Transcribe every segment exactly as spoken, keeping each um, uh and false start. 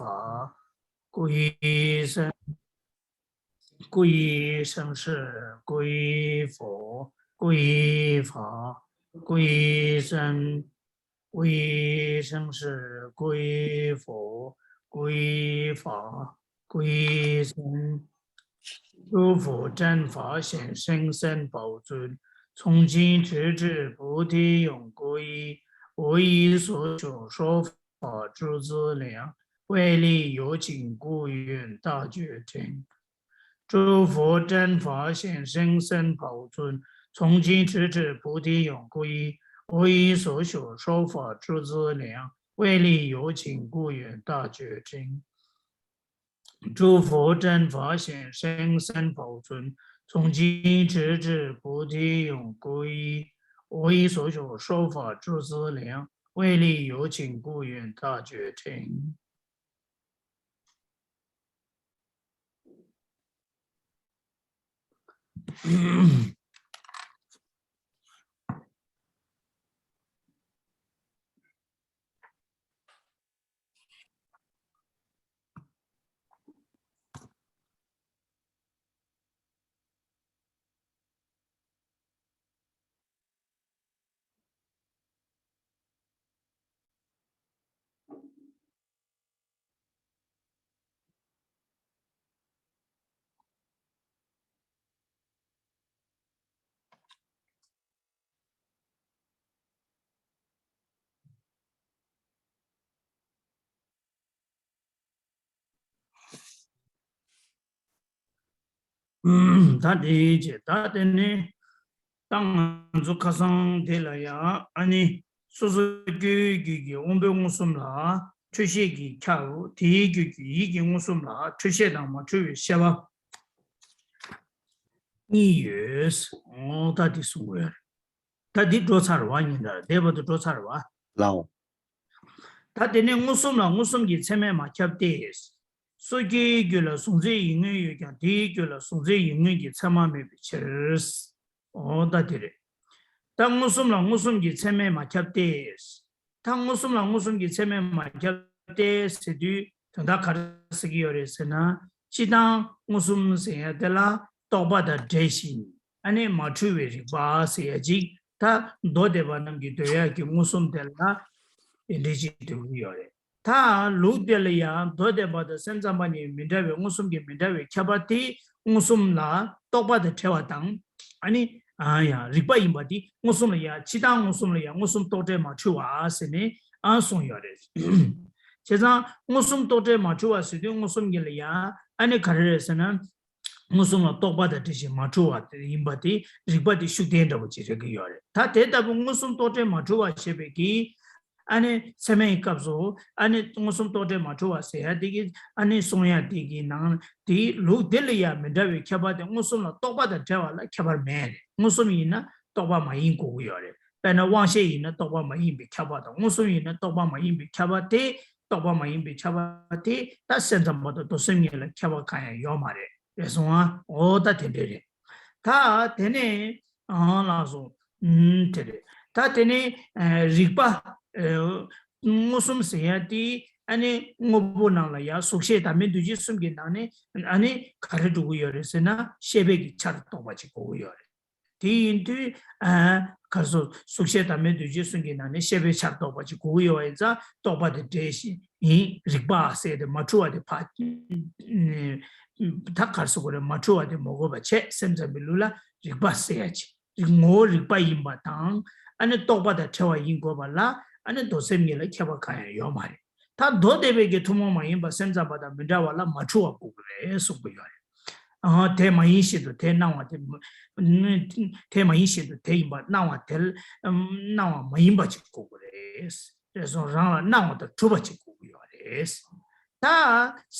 法，归于生，归于生死，归于佛，归于法，归于僧，归于生死，归于佛，归于法，归于僧。诸佛正法显，甚深宝尊，从今直至菩提永，归一。我以所学说法 法诸资粮，威力有尽，故愿大觉成。诸佛正法显，甚深宝尊，从今直至菩提永，归一。我以所学说法诸资粮，威力有尽，故愿大觉成。诸佛正法显，甚深宝尊，从今直至菩提永，归一。我以所学说法诸资粮， 威力有尽，故愿大觉成。ད་དེའི་རྗེས་ད་དེ་ནི་ད་ང་ཚོ་ཁ་སང་དེ་ལ་ཡང་ཨ་ནི་སོ་སོ་སྐྱེ་བོའི་རྒྱུད་ཀྱི་དབང་པོ་མངོན་སུམ་ལ་འཁྲུལ་ཤེས་ཀྱིས་ཁྱབ། དེའི་རྒྱུད་ཀྱི་ཡིད་ཀྱི་མངོན་སུམ་ལ་འཁྲུལ་ཤེས་དང་མ་འཁྲུལ་བའི་ཤེས་པ་གཉིས་ཡོད། འོ་ད་དེ་གསུང་གི་ཡོད་རེད། ད་འདི་འགྲོ་ཚར་བ་ཡིན་ད། འདས་པ་དུ་འགྲོ་ཚར་བ། ལའོ། ད་དེ་ནས་མངོན་སུམ་ལ་མངོན་སུམ་གྱི་མཚན་མས་མ་ཁྱབ་སྟེ། སོ་སྐྱེའི་རྒྱུད་ལ་གཟུང་འཛིན་ཡིད་མངོན་ཡོད་ཀྱང་དེའི་རྒྱུད་ལ་གཟུང་འཛིན་ཡིད་མངོན་གྱི་མཚན་མ་མེད་པའི་ཕྱིར། འོ་ད་དེ་རེད། ད་མངོན་སུམ་ལ་མངོན་སུམ་གྱི་མཚན་མས་མ་ཁྱབ་སྟེ། ད་མངོན་སུམ་ལ་མངོན་སུམ་གྱི་མཚན་མས་མ་ཁྱབ་སྟེ་ཟེར་དུས་དོན་དག་ག་རེ་ཟེར་གྱི་ཡོད་རེད་ཟེར་ན། སྤྱིར་བཏང་མངོན་སུམ་ཟེར་ཡ་དེ་ལ་རྟོག་པ་དང་འབྲེལ་ཞིང་ཨ་ནི་མ་འཁྲུལ་བའི་རིག་པ་ཟེར་ཡ་ཅིག་ད་མདོ་སྡེ་པ་རྣམས་ཀྱིས་འདོད་ཡག་གི་མངོན་སུམ་དེ་ལ་དེ་འདྲ་ཅིག་འདོད་ཀྱི་ཡོད་རེད། ད་ལུགས་འདི་ལ་ཡང་མདོ་སྡེ་པ་དང་སེམས་ཙམ་པ་གཉིས་མི་འདྲ་བའི་མངོན་སུམ་གྱི་མི་འདྲ་བའི་ཁྱད་པར་དེ་མངོན་སུམ་ལ་རྟོག་པ་དང་བྲལ་བ་དང་། ཨ་ནི་ཨ་ཡང་རིག་པ་ཡིན་པ་དེ་མངོན་སུམ་ལ་ཡང་སྤྱིར་བཏང་མངོན་སུམ་ལ་ཡང་མངོན་སུམ་རྟོག་བྲལ་མ་འཁྲུལ་བ་ཟེར་ནས་ཨ་གསུངས་ཡོད་རེད། བྱས་ཙང་མངོན་སུམ་རྟོག་བྲལ་མ་འཁྲུལ་བ་ཟེར་དུས་མངོན་སུམ་གྱི་ལ་ཡང་ཨ་ནི་ག་རེ་རེད་ཟེར་ན། མངོན་སུམ་ལ་རྟོག་པ་དང་འབྲེལ་ཞིང་མ་འཁྲུལ་བ་དེ་ཡིན་པ་དེ་རིག་པ་དེ་ཤུགས་ལྡན་འདྲ་པོ་ཅིག་རེད་ཀྱི་ཡོད་རེད། ད་དེ་ལྟ་བུ་མངོན་སུམ་རྟོག་བྲལ་མ་འཁྲུལ་བ་ཞེས་པའི་གི་ཨ་ནི་ཚད་མའི་སྐབས་སུ་ཨ་ནི་མངོན་སུམ་རྟོག་བྲལ་མ་འཁྲུལ་བ་ཟེར་ཡ་དེ་གི་ཨ་ནི་གསུང་ཡ་དེ་གི་ནང་དེའི་ལུགས་དེ་ལ་ཡང་མི་འདྲ་བའི་ཁྱད་པར་དེ་མངོན་སུམ་ལ་རྟོག་པ་དང་བྲལ་བ་ལ་ཁྱད་པར་མེད་རེད། མངོན་སུམ་ཡིན་ན་རྟོག་པ་མ་ཡིན་དགོས་ཀྱི་ཡོད་རེད། དཔེར་ན་དབང་ཤེས་ཡིན་ན་རྟོག་པ་མ་ཡིན་པའི་ཁྱབ་པ་དང་མངོན་སུམ་ཡིན་ན་རྟོག་པ་མ་ཡིན་པའི་ཁྱབ་པ་དེ་རྟོག་པ་མ་ཡིན་པའི་ཁྱབ་པ་དེ་ད་སེམས་ཙམ་པ་དང་མདོ་སེམས་གཉིས་ལ་ཁྱད་པར་གང་ཡང་ཡོད་མ་རེད། རེད་སོང་ཨ། འོ་ད་དེ་འདྲ་རེད། ད་དེ་ནས་ཨང་ལགས་སོ། ཨུམ་དེ་རེད། ད་དེ་ནས་ཨ་རིག་པ་ཨ་མངོན་སུམ་ཟེར་ཡ་དེ་ཨ་ནི་དངོས་པོ་ནང་ལ་ཡ་གཟུགས་ཤེས་དང་མི་འདུ་བྱེད་གསུམ་གྱི་ནང་ནས་ཨ་ནི་ག་རེ་འགྲོ་གི་ཡོད་རེད་ཟེར་ན་ཤེས་པའི་གི་ཆར་གཏོགས་པ་ཅིག་དགོས་ཀྱི་ཡོད་རེད། དེ་ཡིན་དུས་ཨ་ག་རེ་ཟེར་གཟུགས་ཤེས་དང་མི་འདུ་བྱེད་གསུམ་གྱི་ནང་ནས་ཤེས་པའི་ཆར་གཏོགས་པ་ཅིག་དགོས་ཀྱི་ཡོད་པ་ཡིན་ཙང་རྟོག་པ་དེ་འདྲ་ཞིག་ཡིན། རིག་པ་ཟེར་ཏེ་མ་འཁྲུལ་བ་དེ་ཕ་ད་ག་རེ་ཟེར་དགོས་རེད། མ་འཁྲུལ་བ་དེ་མ་དགོས་པ་བྱས་སེམས་ཙམ་པའི་ལུགས་ལ་རིག་པ་ཟེར་ཡ་ཅིག་རིག་ངོ་བོ་རིག་པ་ཡིན་པ་དང་ཨ་ནི་རྟོག་པ་དང་བྲལ་བ་ཡིན་དགོས་པ་ལ་ཨ་ནི་མདོ་སེམས་གཉིས་ལ་ཁྱད་པར་གང་ཡང་ཡོད་མ་རེད། ད་མདོ་སྡེ་པའི་གི་ཐུན་མོང་མ་ཡིན་པ་སེམས་ཙམ་པ་དང་མི་འདྲ་བ་ལ་མ་འཁྲུལ་བ་དགོས་ཀྱི་རེད་གསུང་གི་ཡོད་རེད། ཨ་དེ་མ་ཡིན་བཞིན་དུ་དེ་སྣང་བ་དེ་དེ་མ་ཡིན་བཞིན་དུ་དེ་ཡིན་པ་སྣང་བ་དེ་སྣང་བ་མ་ཡིན་པ་ཅིག་དགོས་ཀྱི་རེད། རེད་སོང་། རང་ལ་སྣང་བ་དང་གྲུབ་པ་ཅིག་དགོས་ཀྱི་ཡོད་རེད། ད་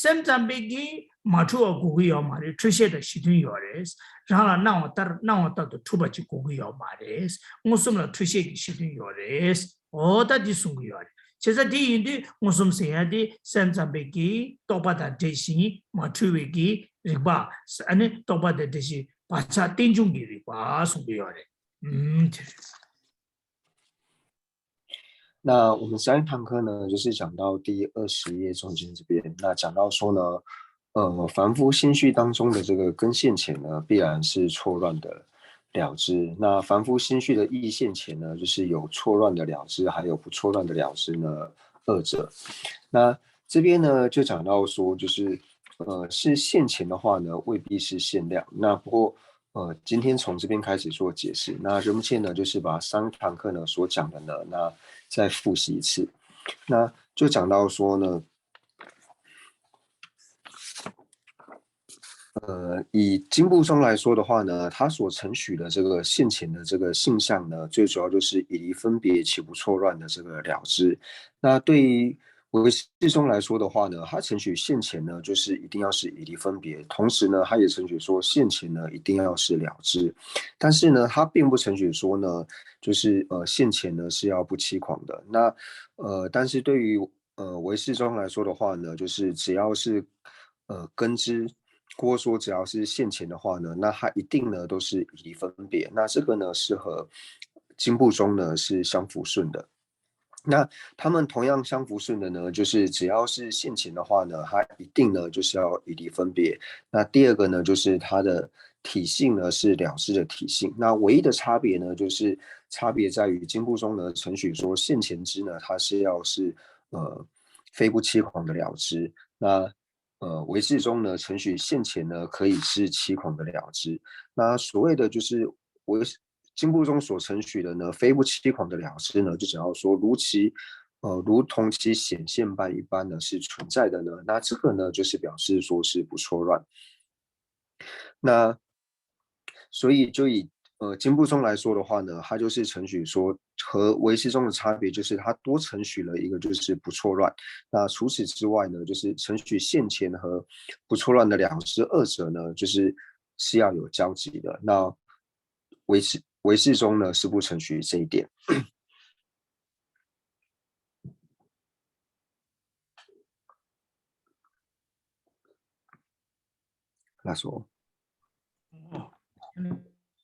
སེམས་ཙམ་པའི་གིས་མ་འཁྲུལ་བ་དགོས་ཀྱི་ཡོད་མ་རེད། འཁྲུལ་ཤེས་དང་གཞི་མཐུན་ཡོད་རེད། རང་ལ་སྣང་བ་ལྟར་སྣང་བ་ལྟར་དུ་གྲུབ་པ་ཅིག་དགོས་ཀྱི་ཡོད་མ་རེད། མངོན་སུམ་ལ་འཁྲུལ་ཤེས་ཀྱི་གཞི་མཐུན་ཡོད་རེད། འོ་ད་འདི་གསུང་གི་ཡོད་རེད། བྱས་ཙང་འདི་ཡིན་དུས་མངོན་སུམ་ཟེར་ཡ་དེ་སེམས་ཙམ་པའི་གིས་རྟོག་པ་དང་འབྲེལ་ཞིང་མ་འཁྲུལ་བའི་གི་རིག་པ། ཨ་ནི་རྟོག་པ་དང་འབྲེལ་ཞིང་བག་ཆགས་རྟེན་འབྱུང་གི་རིག་པ་གསུང་གི་ཡོད་རེད། ཨུམ་དེ་རེད། 那我们上一堂课呢，就是讲到第二十页中间这边，那讲到说呢，呃，凡夫心绪当中的这个跟现前呢，必然是错乱的了知。那凡夫心绪的意现前呢，就是有错乱的了知，还有不错乱的了知呢，二者。那这边呢，就讲到说，就是呃，是现前的话呢，未必是现量。那不过呃，今天从这边开始做解释。那仁波切呢，就是把上堂课呢所讲的呢，那再复习一次。那就讲到说呢，呃，以经部宗来说的话呢，他所承许的这个现前的这个性相呢，最主要就是以离分别起不错乱的这个了知。那对于唯识宗来说的话呢，他承许现前呢，就是一定要是以离分别，同时呢，他也承许说现前呢一定要是了知，但是呢，他并不承许说呢，就是呃现前呢是要不欺诳的。那呃，但是对于呃唯识宗来说的话呢，就是只要是呃根知，或说只要是现前的话呢，那他一定呢都是以离分别。那这个呢是和经部宗呢是相辅顺的。那他们同样相辅顺的呢，就是只要是现前的话呢，它一定呢就是要以离分别。那第二个呢，就是它的体性呢是了知的体性。那唯一的差别呢，就是差别在于经部宗呢承许说现前知呢，它是要是呃非不欺诳的了知。那呃唯识宗呢承许现前呢可以是欺诳的了知。那所谓的就是唯经部宗所承许的呢，非不欺诳的了知呢，就只要说如其呃如同其显现般一般呢是存在的呢，那这个呢就是表示说是不错乱。那所以就以呃经部宗来说的话呢，它就是承许说和唯识宗的差别就是它多承许了一个就是不错乱。那除此之外呢，就是承许现前和不错乱的了知二者呢，就是是要有交集的。那唯识唯识宗呢是不承许这一点。那说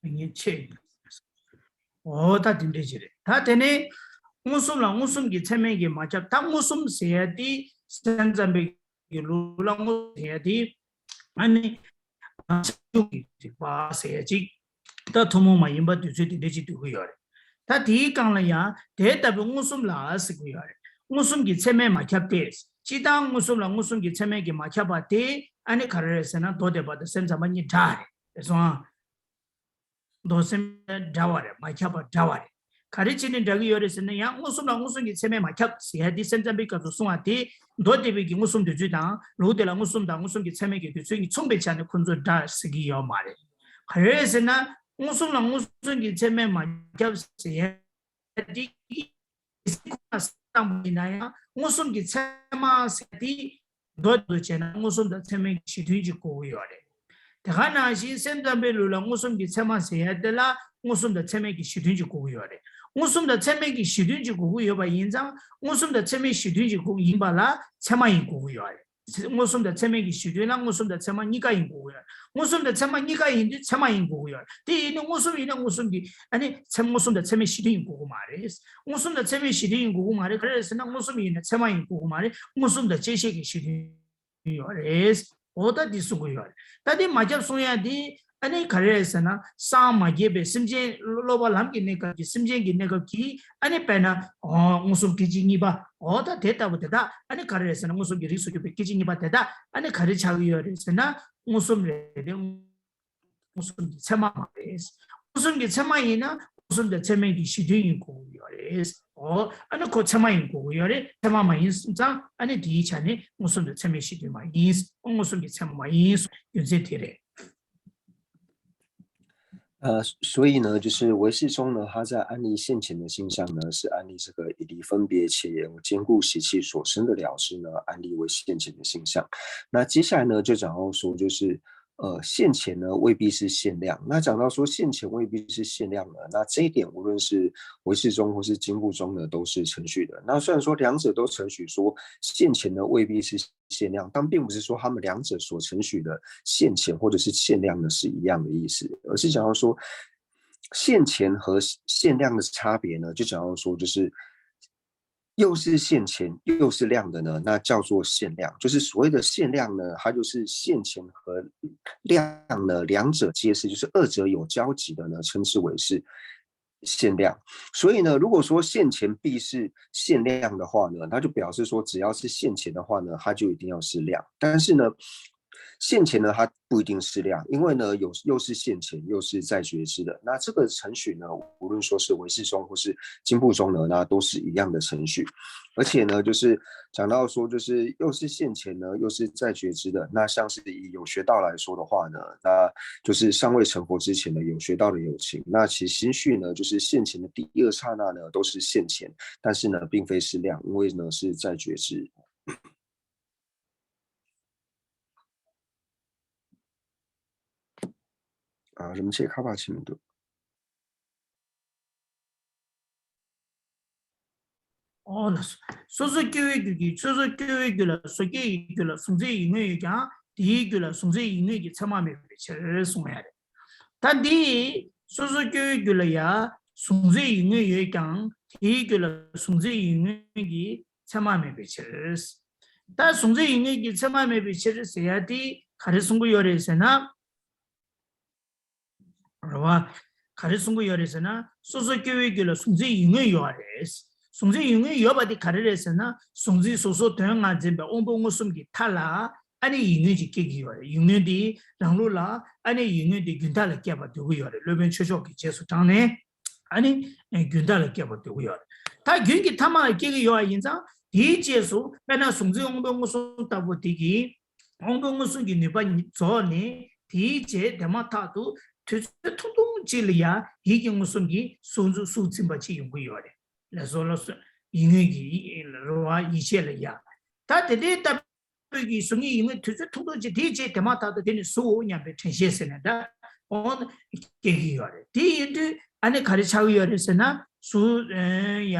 ，ངས་ཆེ། འོ་ད་དེ་འདྲས་ཅིག་རེད། ད་དེ་ནས་མངོན་སུམ་ལ་མངོན་སུམ་གྱི་ཚད་མས་ཀྱིས་མ་ཁྱབ། ད་མངོན་སུམ་ཟེར་ཡ་དེ་སེམས་ཙམ་པའི་གི་ལུགས་ལ་མངོན་སུམ་ཟེར་ཡ་དེ་ཨ་ནི་ང་ཚོ་གི་རིགས་པ་ཟེར་ཡ་ཅིག་ད་ཐུན་མོང་མ་ཡིན་པ་དུས་ཚོད་དེ་འདྲ་ཅིག་འདོད་ཀྱི་ཡོད་རེད། ད་དེའི་སྒང་ལ་ཡང་དེ་ལྟ་བུའི་མངོན་སུམ་ལ་ཟེར་གྱི་ཡོད་རེད། མངོན་སུམ་གྱི་ཚད་མས་མ་ཁྱབ་སྟེ། སྤྱིར་བཏང་མངོན་སུམ་ལ་མངོན་སུམ་གྱི་ཚད་མས་ཀྱིས་མ་ཁྱབ་པ་དེ་ཨ་ནི་ག་རེ་རེད་ཟེར་ན་མདོ་སྡེ་པ་དང་སེམས་ཙམ་པ་གཉིས་འདྲ་རེད། རེད་སོང་ཨ། མདོ་སེམས་འདྲ་བ་རེད། མ་ཁྱབ་པ་འདྲ་བ་རེད། ག་རེ་བྱས་ནས་འདྲ་གི་ཡོད་རེད་ཟེར་ན་ཡང་མངོན་སུམ་ལ་མངོན་སུམ་གྱི་ཚད་མས་མ་ཁྱབ་ཟེར་ཡ་དེ་སེམས་ཙམ་པས་སྐབས་སུ་གསུངས་པ་དེ་མདོ་སྡེ་པའི་གི་མངོན་སུམ་འདོད་ཚུལ་དང་ལུགས་དེ་ལ་མངོན་སུམ་དང་མངོན་སུམ་གྱི་ཚད་མས་ཀྱི་འདོད་ཚུལ་གཉིས་མཚུངས་པའི་ཆ་ནས་ཁོ་ཚོ་འདྲ་ཟེར་གྱི་ཡོད་མ་རེད། ག་རེ་རེད་ཟེར་ན་མངོན་སུམ་ལ་མངོན་སུམ་གྱི་ཚད་མས་མ་ཁྱབ་ཟེར་ཡ་དེ་གི་ཁོ་ན་བསམ་པ་ཡིན་ན་ཡང་མངོན་སུམ་གྱི་ཚད་མ་ཟེར་དེ་མདོ་དུ་བྱས་ན་མངོན་སུམ་དང་ཚད་མའི་གཞི་མཐུན་གྱི་གོ་གི་ཡོད་རེད། དེ་ག་ནང་བཞིན་སེམས་ཙམ་པའི་ལུགས་ལ་མངོན་སུམ་གྱི་ཚད་མ་ཟེར་ཡ་དེ་ལ་མངོན་སུམ་དང་ཚད་མའི་གི་གཞི་མཐུན་གྱི་གོ་གི་ཡོད་རེད། མངོན་སུམ་དང་ཚད་མའི་གི་གཞི་མཐུན་གྱི་གོ་གི་ཡོད་པ་ཡིན་ཙང་མངོན་སུམ་དང་ཚད་མའི་གཞི་མཐུན་གྱི་གོ་ཡིན་པ་ལ་ཚད་མ་ཡིན་གོ་གི་ཡོད་རེད། མངོན་སུམ་དང་ཚད་མའི་གི་གཞི་མཐུན་ལ་མངོན་སུམ་དང་ཚད་མ་གཉིས་ཀ་ཡིན་དགོས་ཀྱི་ཡོད། མངོན་སུམ་དང་ཚད་མ་གཉིས་ཀ་ཡིན་དུས་ཚད་མ་ཡིན་དགོས་ཀྱི་ཡོད། དེ་ཡིན་ནི་མངོན་སུམ་ཡིན་ན་མངོན་སུམ་གྱི་ཨ་ནི་ཚད་མངོན་སུམ་དང་ཚད་མའི་གཞི་མཐུན་ཡིན་དགོས་ཀྱི་མ་རེད། མངོན་སུམ་དང་ཚད་མའི་གཞི་མཐུན་ཡིན་དགོས་ཀྱི་མ་རེད། ག་རེ་རེད་ཟེར་ན་མངོན་སུམ་ཡིན་ན་ཚད་མ་ཡིན་དགོས་ཀྱི་མ་རེད། མངོན་སུམ་དང་བཅད་ཤེས་ཀྱི་གཞི་མཐུན་ཡོད་རེད། འོ་ད་འདི་གསུང་གི་ཡོད་རེད། ད་འདི་མ་ཁྱབ་གསུང་ཡ་འདི་ཨ་ནི་ག་རེ་རེད་ཟེར་ན་སངས་མ་རྒྱས་པའི་སེམས་ཅན་སློབ་པ་ལམ་གྱི་གནས་སྐབས་ཀྱི་སེམས་ཅན་གྱི་གནས་སྐབས་ཀྱི་ཨ་ནི་དཔེར་ན་མངོན་སུམ་སྐད་ཅིག་གཉིས་པ་འོ་ད་དེ་ལྟ་བུ་དེ་དག་ཨ་ནི་ག་རེ་རེད་ཟེར་ན་མངོན་སུམ་གྱི་རིགས་སུ་གྱུར་པའི་སྐད་ཅིག་གཉིས་པ་དེ་དག་ཨ་ནི་ག་རེ་ཆགས་ཀྱི་ཡོད་རེད་ཟེར་ན་མངོན་སུམ་རེད་དེ། མངོན་སུམ་གྱི་ཚད་མ་མ་རེད། མངོན་སུམ་གྱི་ཚད་མ་ཡིན་ན་མངོན་སུམ་དང་ཚད་མའི་གི་གཞི་མཐུན་ཡིན་དགོས་ཀྱི་ཡོད་རེད། འོ་ཨ་ནི་ཁོ་ཚད་མ་ཡིན་དགོས་ཀྱི་ཡོད་རེད། ཚད་མ་མ་ཡིན་ཙང་ཨ་ནི་དེའི་ཆ་ནས་མངོན་སུམ་དང་ཚད་མའི་གཞི་མཐུན་མ་ཡིན། མངོན་སུམ་གྱི་ཚད་མ་མ་ཡིན། རྒྱུ་མཚན་དེ་རེད།呃，所以呢，就是唯识宗呢，它在安立现前的性相呢，是安立这个以离分别且由坚固习气所生的了知呢，安立为现前的性相。那接下来呢，就讲到说，就是呃，现前呢未必是现量。那讲到说现前未必是现量呢，那这一点无论是唯识宗或是经部宗呢，都是承许的。那虽然说两者都承许说现前呢未必是现量，但并不是说他们两者所承许的现前或者是现量呢是一样的意思，而是讲到说现前和现量的差别呢，就讲到说就是又是现前又是量的呢，那叫做现量。就是所谓的现量呢，它就是现前和量呢两者皆是，就是二者有交集的呢，称之为是现量。所以呢，如果说现前必是现量的话呢，它就表示说只要是现前的话呢，它就一定要是量。但是呢，现前呢，它不一定是量，因为呢，有又是现前又是在觉知的。那这个程序呢，无论说是唯识中或是经部中呢，那都是一样的程序。而且呢，就是讲到说，就是又是现前呢，又是在觉知的。那像是以有学道来说的话呢，那就是尚未成佛之前的有学道的有情。那其实心绪呢，就是现前的第二刹那呢，都是现前，但是呢，并非是量，因为呢是在觉知。ཨ། རིན་པོ་ཆེ་ཁ་པར་ཕྱིན་མི་འདུག་ཨོ་ལགས་སོ། སོ་སོ་སྐྱེ་བོའི་རྒྱུད་ཀྱི། སོ་སོ་སྐྱེ་བོའི་རྒྱུད་ལ་སོ་སྐྱེ་ཡི་རྒྱུད་ལ་གཟུང་འཛིན་ཡིད་མངོན་ཡོད་ཀྱང་དེའི་རྒྱུད་ལ་གཟུང་འཛིན་ཡིད་མངོན་གྱི་མཚན་མ་མེད་པའི་ཕྱིར་གསུངས་ཡ་རེད། ད་འདི་སོ་སོ་སྐྱེ་བོའི་རྒྱུད་ལ་ཡ་གཟུང་འཛིན་ཡིད་མངོན་ཡོད་ཀྱང་དེའི་རྒྱུད་ལ་གཟུང་འཛིན་ཡིད་མངོན་གྱི་མཚན་མ་མེད་པའི་ཕྱིར། ད་གཟུང་འཛིན་ཡིད་མངོན་གྱི་མཚན་མ་མེད་པའི་ཕྱིར་ཟེར་ཡ་དེ་ག་རེ་གསུང་གི་ཡོད་རེད་ཟེར་ན། རེད་བ། ག་རེ་གསུང་གི་ཡོད་རེད་ཟེར་ན། སོ་སོ་སྐྱེ་བོའི་རྒྱུད་ལ་གཟུང་འཛིན་ཡིད་མངོན་ཡོད་རེད། གཟུང་འཛིན་ཡིད་མངོན་ཡོད་པ་དེ་ག་རེ་རེད་ཟེར་ན། གཟུང་འཛིན་གཟུགས་སོགས་དོན་ལྔ་འཛིན་པའི་དབང་པོ་མངོན་སུམ་གྱི་མཐའ་ལ་ཨ་ནི་ཡིད་མངོན་ཅིག་སྐྱེ་གི་ཡོད་རེད། ཡིད་མངོན་དེ་རང་ལུགས་ལ་ཨ་ནི་ཡིད་མངོན་དེ་རྒྱུན་མཐའ་ལ་སྐྱེས་པ་འདོད་ཀྱི་ཡོད་རེད། སློབ་དཔོན་ཆོས་མཆོག་གི་རྗེས་སུ་འབྲངས་ནས་ཨ་ནི་རྒྱུན་མཐའ་ལ་སྐྱེས་པ་འདོད་ཀྱི་ཡོད་རེད། ད་རྒྱུན་གྱི་མཐའ་མ་ལ་སྐྱེ་གི་ཡོད་པ་ཡིན་ཙང་དེའི་རྗེས་སུ་དཔེར་ན་གཟུང་འཛིན་དབང་པོ་མངོན་སུམ་ལྟ་བུ་དེ་གིས། དབང་པོ་མངོན་སུམ་གྱི་ནུས་པ་རྫོགས་ནས་དེའི་རྗེས་དེ་མ་ཐག་ཏུ་དུས་ཚོད་ཐུང་ཐུང་གཅིག་ལ་ཡང་ཡིད་ཀྱི་མངོན་སུམ་གྱི་གཟུགས་གཟུགས་འཛིན་པ་ཅིག་ཡོང་གི་ཡོད་རེད། ལགས་སོ་ལགས་སོ། ཡིད་མངོན་གྱི་ཡིད་རེད་བ། ཡིད་ཆེས་ལ་ཡ། ད་དེ་འདྲའི་ལྟ་བུའི་གི་གཟུགས་བརྙན་ཡིད་མངོན་དུས་ཚོད་ཐུང་ཐུང་ཅིག་དེའི་རྗེས་དེ་མ་ཐག་ཏུ་དེ་ནི་གཟུགས་སྙམ་པའི་དྲན་ཤེས་ཟེར་ནས་ད་འོ་ན་སྐྱེ་གི་ཡོད་རེད། དེ་ཡིན་དུས་ཨ་ནི་ག་རེ་ཆགས་ཀྱི་ཡོད་རེད་ཟེར་ན། གཟུགས་ཡ།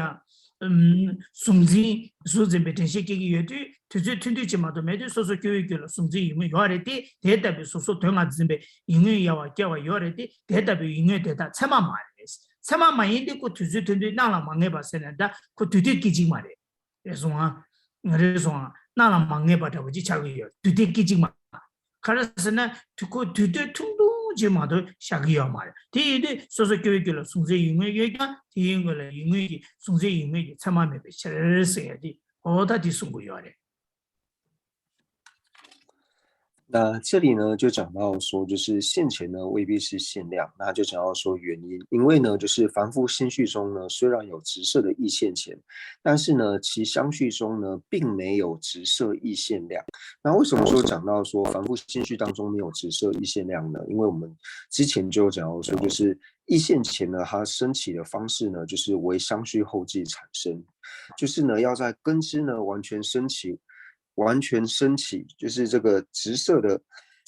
གཟུགས་འཛིན། གཟུགས་འཛིན་པའི་དྲན་ཤེས་སྐྱེ་གི་ཡོད་དུས་དུས་ཚོད་ཐུང་ཐུང་ཅིག་མ་གཏོགས་མེད་དུས་སོ་སོ་སྐྱེ་བོའི་རྒྱུད་ལ་གཟུང་འཛིན་ཡིད་མངོན་ཡོད་རེད་དེ། དེ་ལྟ་བུའི་གཟུགས་སོགས་དོན་ལྔ་འཛིན་པའི་ཡིད་མངོན་ཡལ་བ་སྐྱེ་བ་ཡོད་རེད་དེ། དེ་ལྟ་བུའི་ཡིད་མངོན་དེ་དག་མཚན་མ་མ་རེད། མཚན་མ་མ་ཡིན་ཏེ་ཁོ་དུས་ཚོད་ཐུང་ཐུང་སྣང་ལ་མ་ངེས་པ་ཟེར་ནས་ད་ཁོ་དུས་ཐུང་སྐད་ཅིག་མ་རེད། རེད་སོང་ཨ། རེད་སོང་ཨ། སྣང་ལ་མ་ངེས་པ་འདྲ་བོ་ཅིག་ཆགས་ཀྱི་ཡོད། དུས་ཐུང་སྐད་ཅིག་མ། ག་རེ་ཟེར་ན། དུས་ཁོ་དུས་ཚོད་ཐུང་ཐུང་ཅིག་མ་གཏོགས་བཞག་གི་ཡོད་མ་རེད། དེ་ཡིན་དུས་སོ་སོ་སྐྱེ་བོའི་རྒྱུད་ལ་གཟུང་འཛིན་ཡིད་མངོན་ཡོད་ཀྱང་དེའི་རྒྱུད་ལ་ཡིད་མངོན་གྱི་གཟུང་འཛིན་ཡིད་མངོན་གྱི་མཚན་མ་མེད་པའི་ཕྱིར་ཟེར་ཡ་དེ་འོ་ད་དེ་གསུང་གི་ཡོད་རེད། 那这里呢，就讲到说，就是现前呢未必是现量，那就讲到说原因，因为呢，就是凡夫心绪中呢，虽然有直色的意现前，但是呢，其相续中呢，并没有直色意现量。那为什么说讲到说凡夫心绪当中没有直色意现量呢？因为我们之前就有讲到说，就是意现前呢，它升起的方式呢，就是为相续后继产生，就是呢，要在根知呢完全升起，完全升起，就是这个直色的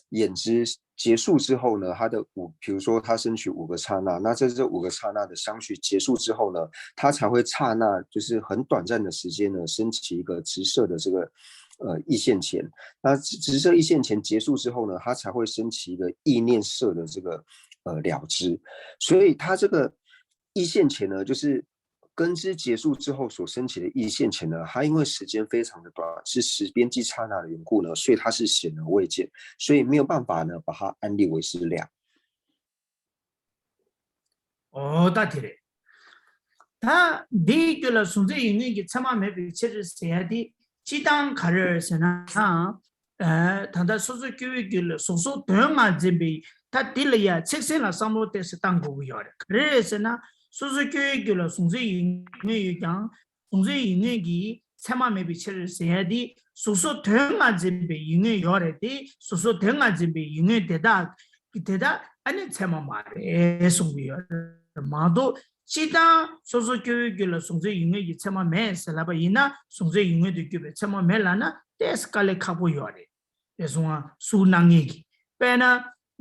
眼知结束之后呢，它的五，比如说它升起五个刹那，那在这五个刹那的相续结束之后呢，它才会刹那，就是很短暂的时间呢，升起一个直色的这个呃意现前。那直色意现前结束之后呢，它才会升起一个意念色的这个呃了知。所以它这个意现前呢，就是根知结束之后所升起的意现前呢，它因为时间非常的短，是时边际刹那的缘故呢，所以它是显而未见，所以没有办法呢把它安立为是量。 ཨོ་ད་དེ་རེད། ད་འདིའི་རྒྱུད་ལ་གཟུང་འཛིན་ཡིད་མངོན་གྱི་མཚན་མ་མེད་པའི་ཕྱིར་ཟེར་ཡ་དེ་སྤྱིར་བཏང་ག་རེ་རེད་ཟེར་ན། ད་ལྟ་སོ་སོ་སྐྱེ་བོའི་རྒྱུད་ལ་གཟུགས་སོགས་དོན་ལྔ་འཛིན་པའི་ད་དེ་ལ་ཡ་ཚིག་ཟིན་ལ་བསམ་བློ་ཏོག་ཙམ་བཏང་དགོས་ཀྱི་ཡོད་རེད། ག་རེ་རེད་ཟེར་ན། སོ་སོ་སྐྱེ་བོའི་རྒྱུད་ལ་གཟུང་འཛིན་ཡིད་མངོན་ཡོད་ཀྱང་། གཟུང་འཛིན་ཡིད་མངོན་གྱི་མཚན་མ་མེད་པའི་ཕྱིར་ཟེར་ཡ་དེ་གཟུགས་སོགས་དོན་ལྔ་འཛིན་པའི་ཡིད་མངོན་ཡོད་རེད་དེ། གཟུགས་སོགས་དོན་ལྔ་འཛིན་པའི་ཡིད་མངོན་དེ་དག་གི་དེ་དག་ཨ་ནི་མཚན་མ་མ་རེད་གསུང་གི་ཡོད་རེད་མ་གཏོགས། སྤྱིར་བཏང་སོ་སོ་སྐྱེ་བོའི་རྒྱུད་ལ་གཟུང་འཛིན་ཡིད་མངོན་གྱི་མཚན་མ་མེད་ཟེར་ལབ་པ་ཡིན་ན། གཟུང་འཛིན་ཡིད་མངོན་དུ་གྱུར་པའི་མཚན་མ་མེད་ལབ་ན་ཏོག་ཙམ་དཀའ་ལས་ཁག་པོ་ཡོད་རེད། རེད་སོང་ང་། གཟུགས་སྣང་མཁན་གྱི། དཔེར་ན།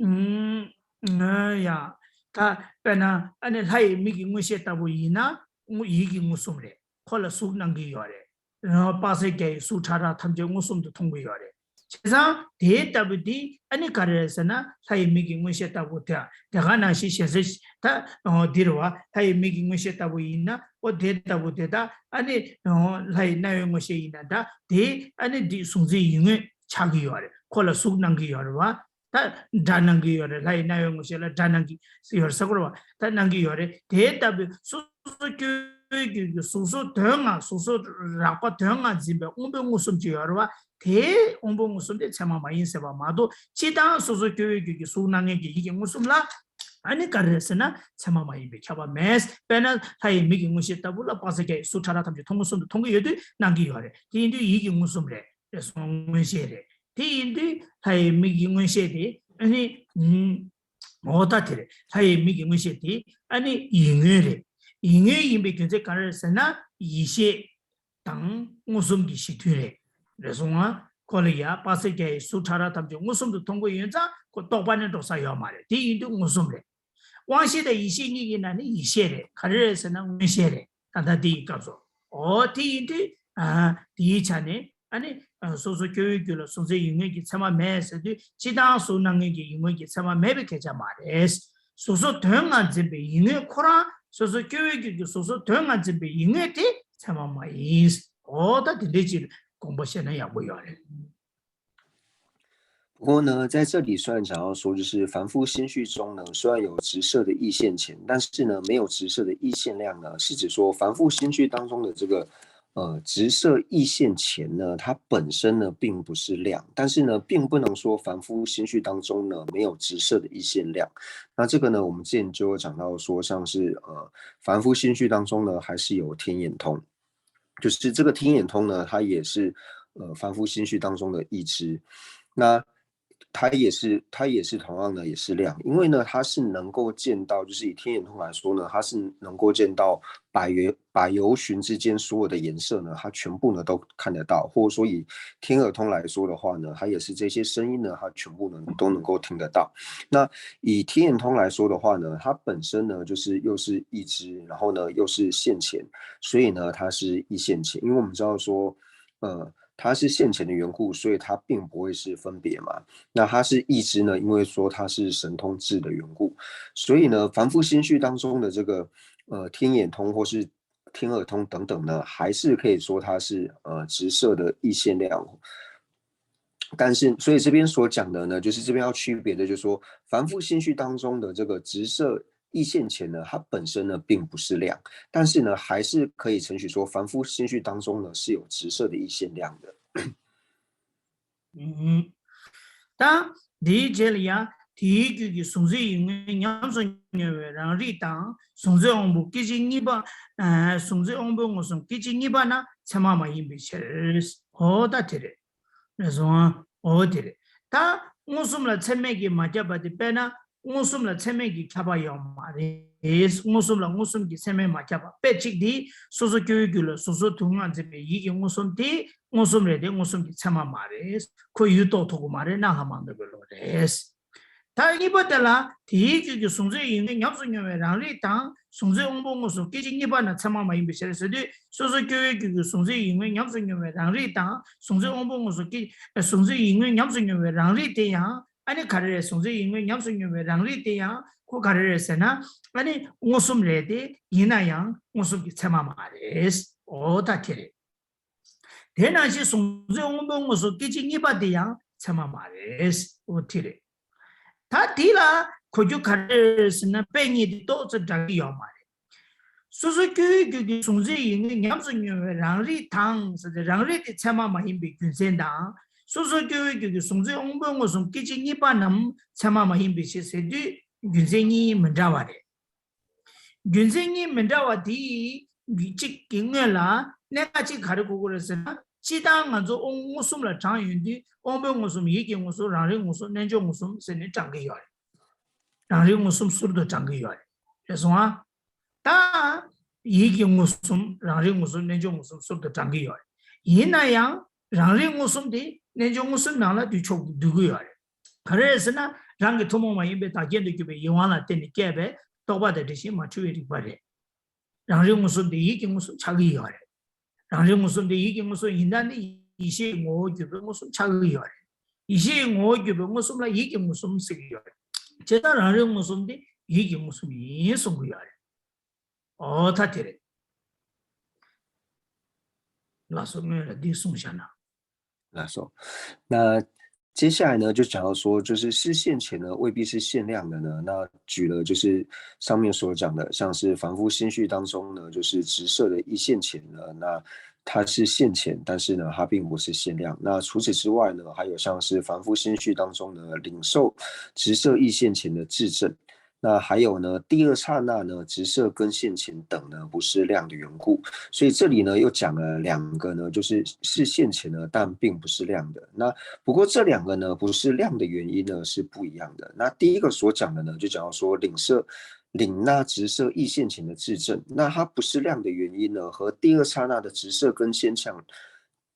ཨུམ། ང་ཡ། ད་དཔེར་ན་ཨ་ནི་ལྷ་ཡི་མིག་གི་མངོན་ཤེས་ལྟ་བུ་ཡིན་ན། མངོན་ཡིད་ཀྱི་མངོན་སུམ་རེད། ཁོ་ལ་གཟུགས་སྣང་གི་ཡོད་རེད། རང་དཔག་ཚད་བརྒྱ་ཡི་གཟུགས་ཕྲ་རགས་ཐམས་ཅད་མངོན་སུམ་དུ་མཐོང་གི་ཡོད་རེད། བྱས་ཙང་དེ་ལྟ་བུ་དེ་ཨ་ནི་ག་རེ་རེད་ཟེར་ན། ལྷ་ཡི་མིག་གི་མངོན་ཤེས་ལྟ་བུ་དེ་དེ་ག་ནང་བཞིན་ཞེ་ས་ད་འོ་འདིར་བ་ལྷ་ཡི་མིག་གི་མངོན་ཤེས་ལྟ་བུ་ཡིན་ན། འོ་དེ་ལྟ་བུ་དེ་ད་ཨ་ནི་ལྷ་ཡི་རྣ་བའི་མངོན་ཤེས་ཡིན་ན་ད་དེ་ཨ་ནི་འདི་གཟུང་འཛིན་ཡིད་མངོན་ཆགས་ཀྱི་ཡོད་རེད། ཁོ་ལ་གཟུགས་སྣང་གི་ཡོད་རེད་བ། ད་སྒྲ་སྣང་གི་ཡོད་རེད། ལྷ་ཡི་རྣ་བའི་མངོན་ཤེས་ལ་སྒྲ་སྣང་གི་ཡོད་རེད་ཟེར་གོ་རེད་བ། ད་སྣང་གི་ཡོད་རེད། དེ་ལྟ་བུའི་སོ་སོ་སྐྱེ་བོའི་རྒྱུད་ཀྱི་གཟུགས་སོགས་དོན་ལྔ། གཟུགས་སོགས་རགས་པ་དོན་ལྔ་འཛིན་པའི་དབང་པོའི་མངོན་སུམ་ཅིག་ཡོད་རེད་བ། དེའི་དབང་པོའི་མངོན་སུམ་དེ་ཚད་མ་མ་ཡིན་ཟེར་བ་མ་གཏོགས། སྤྱིར་བཏང་སོ་སོ་སྐྱེ་བོའི་རྒྱུད་ཀྱི་གཟུགས་སྣང་མཁན་གྱི་ཡིད་ཀྱི་མངོན་སུམ་ལ་ཨ་ནི་ག་རེ་རེད་ཟེར་ན། ཚད་མ་མ་ཡིན་པའི་ཁྱབ་པ་མེད། དཔེར་ན་ལྷ་ཡི་མིག་གི་མངོན་ཤེས་ལྟ་བུ་ལ་དཔག་ཚད་རྒྱ་ཡི་གཟུགས་ཕྲ་རགས་ཐམས་ཅད་མཐོང་སྒོ་གསུམ་དུ་མཐོང་གི་ཡོད་དུས་སྣང་གི་ཡོད་རེད། དེ་ཡིན་དུས་ཡིད་ཀྱི་མངོན་སུམ་རེད། རེད་སོང་། མངོན་ཤེས་རེད། དེ་ཡིན་དུས་ལྷ་ཡི་མིག་གི་མངོན་ཤེས་དེ་ཨ་ནི་ཨུམ། འོ་ད་དེ་རེད། ལྷ་ཡི་མིག་གི་མངོན་ཤེས་དེ་ཨ་ནི་ཡིད་མངོན་རེད། ཡིད་མངོན་ཡིན་པའི་རྒྱུ་མཚན་ག་རེ་རེད་ཟེར་ན། ཡིད་ཤེས་དང་མངོན་སུམ་གྱི་གཞི་མཐུན་རེད། རེད་སོང་ང་། ཁོ་ལ་ཡ་དཔག་ཚད་བརྒྱ་ཡི་གཟུགས་ཕྲ་རགས་ཐམས་ཅད་མངོན་སུམ་དུ་མཐོང་གི་ཡོད་ཙང་ཁོ་རྟོག་པ་ནི་འགྲོ་ས་ཡོད་མ་རེད། དེ་ཡིན་དུས་མངོན་སུམ་རེད། དབང་ཤེས་དང་ཡིད་ཤེས་གཉིས་ཀྱི་ནང་ནས་ཡིད་ཤེས་རེད། ག་རེ་རེད་ཟེར་ན་མངོན་ཤེས་རེད། ད་ལྟ་འདིའི་སྐབས་སུ། འོ་དེ་ཡིན་དུས་ཨ་དེའི་ཆ་ནས་ཨ་ནི་ཨ་སོ་སོ་སྐྱེ་བོའི་རྒྱུད་ལ་གཟུང་འཛིན་ཡིད་མངོན་གྱི་ཚད་མ་མེད་ཟེར་དུས་སྤྱིར་བཏང་གཟུགས་སྣང་མཁན་གྱི་ཡིད་མངོན་གྱི་ཚད་མ་མེད་པའི་སྐད་ཆ་མ་རེད། གཟུགས་སོགས་དོན་ལྔ་འཛིན་པའི་ཡིད་མངོན་ཁོ་རང་སོ་སོ་སྐྱེ་བོའི་རྒྱུད་ཀྱི་གཟུགས་སོགས་དོན་ལྔ་འཛིན་པའི་ཡིད་མངོན་དེ་ཚད་མ་མ་ཡིན། འོ་ད་དེ་འདྲའི་ཅིག་དགོངས་པ་བཞེས་ན་ཡག་པོ་ཡོད་རེད། 不过呢，在这里虽然讲到说，就是凡夫心绪中呢，虽然有直射的意现前，但是呢，没有直射的意现量呢，是指说凡夫心绪当中的这个呃直射意现前呢，它本身呢并不是量，但是呢，并不能说凡夫心绪当中呢没有直射的意现量。那这个呢，我们之前就有讲到说，像是呃凡夫心绪当中呢，还是有天眼通。就是这个天眼通呢，它也是呃凡夫心绪当中的一支。那它也是它也是同样的也是量，因为呢，它是能够见到，就是以天眼通来说呢，它是能够见到百由百由旬之间所有的颜色呢，它全部呢都看得到，或者说以天耳通来说的话呢，它也是这些声音呢，它全部呢都能够听得到。那以天眼通来说的话呢，它本身呢就是又是一支，然后呢又是现前，所以呢它是一现前，因为我们知道说，呃，它是现前的缘故，所以它并不会是分别嘛。那它是一支呢，因为说它是神通智的缘故，所以呢，凡夫心绪当中的这个呃天眼通或是天耳通等等呢，还是可以说它是呃直射的意现量。但是，所以这边所讲的呢，就是这边要区别的，就是说，凡夫心绪当中的这个直射意现前呢，它本身呢并不是量，但是呢，还是可以承许说，凡夫心绪当中呢是有直射的意现量的。ད་འདིའི་རྗེས་ལ་ཡང་དེའི་རྒྱུད་ཀྱི་གཟུང་འཛིན་ཡིད་མངོན་ཉམས་སུ་མྱོང་བའི་རང་རིག་དང་། གཟུང་འཛིན་དབང་པོ་སྐད་ཅིག་གཉིས་པ། གཟུང་འཛིན་དབང་པོའི་མངོན་སུམ་སྐད་ཅིག་གཉིས་པ་ན་ཚད་མ་མ་ཡིན་པའི་ཕྱིར། འོ་ད་དེ་རེད། རེད་སོང་། འོ་དེ་རེད། ད་མངོན་སུམ་ལ་ཚད་མས་ཀྱིས་མ་ཁྱབ་པ་དེ། དཔེར་ན་མངོན་སུམ་ལ་ཚད་མས་ཀྱིས་ཁྱབ་པ་ཡོད་མ་རེད། མངོན་སུམ་ལ་མངོན་སུམ་གྱི་ཚད་མས་མ་ཁྱབ་པ། དཔེ་གཅིག་འདི་སོ་སོ་སྐྱེ་བོའི་རྒྱུད་ལ་གཟུགས་སོགས་དོན་ལྔ་འཛིན་པའི་ཡིད་ཀྱི་མངོན་སུམ་དེ་མངོན་སུམ་རེད་དེ་མངོན་སུམ་གྱི་ཚད་མ་མ་རེད། ཁོ་ཡུལ་རྟོགས་ཐུབ་ཀྱི་མ་རེད། རྣམ་པར་མ་གཏོགས་པའི་བློ་རེད། ད་གཉིས་པ་དེ་ལ་དེའི་རྒྱུད་ཀྱི་གཟུང་འཛིན་ཡིད་མངོན་ཉམས་སུ་མྱོང་བའི་རང་རིག་དང་། གཟུང་འཛིན་དབང་པོ་མངོན་སུམ་སྐད་ཅིག་གཉིས་པ་ན་ཚད་མ་མ་ཡིན་པའི་ཕྱིར་ཟེར་དུས། སོ་སོ་སྐྱེ་བོའི་རྒྱུད་ཀྱི་གཟུང་འཛིན་ཡིད་མངོན་ཉམས་སུ་མྱོང་བའི་རང་རིག་དང་། གཟུང་འཛིན་དབང་པོ་མངོན་སུམ་སྐད། གཟུང་འཛིན་ཡིད་མངོན་ཉམས་སུ་མྱོང་བའི་རང་རིག་དེ་ཡང་ཨ་ནི་ག་རེ་རེད། གཟུང་འཛིན་ཡིད་མངོན་ཉམས་སུ་མྱོང་བའི་རང་རིག་དེ་ཡང་ཁོ་ག་རེ་རེད་ཟེར་ན། ཨ་ནི་མངོན་སུམ་རེད་དེ། ཡིན་ན་ཡང་མངོན་སུམ་གྱི་ཚད་མ་མ་རེད། འོ་ད་དེ་རེད། དེ་ནང་བཞིན་གཟུང་འཛིན་དབང་པོའི་མངོན་སུམ་སྐད་ཅིག་གཉིས་པ་དེ་ཡང་ཚད་མ་མ་རེད། འོ་དེ་རེད། ད་དེ་ལ་གོ་རྒྱུ་ག་རེ་རེད་ཟེར་ན། དཔེ་གཉིས་དེ་ཏོག་ཙམ་འདྲ་གི་ཡོད་མ་རེད། སོ་སོ་སྐྱེ་བོའི་རྒྱུད་ཀྱི་གཟུང་འཛིན་ཡིད་མངོན་ཉམས་སུ་མྱོང་བའི་རང་རིག་དང་ཟེར་ཏེ། རང་རིག་དེ་ཚད་མ་མ་ཡིན་པའི་རྒྱུ་མཚན་དང་། སོ་སོ་སྐྱེ་བོའི་རྒྱུད་ཀྱི་གཟུང་འཛིན་དབང་པོའི་མངོན་སུམ་སྐད་ཅིག་གཉིས་པ་རྣམས་ཚད་མ་མ་ཡིན་པའི་ཕྱིར་ཟེར་དུས་རྒྱུ་མཚན་གཉིས་མི་འདྲ་བ་རེད། རྒྱུ་མཚན་གཉིས་མི་འདྲ་བ་དེ་གཅིག་གི་སྔོན་ལ་གནད་འགག་གཅིག་ག་རེ་གོ་དགོས་རེད་ཟེར་ན། སྤྱིར་བཏང་ང་ཚོ་དབང་མངོན་སུམ་ལ་དྲངས་ཡོང་དུས་དབང་པོའི་མངོན་སུམ། ཡིད་ཀྱི་མངོན་སུམ། རང་རིག་མངོན་སུམ། རྣལ་འབྱོར་མངོན་སུམ་ཟེར་ནས་དྲངས་ཀྱི་ཡོད་རེད། རང་རིག་མངོན་སུམ་ཟུར་དུ་དྲངས་ཀྱི་ཡོད་རེད། རེད་སོང་ཨ། ད་ཡིད་ཀྱི་མངོན་སུམ། རང་རིག་མངོན་སུམ། རྣལ་འབྱོར་མངོན་སུམ་ཟུར་དུ་དྲངས་ཀྱི་ཡོད་རེད། ཡིན་ན་ཡང་རང་རིག་མངོན་སུམ་དེ་རྣལ་འབྱོར་མངོན་སུམ་ནང་ལ་འདུས་ཆོག་འདུས་ཀྱི་ཡོད་རེད། ག་རེ་རེད་ཟེར་ན། རང་གི་ཐུན་མོང་མ་ཡིན་པའི་བདག་རྐྱེན་དུ་གྱུར་པའི་ཡིད་དབང་ལ་བརྟེན་ནས་སྐྱེས་པའི་རྟོག་པ་དང་འདྲེས་ཤིང་མ་འཁྲུལ་བའི་རིག་པ་རེད། རང་རིག་མངོན་སུམ་དེ་ཡིད་ཀྱི་མངོན་སུམ་ཆགས་ཀྱི་ཡོད་རེད། རང་རིག་མངོན་སུམ་དེ་ཡིད་ཀྱི་མངོན་སུམ་ཡིན་ད་ནི་ཡིད་ཤེས་ངོ་བོར་གྱུར་པའི་མངོན་སུམ་ཆགས་ཀྱི་ཡོད་རེད། ཡེ་ཤེས་ཀྱི་ངོ་བོ་བརྗོད་པའི་མངོན་སུམ་ལ་ཡིད་ཀྱི་མངོན་སུམ་ཟེར་གྱི་ཡོད་རེད། བྱས་ཙང་རང་རིག་མངོན་སུམ་དེ་ཡིད་ཀྱི་མངོན་སུམ་ཡིན་གསུང་གི་ཡོད་རེད། ཨོ་ད་དེ་རེད། ལགས་སོ། སྔོན་ལ་འདི་གསུངས་བཞག་ན། 那说，那接下来呢，就讲到说，就是是现前呢，未必是限量的呢。那举了就是上面所讲的，像是凡夫心绪当中呢，就是直摄的亦现前呢，那它是现前，但是呢，它并不是限量。那除此之外呢，还有像是凡夫心绪当中呢，领受直摄亦现前的自证。那还有呢，第二刹那呢，直摄跟现前等呢，不是量的缘故。所以这里呢，又讲了两个呢，就是是现前呢，但并不是量的。那不过这两个呢，不是量的原因呢，是不一样的。那第一个所讲的呢，就讲到说领受。领那直射亦现前的自证，那它不是量的原因呢，和第二刹那的直射跟现象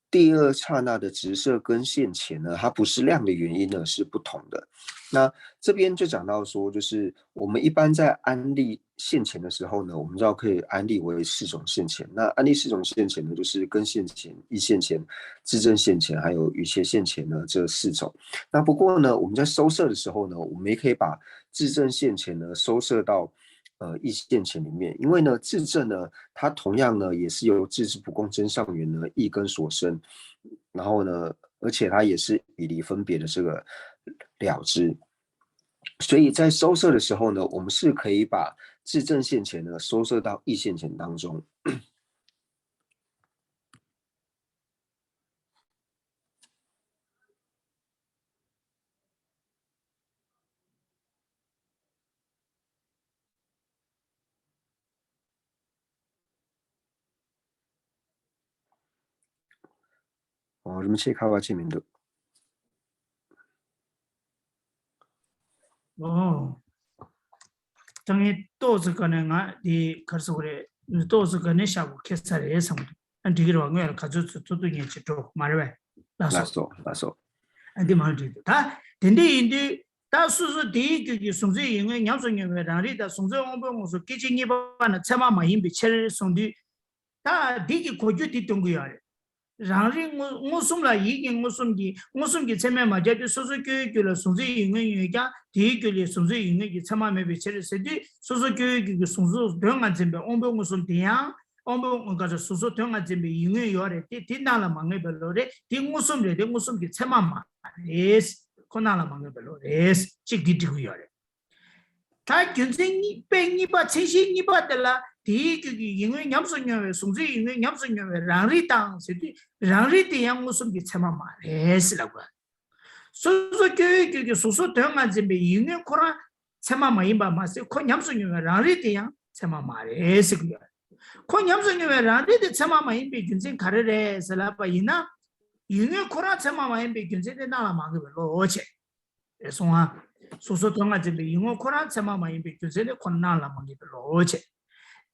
第二刹那的直射跟现前呢，它不是量的原因呢是不同的。那这边就讲到说，就是我们一般在安立现前的时候呢，我们知道可以安立为四种现前。那安立四种现前呢，就是跟现前、亦现前、自证现前，还有一切现前呢这四种。那不过呢，我们在收摄的时候呢，我们也可以把自证现前呢收摄到。呃，亦现前里面，因为呢，自证呢，它同样呢也是由自知不共真相缘呢，亦跟所生，然后呢，而且它也是以离分别的这个了知，所以在收摄的时候呢，我们是可以把自证现前呢收摄到亦现前当中。哦，什么切卡哇切面的？哦，དངོས་ཏོག་ཙི་ག་ནས་ང་དེ་གར་སོག་རེད། ཏོག་ཙི་ག་ནས་ཤ་བོ་ཁེ་ས་རེད་བསམ་གི་འདུག་ཨ་འགྲིག་གི་རེད་བ། དངོས་ལ་ག་ཚོད་ཚོད་ཐུབ་ཐུབ་ཉན་ཅིག་འགྲོ་མ་རེད་བས། ལགས་སོ། ལགས་སོ། ལགས་སོ། ཨ་འདི་མ་འགྲིག་འདུག་ད་དེ་འདྲ་ཡིན་དུས་ད་སོ་སོ་དེའི་རྒྱུད་ཀྱི་གཟུང་འཛིན་ཡིད་མངོན་ཉམས་སུ་མྱོང་བའི་རང་རིག་དང་གཟུང་འཛིན་དབང་པོའི་དངོས་སུ་སྐད་ཅིག་གཉིས་པ་ནི་ཚད་མ་མ་ཡིན་པའི་ཕྱིར་གསུངས་དུས། ད་འདི་གི་གོ་རྒྱུ་དེ་སྟོན་གི་ཡོད་རེད། རང་རིག་མངོན་མངོན་སུམ་ལ་ཡིད་ཀྱི་མངོན་སུམ་གྱི་མངོན་སུམ་གྱི་ཚད་མས་མ་ཁྱབ་སྟེ། སོ་སོ་སྐྱེ་བོའི་རྒྱུད་ལ་གཟུང་འཛིན་ཡིད་མངོན་ཡོད་ཀྱང་དེའི་རྒྱུད་ལས་གཟུང་འཛིན་ཡིད་མངོན་གྱི་ཚད་མ་མེད་པའི་ཕྱིར་ཟེར་དུས། སོ་སོ་སྐྱེ་བོའི་རྒྱུད་ཀྱི་གཟུང་གཟུགས་དོན་ལྔ་འཛིན་པའི་དབང་པོའི་མངོན་སུམ་དེ་ཡང་། དབང་པོའི་མངོན་ག་ཚོད་གཟུགས་སོགས་དོན་ལྔ་འཛིན་པའི་ཡིད་མངོན་ཡོད་རེད་དེ། དེ་སྣང་ལ་མ་ངེས་པའི་བློ་རེད། དེ་མངོན་སུམ་རེད་དེ། མངོན་སུམ་གྱི་ཚད་མ་མ་རེད། ཁོ་སྣང་ལ་མ་ངེས་པའི་བློ་རེད། གཅིག་འདི་འགྲིག་གི་ཡོད་རེད། ད་རྒྱུ་མཚན་གཉིས་དཔེ་གཉིས་པ་མཚན་གཞི་གཉིས་པ་དེ་ལ་དེའི་རྒྱུད་ཀྱི་ཡིད་མངོན་ཉམས་སུ་མྱོང་བའི་གཟུང་འཛིན་ཡིད་མངོན་ཉམས་སུ་མྱོང་བའི་རང་རིག་དང་ཟེར་དུས། རང་རིག་དེ་ཡང་མངོན་སུམ་གྱི་ཚད་མ་མ་རེད་ཟེར་ལབ་དགོས། སོ་སོ་སྐྱེ་བོའི་རྒྱུད་ཀྱི་གཟུགས་སོགས་དོན་ལྔ་འཛིན་པའི་ཡིད་མངོན་ཁོ་རང་ཚད་མ་མ་ཡིན་པ་མ་ཟད། ཁོ་ཉམས་སུ་མྱོང་བའི་རང་རིག་དེ་ཡང་ཚད་མ་མ་རེད་ཟེར་གྱི་ཡོད། ཁོ་ཉམས་སུ་མྱོང་བའི་རང་རིག་དེ་ཚད་མ་མ་ཡིན་པའི་རྒྱུ་མཚན་ག་རེ་རེད་ཟེར་ལབ་པ་ཡིན་ན། ཡིད་མངོན་ཁོ་རང་ཚད་མ་མ་ཡིན་པའི་རྒྱུ་མཚན་དེ་སྣང་ལ་མ་ངེས་པའི་བློ་བྱས། རེད་སོང་ང་། སོ་སོ་དོན་ལྔ་འཛིན་པའི་ཡིད་མངོན་ཁོ་རང་ཚད་མ་མ་ཡིན་པའི་རྒྱུ་མཚན་དེ་ཁོ་སྣང་ལ་མ་ངེས་པའི་བློ་བྱས།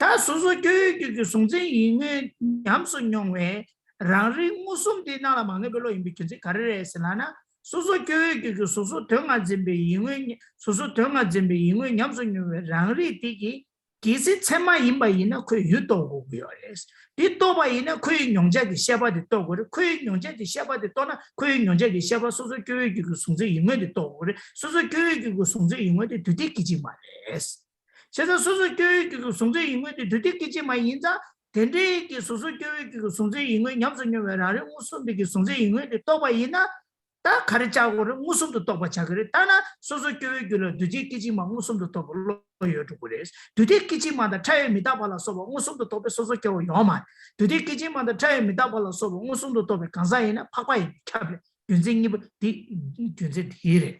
ད་སོ་སོ་སྐྱེ་བོའི་རྒྱུད་ཀྱི་གཟུང་འཛིན་ཡིད་མངོན་ཉམས་སུ་མྱོང་བའི་རང་རིག་མངོན་སུམ་དེ་སྣང་ལ་མ་ངེས་པའི་བློ་ཡིན་པའི་རྒྱུ་མཚན་ག་རེ་རེད་ཟེར་ལབ་ན། སོ་སོ་སྐྱེ་བོའི་རྒྱུད་ཀྱི་གཟུགས་སོགས་དོན་ལྔ་འཛིན་པའི་ཡིད་མངོན། གཟུགས་སོགས་དོན་ལྔ་འཛིན་པའི་ཡིད་མངོན་ཉམས་སུ་མྱོང་བའི་རང་རིག་དེ་གིས། གལ་སྲིད་ཚད་མ་ཡིན་པ་ཡིན་ན་ཁོས་ཡུལ་རྟོགས་དགོས་ཀྱི་ཡོད་རེད། དེ་རྟོགས་པ་ཡིན་ན་ཁོའི་མྱོང་བྱ་གི་ཤེས་པ་དེ་རྟོགས་དགོས་རེད། ཁོའི་མྱོང་བྱ་གི་ཤེས་པ་དེ་རྟོགས་ན་ཁོའི་མྱོང་བྱ་གི་ཤེས་པ་སོ་སོ་སྐྱེ་བོའི་རྒྱུད་ཀྱི་གཟུང་འཛིན་ཡིད་མངོན་དེ་རྟོགས་དགོས་རེད། སོ་སོ་སྐྱེ་བོའི་རྒྱུད་ཀྱི་གཟུང་འཛིན་ཡིད་མངོན་དེ་དུས་མཐའི་སྐད་ཅིག་མ་རེད། བྱས་ཙང་སོ་སོ་སྐྱེ་བོའི་རྒྱུད་ཀྱི་གཟུང་འཛིན་ཡིད་མངོན་དེ་དུས་མཐའི་སྐད་ཅིག་མ་ཡིན་ཙང་། དེ་འདྲའི་གི་སོ་སོ་སྐྱེ་བོའི་རྒྱུད་ཀྱི་གཟུང་འཛིན་ཡིད་མངོན་ཉམས་སུ་མྱོང་བའི་རང་རིག་མངོན་སུམ་དེ་གི་གཟུང་འཛིན་ཡིད་མངོན་དེ་རྟོགས་པ་ཡིན་ན། ད་ག་རེ་བྱ་དགོས་རེད། མངོན་སུམ་དུ་རྟོགས་པ་བྱ་གི་རེད། ད་ན་སོ་སོ་སྐྱེ་བོའི་རྒྱུད་ལ་དུས་མཐའི་སྐད་ཅིག་མ་མངོན་སུམ་དུ་རྟོགས་པའི་བློ་ཡོད་འགྲོ་གི་རེད། དུས་མཐའི་སྐད་ཅིག་མ་དང་ཕྲ་བའི་མི་རྟག་པ་ལ་སོགས་པ་མངོན་སུམ་དུ་རྟོགས་པའི་སོ་སོ་སྐྱེ་བོ་ཡོད་མ་རེད། དུས་མཐའི་སྐད་ཅིག་མ་དང་ཕྲ་བའི་མི་རྟག་པ་ལ་སོགས་པ་མངོན་སུམ་དུ་རྟོགས་པའི་གང་ཟག་ཡིན་ན་འཕགས་པ་ཡིན་པས་ཁྱབ་རེད། རྒྱུ་མཚན་གཉིས་པ་དེ་རྒྱུ་མཚན་དེ་རེད།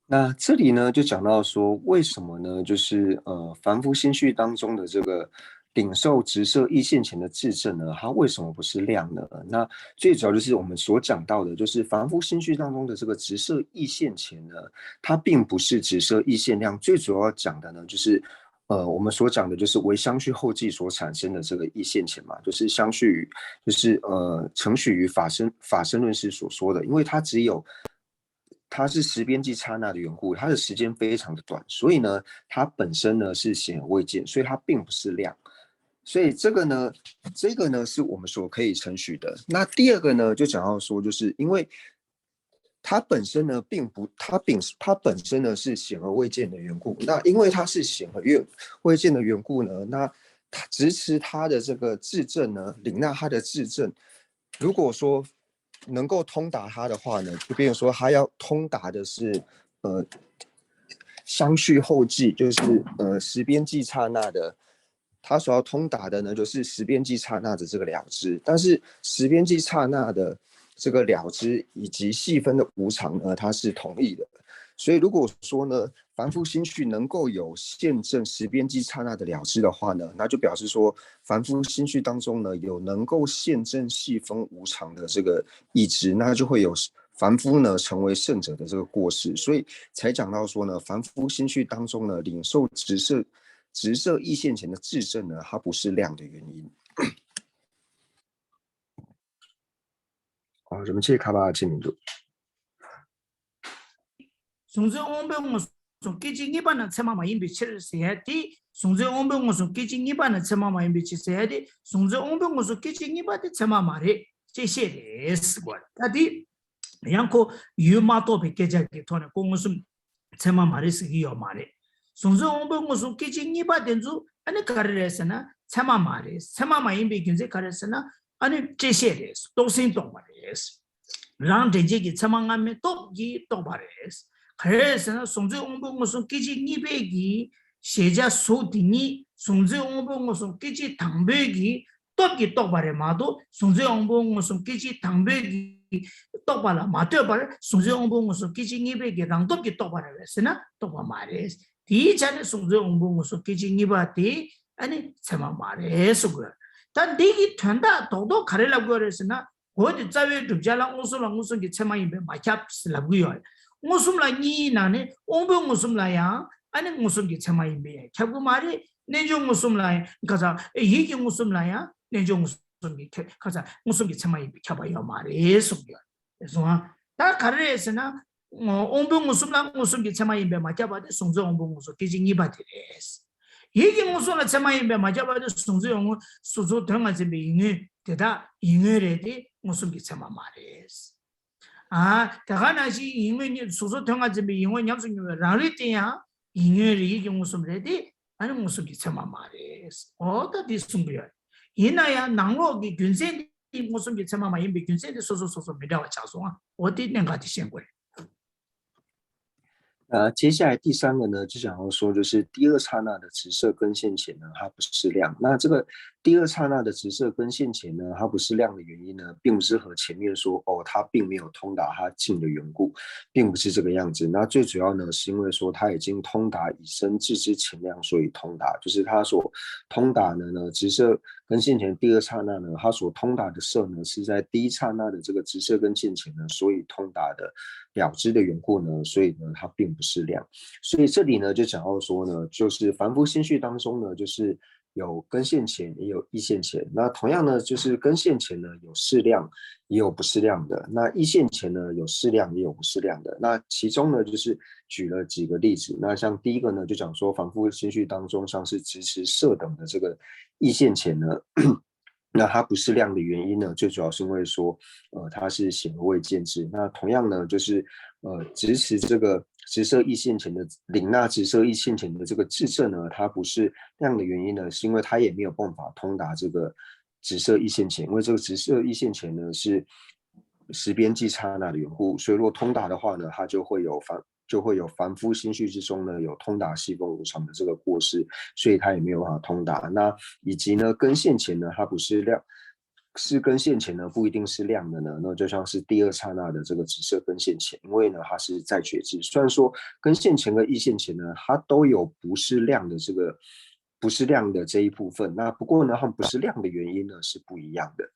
那这里呢，就讲到说，为什么呢？就是呃，凡夫心绪当中的这个领受直射亦现前的自证呢，它为什么不是量呢？那最主要就是我们所讲到的，就是凡夫心绪当中的这个直射亦现前呢，它并不是直射亦现量。最主要讲的呢，就是呃，我们所讲的就是唯相续后继所产生的这个亦现前嘛，就是相续于，就是呃，承许于法身法身论师所说的，因为它只有它是时边际刹那的缘故，它的时间非常的短，所以呢，它本身呢是显而未见，所以它并不是量。所以这个呢，这个呢是我们所可以承许的。那第二个呢，就讲到说，就是因为它本身呢并不，它并它本身呢是显而未见的缘故。那因为它是显而未未见的缘故呢，那它支持它的这个质证呢，领纳它的质证，如果说能够通达它的话呢，就变成说它要通达的是呃相续后继，就是呃时边际刹那的，它所要通达的呢，就是时边际刹那的这个了知。但是时边际刹那的这个了知以及细分的无常呢，它是同意的。所以如果说呢，凡夫心绪能够有现证时边际刹那的了知的话呢，那就表示说凡夫心绪当中呢有能够现证细分无常的这个意志，那就会有凡夫呢成为圣者的这个过失。所以才讲到说呢，凡夫心绪当中呢领受直射直射意现前的质证呢，它不是量的原因。哦，什么切卡巴切米度？ གཟུང་འཛིན་དབང་པོའི་མངོན་སུམ་སྐད་ཅིག་གཉིས་པ་ནི་ཚད་མ་མ་ཡིན་པའི་ཕྱིར་ཟེར་ཡ་དེ། གཟུང་འཛིན་དབང་པོའི་མངོན་སུམ་སྐད་ཅིག་གཉིས་པ་ནི་ཚད་མ་མ་ཡིན་པའི་ཕྱིར་ཟེར་ཡ་དེ། གཟུང་འཛིན་དབང་པོའི་མངོན་སུམ་སྐད་ཅིག་གཉིས་པ་དེ་ཚད་མ་མ་རེད། བཅད་ཤེས་རེད་ཟེར་བ་རེད། ད་དེ་ཡང་ཁོ་ཡུལ་མ་རྟོགས་པའི་སྐད་ཆ་གི་ཐོག་ནས་ཁོ་མངོན་སུམ་ཚད་མ་མ་རེད་ཟེར་གྱི་ཡོད་མ་རེད། གཟུང་འཛིན་དབང་པོའི་མངོན་སུམ་སྐད་ཅིག་གཉིས་པ་དེ་ཚོ་ཨ་ནི་ག་རེ་རེད་ཟེར་ན་ཚད་མ་མ་རེད། ཚད་མ་མ་ཡིན་པའི་རྒྱུ་མཚན་ག་རེ་ཟེར་ན་ཨ་ནི་བཅད་ཤེས་རེད། རྟོགས་ཟིན་རྟོགས་པ་རེད། རང་འདྲེན་བྱེད་ཀྱི་ཚད་མ་སྔ་མའི་སྟོབས་ཀྱིས་རྟོགས་པ་རེད། ག་རེ་ཟེར་ན་གཟུང་འཛིན་དབང་པོའི་མངོན་སུམ་སྐད་ཅིག་གཉིས་པའི་གི་གཞལ་བྱ་གཟུགས་དེ་ཉིད་གཟུང་འཛིན་དབང་པོའི་མངོན་སུམ་སྐད་ཅིག་དང་པོའི་གི་སྟོབས་ཀྱིས་རྟོགས་པ་རེད་མ་གཏོགས་གཟུང་འཛིན་དབང་པོའི་མངོན་སུམ་སྐད་ཅིག་དང་པོའི་གི་རྟོགས་པ་ལ་མ་ལྟོས་པར་གཟུང་འཛིན་དབང་པོའི་མངོན་སུམ་སྐད་ཅིག་གཉིས་པའི་གི་རང་སྟོབས་ཀྱིས་རྟོགས་པ་རེད་པས་ཟེར་ན་རྟོགས་པ་མ་རེད། དེའི་ཆ་ནས་གཟུང་འཛིན་དབང་པོའི་མངོན་སུམ་སྐད་ཅིག་གཉིས་པ་དེ་ཨ་ནི་ཚད་མ་མ་རེད་གསུང་གི་ཡོད། ད་འདི་གི་དོན་དག་རྡོག་རྡོག་ག་རེ་ལབ་དགོས་རེད་ཟེར་ན། གོ་དེ་རྩ་བའི་བསྒྲུབ་བྱ་ལ་མངོན་སུམ་ལ་མངོན་སུམ་གྱི་ཚད་མ་ཡིན་པས་མ་ཁྱབ་ཟེར་ལབ་གི་ཡོད། མངོན་སུམ་ལ་གཉིས་ནང་ནས་དབང་པོའི་མངོན་སུམ་ལ་ཡང་ཨ་ནི་མངོན་སུམ་གྱི་ཚད་མ་ཡིན་པས་ཡང་ཁྱབ་གི་མ་རེད། རྣལ་འབྱོར་མངོན་སུམ་ལ་ཡང་ཁ་ཚ་ཡིད་ཀྱི་མངོན་སུམ་ལ་ཡང་རྣལ་འབྱོར་མངོན་སུམ་གྱི་ཁྱབ་ཁ་ཚ་མངོན་སུམ་གྱི་ཚད་མ་ཡིན་པས་ཁྱབ་པ་ཡོད་མ་རེད་གསུངས་ཡོད། རེད་སོང་ཨ། ད་ག་རེ་རེད་ཟེར་ན། དབང་པོའི་མངོན་སུམ་ལ་མངོན་སུམ་གྱི་ཚད་མ་ཡིན་པས་མ་ཁྱབ་པ་དེ་གཟུང་འཛིན་དབང་པོའི་མངོན་སུམ་སྐད་ཅིག་གཉིས་པ་དེ་རེད། ཡིད་ཀྱི་མངོན་སུམ་ལ་ཚད་མ་ཡིན་པས་མ་ཁྱབ་པ་དེ་གཟུང་འཛིན་དབང་པོ་གཟུགས་ཚོར་དོན་ལྔ་འཛིན་པའི་ཡིད་མངོན་དེ་དག་ཡིད་མངོན་རེད་དེ་མངོན་སུམ་གྱི་ཚད་མ་མ་རེད། ཨ། དེ་ག་ནང་བཞིན་ཡིད་མངོན་ཉིད་གཟུགས་ཚོར་དོན་ལྔ་འཛིན་པའི་ཡིད་མངོན་ཉམས་སུ་མྱོང་བའི་རང་རིག་དེ་ཡང་ཡིད་མངོན་རེད། ཡིད་ཀྱི་མངོན་སུམ་རེད་དེ་ཨ་ནི་མངོན་སུམ་གྱི་ཚད་མ་མ་རེད། འོ་ད་དེ་གསུང་གི་ཡོད། ཡིན་ན་ཡང་ནང་ལོགས་ཀྱི་རྒྱུ་མཚན་དེ་མངོན་སུམ་གྱི་ཚད་མ་མ་ཡིན་པའི་རྒྱུ་མཚན་དེ་སོ་སོ་སོ་སོ་མི་འདྲ་བ་ཆགས་སོང་ཨ། འོ་དེ་གནད་འགག་དེ་ཤེས་དགོས་རེད། 呃，接下来第三个呢，就想要说，就是第二刹那的直射跟现前呢，它不是量。那这个第二刹那的直射跟现前呢，它不是量的原因呢，并不是和前面说哦，它并没有通达它境的缘故，并不是这个样子。那最主要呢，是因为说它已经通达已生自知前量，所以通达，就是它所通达的呢，直射跟现前第二刹那呢，它所通达的色呢，是在第一刹那的这个直射跟现前呢，所以通达的了知的缘故呢，所以呢，它并不是量。所以这里呢，就讲到说呢，就是凡夫心绪当中呢，就是有跟现前，也有意现前。那同样呢，就是跟现前呢，有是量，也有不是量的。那意现前呢，有是量，也有不是量的。那其中呢，就是举了几个例子。那像第一个呢，就讲说凡夫心绪当中，像是直持色等的这个意现前呢，那它不是量的原因呢，最主要是因为说，呃，它是显而未见之。那同样呢，就是呃，直持这个直射意现前的领纳直射意现前的这个质证呢，它不是量的原因呢，是因为它也没有办法通达这个直射意现前，因为这个直射意现前呢是时边际刹那的缘故，所以如果通达的话呢，它就会有凡就会有凡夫心绪之中呢有通达细分无常的这个过失，所以它也没有办法通达。那以及呢，跟现前呢，它不是量。是跟现前呢不一定是量的呢，那就像是第二刹那的这个直射跟现前，因为呢它是在觉知。虽然说跟现前跟意现前呢，它都有不是量的这个不是量的这一部分，那不过呢，它们不是量的原因呢是不一样的。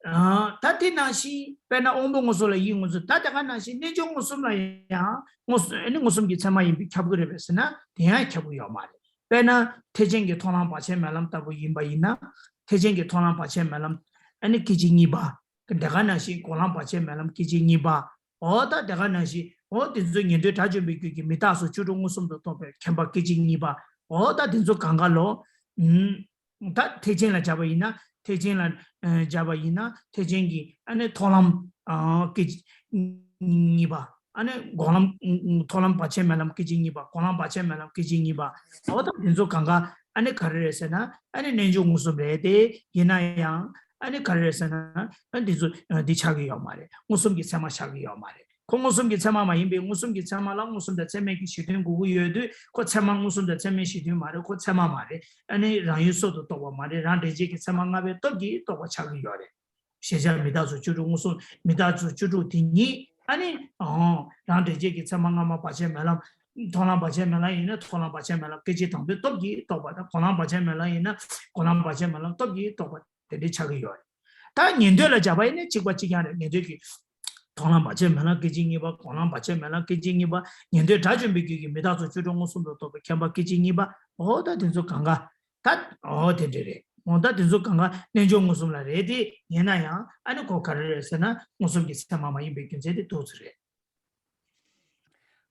ད་ད་དེ་ནང་བཞིན་དཔེར་ན་དབང་པོ་མངོན་སུམ་ལ་ཡིད་མངོན་སུམ། ད་དེ་ག་ནང་བཞིན་རྣལ་འབྱོར་མངོན་སུམ་ལ་ཡང་མངོན་སུམ་ཨ་ནི་མངོན་སུམ་གྱི་ཚད་མ་ཡིན་པས་ཁྱབ་ཀྱི་རེད་པས་ཟེར་ན་དེ་ཡང་ཁྱབ་ཀྱི་ཡོད་མ་རེད། དཔེར་ན་ཐེག་ཆེན་གྱི་མཐོང་ལམ་བར་ཆད་མེད་ལམ་ལྟ་བུ་ཡིན་པ་ཡིན་ན། ཐེག་ཆེན་གྱི་མཐོང་ལམ་བར་ཆད་མེད་ལམ་ཨ་ནི་སྐད་ཅིག་གཉིས་པ། དེ་ག་ནང་བཞིན་འགོག་ལམ་བར་ཆད་མེད་ལམ་སྐད་ཅིག་གཉིས་པ། འོ་ད་དེ་ག་ནང་བཞིན་ འོ་དེ་ཚོ་ཉན་ཐོས་དགྲ་བཅོམ་པའི་རྒྱུད་ཀྱི་མི་རྟག་སོགས་བཅུ་དྲུག་མངོན་སུམ་དུ་རྟོགས་པའི་མཁྱེན་པ་སྐད་ཅིག་གཉིས་པ། འོ་ད་དེ་ཚོ་གང་ག་ལོ། ཨུམ། ད་ཐེག་ཆེན་ལ་སྦྱར་བ་ཡིན་ན་ཐེག་ཆེན་ལ་ཨ་སྦྱར་བ་ཡིན་ན་ཐེག་ཆེན་གྱི་ཨ་ནི་མཐོང་ལམ་ཨ་སྐད་ཅིག་གཉིས་པ། ཨ་ནི་སྒོམ་ལམ། མཐོང་ལམ་བར་ཆད་མེད་ལམ་སྐད་ཅིག་གཉིས་པ། སྒོམ་ལམ་བར་ཆད་མེད་ལམ་སྐད་ཅིག་གཉིས་པ། འོ་ད་དེ་ཚོ་གང་ག་ཨ་ནི་ག་རེ་རེད་ཟེར་ན་ཨ་ནི་རྣལ་འབྱོར་མངོན་སུམ་རེད་དེ། ཡིན་ན་ཡང་ཨ་ནི་ག་རེ་རེད་ཟེར་ན་ཨ་ནི་དེ་ཚོ་འདི་ཆགས་ཀྱི་ཡོད་མ་རེད། མངོན་སུམ་གྱི་ཚད་མ་ཆགས་ཀྱི་ཡོད་མ་རེད། ཁོ་མངོན་སུམ་གྱི་ཚད་མ་མ་ཡིན་པས་མངོན་སུམ་གྱི་ཚད་མ་ལ་མངོན་སུམ་དང་ཚད་མིན་གྱི་གཞི་མཐུན་དགོས་ཀྱི་ཡོད་དུས་ཁོ་ཚད་མ་མངོན་སུམ་དང་ཚད་མིན་གཞི་མཐུན་མ་རེད། ཁོ་ཚད་མ་མ་རེད། ཨ་ནི་རང་ཡུལ་སོ་སོར་རྟོགས་པ་མ་རེད། རང་འབྲེལ་བྱེད་ཀྱི་ཚད་མ་ལྔ་པའི་སྟོབས་ཀྱིས་རྟོགས་པ་ཆགས་ཀྱི་ཡོད་རེད། ཤེས་བྱ་མི་རྟག་སོགས་བཅུ་དྲུག་མངོན་སུམ། མི་རྟག་སོགས་བཅུ་དྲུག་དེ་ཉིད་ཨ་ནི་ཨང་རང་འབྲེལ་བྱེད་ཀྱི་ཚད་མ་སྔ་མ་བར་ཆད་མེད་ལམ། མཐོང་ལམ་བར་ཆད་མེད་ལམ་ཡིན་ན་མཐོང་ལམ་བར་ཆད་མེད་ལམ་སྐད་ཅིག་དང་པོའི་སྟོབས་ཀྱིས་རྟོགས་པ་དང་། སྒོམ་ལམ་བར་ཆད་མེད་ལམ་ཡིན་ན་སྒོམ་ལམ་བར་ཆད་མེད་ལམ་སྟོབས་ཀྱིས་རྟོགས་པ་དེ་འདྲའི་ཆགས་ཀྱི་ཡོད་རེད། ད་ཉན་ཐོས་ལ་སྦྱར་བ་ཡིན་ན་གཅིག་པ་གཅིག་རྐྱང་རེད། ཉན་ཐོས་ཀྱི་མཐོང་ལམ་བར་ཆད་མེད་ལམ་སྐད་ཅིག་གཉིས་པ། སྒོམ་ལམ་བར་ཆད་མེད་ལམ་སྐད་ཅིག་གཉིས་པ། ཉན་ཐོས་དགྲ་བཅོམ་པའི་རྒྱུད་ཀྱི་མི་རྟག་སོགས་བཅུ་དྲུག་མངོན་སུམ་དུ་རྟོགས་པའི་མཁྱེན་པ་སྐད་ཅིག་གཉིས་པ། འོ་ད་དེ་ཚོ་གང་ག་ད་འོ་དེ་འདྲ་རེད། འོ་ད་དེ་ཚོ་གང་ག་རྣལ་འབྱོར་མངོན་སུམ་ལ་རེད་དེ། ཡིན་ན་ཡང་ཨ་ནི་ཁོ་ག་རེ་རེད་ཟེར་ན་མངོན་སུམ་གྱི་ཚད་མ་མ་ཡིན་པའི་རྒྱུ་མཚན་དེ་འདུག་ཚོད་རེད།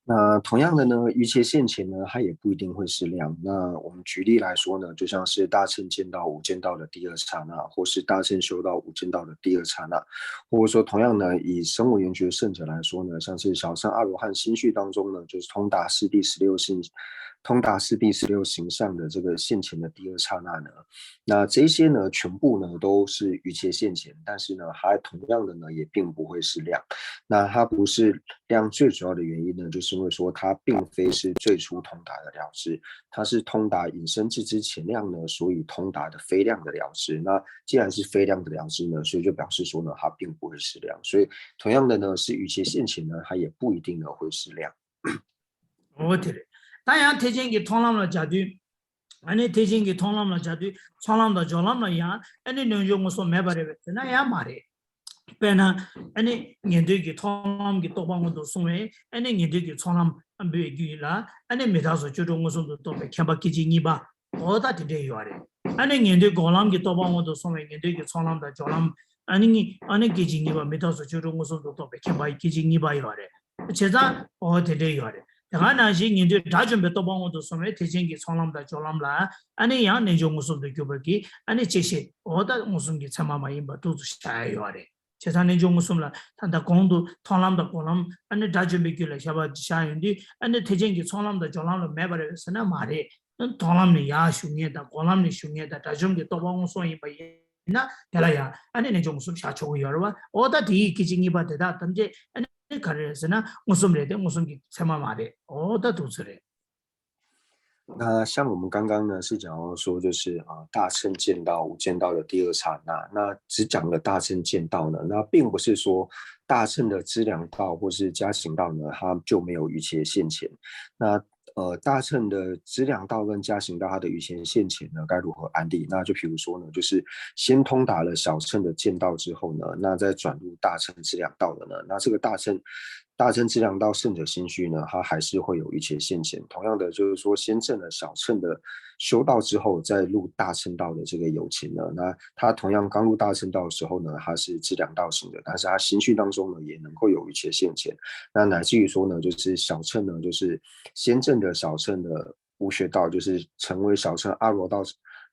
那同样的呢，一切现前呢，它也不一定会是量。那我们举例来说呢，就像是大乘见到无间道的第二刹那，或是大乘修道无间道的第二刹那，或者说同样呢，以声闻缘觉圣者来说呢，像是小乘阿罗汉心绪当中呢，就是通达四谛十六行，通达四谛十六行相的这个现前的第二刹那呢，那这些呢，全部呢都是一切现前，但是呢，它同样的呢也并不会是量。那它不是量最主要的原因呢，就是因为说它并非是最初通达的了知，它是通达引生智之前量呢，所以通达的非量的了知。那既然是非量的了知呢，所以就表示说呢，它并不会是量。所以同样的呢，是一切现前呢，它也不一定呢会是量。 འོ་དེ་རེད། ད་ཡང་ཐེག་ཆེན་གྱི་མཐོང་ལམ་ལ་སྦྱར་དུས། ཨ་ནི་ཐེག་ཆེན་གྱི་མཐོང་ལམ་ལ་སྦྱར་དུས་ཚོགས་ལམ་དང་སྦྱོར་ལམ་ལ་ཡང་ཨ་ནི་རྣལ་འབྱོར་མངོན་སུམ་མེད་པ་རེད་པས་ཟེར་ན་ཡང་མ་རེད། དཔེར་ན་ཨ་ནི་ཉན་ཐོས་ཀྱི་མཐོང་ལམ་གྱི་རྟོགས་པ་མངོན་དུ་སོང་བས་ཨ་ནི་ཉན་ཐོས་ཀྱི་ཚོགས་ལམ་པོའི་རྒྱུད་ལ་ཨ་ནི་མི་རྟག་སོགས་བཅུ་དྲུག་མངོན་སུམ་དུ་རྟོགས་པའི་མཁྱེན་པ་སྐད་ཅིག་གཉིས་པ། འོ་ད་དེ་འདྲས་ཡོད་རེད། ཨ་ནི་ཉན་ཐོས་སྒོམ་ལམ་གྱི་རྟོགས་པ་མངོན་དུ་སོང་བའི་ཉན་ཐོས་ཀྱི་ཚོགས་ལམ་དང་སྦྱོར་ལམ། ཨ་ནི་གཉིས་ཨ་ནི་སྐད་ཅིག་གཉིས་པ་མི་རྟག་སོགས་བཅུ་དྲུག་མངོན་སུམ་དུ་རྟོགས་པའི་མཁྱེན་པ་སྐད་ཅིག་གཉིས་པ་ཡོད་རེད། བྱས་ཙང་འོ་དེ་འདྲས་ཡོད་རེད། དེ་ག་ནང་བཞིན་ཉན་ཐོས་དགྲ་བཅོམ་པའི་རྟོགས་པ་མངོན་དུ་སོང་བའི་ཐེག་ཆེན་གྱི་ཚོགས་ལམ་དང་སྦྱོར་ལམ་ལ་ཨ་ནི་ཡང་རྣལ་འབྱོར་མངོན་སུམ་དུ་གྱུར་པ་གི་ཨ་ནི་བཅད་ཤེས་འོ་ད་མངོན་སུམ་གྱི་ཚད་མ་མ་ཡིན་པ་འདུག་ཏུ་བཞག་ཡ་ཡོད་རེད། བྱས་ཙང་རྣལ་འབྱོར་མངོན་སུམ་ལ་ད་ལྟ་གོང་དུ་མཐོང་ལམ་དང་སྒོམ་ལམ་ཨ་ནི་དགྲ་བཅོམ་པའི་རྒྱུད་ལ་བཞག་པ་བཞག་ཡོང་དུས་ཨ་ནི་ཐེག་ཆེན་གྱི་ཚོགས་ལམ་དང་སྦྱོར་ལམ་ལ་མེད་པ་རེད་ཟེར་ན་མ་རེད། མཐོང་ལམ་ནས་ཡར་ཞུགས་མཁན་དང་སྒོམ་ལམ་ནས་ཞུགས་མཁན་དང་དགྲ་བཅོམ་གྱི་རྟོགས་པ་མངོན་སུམ་ཡིན་པ་ཡིན་ན་དེ་ལ་ཡང་ཨ་ནི་རྣལ་འབྱོར་མངོན་སུམ་བཞག་ཆོག་གི་ཡོད་རེད་བ། འོ་ད་དེ་ཡི་སྐད་ཅིག་གཉིས་པ་དེ་དག་ཐམས་ཅད་ཨ་ནི་ག་རེ་རེད་ཟེར་ན་མངོན་སུམ་རེད་དེ་མངོན་སུམ་གྱི་ཚད་མ་མ་རེད། འོ་ད་འདུག་ཚོད་རེད། 那像我们刚刚呢是讲到说，就是呃大乘见到无间道的第二刹那，那只讲了大乘见到呢，那并不是说大乘的资粮道或是加行道呢，它就没有一切现前。那呃大乘的资粮道跟加行道它的一切现前呢，该如何安立？那就比如说呢，就是先通达了小乘的见道之后呢，那再转入大乘资粮道的呢，那这个大乘大乘资粮道圣者心绪呢，它还是会有一切现前。同样的，就是说先证了小乘的修道之后，再入大乘道的这个有情呢，那他同样刚入大乘道的时候呢，他是资粮道行的，但是他心绪当中呢，也能够有一切现前。那乃至于说呢，就是小乘呢，就是先证的小乘的无学道，就是成为小乘阿罗道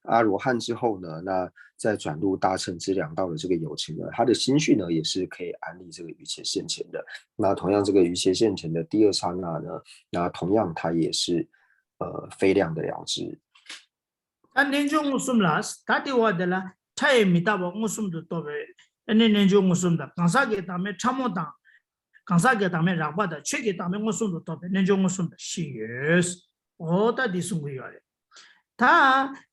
阿罗汉之后呢，那再转入大乘资粮道的这个有情呢，他的心绪呢也是可以安立这个一切现前的。那同样，这个一切现前的第二刹那呢，那同样它也是呃非量的了知。 ད་རྣལ་འབྱོར་མངོན་སུམ་ལ་ད་དེ་བ་དེ་ལ་ཕྲ་བའི་མི་རྟག་པ་མངོན་སུམ་དུ་རྟོགས་པའི་ཨ་ནི་རྣལ་འབྱོར་མངོན་སུམ་དང་གང་ཟག་གི་བདག་མེད་ཕྲ་མོ་དང་། གང་ཟག་གི་བདག་མེད་རགས་པ་དང་ཆོས་ཀྱི་བདག་མེད་མངོན་སུམ་དུ་རྟོགས་པའི་རྣལ་འབྱོར་མངོན་སུམ་དང་བཞི་ཡོད། འོ་ད་འདི་གསུང་གི་ཡོད་རེད། ད་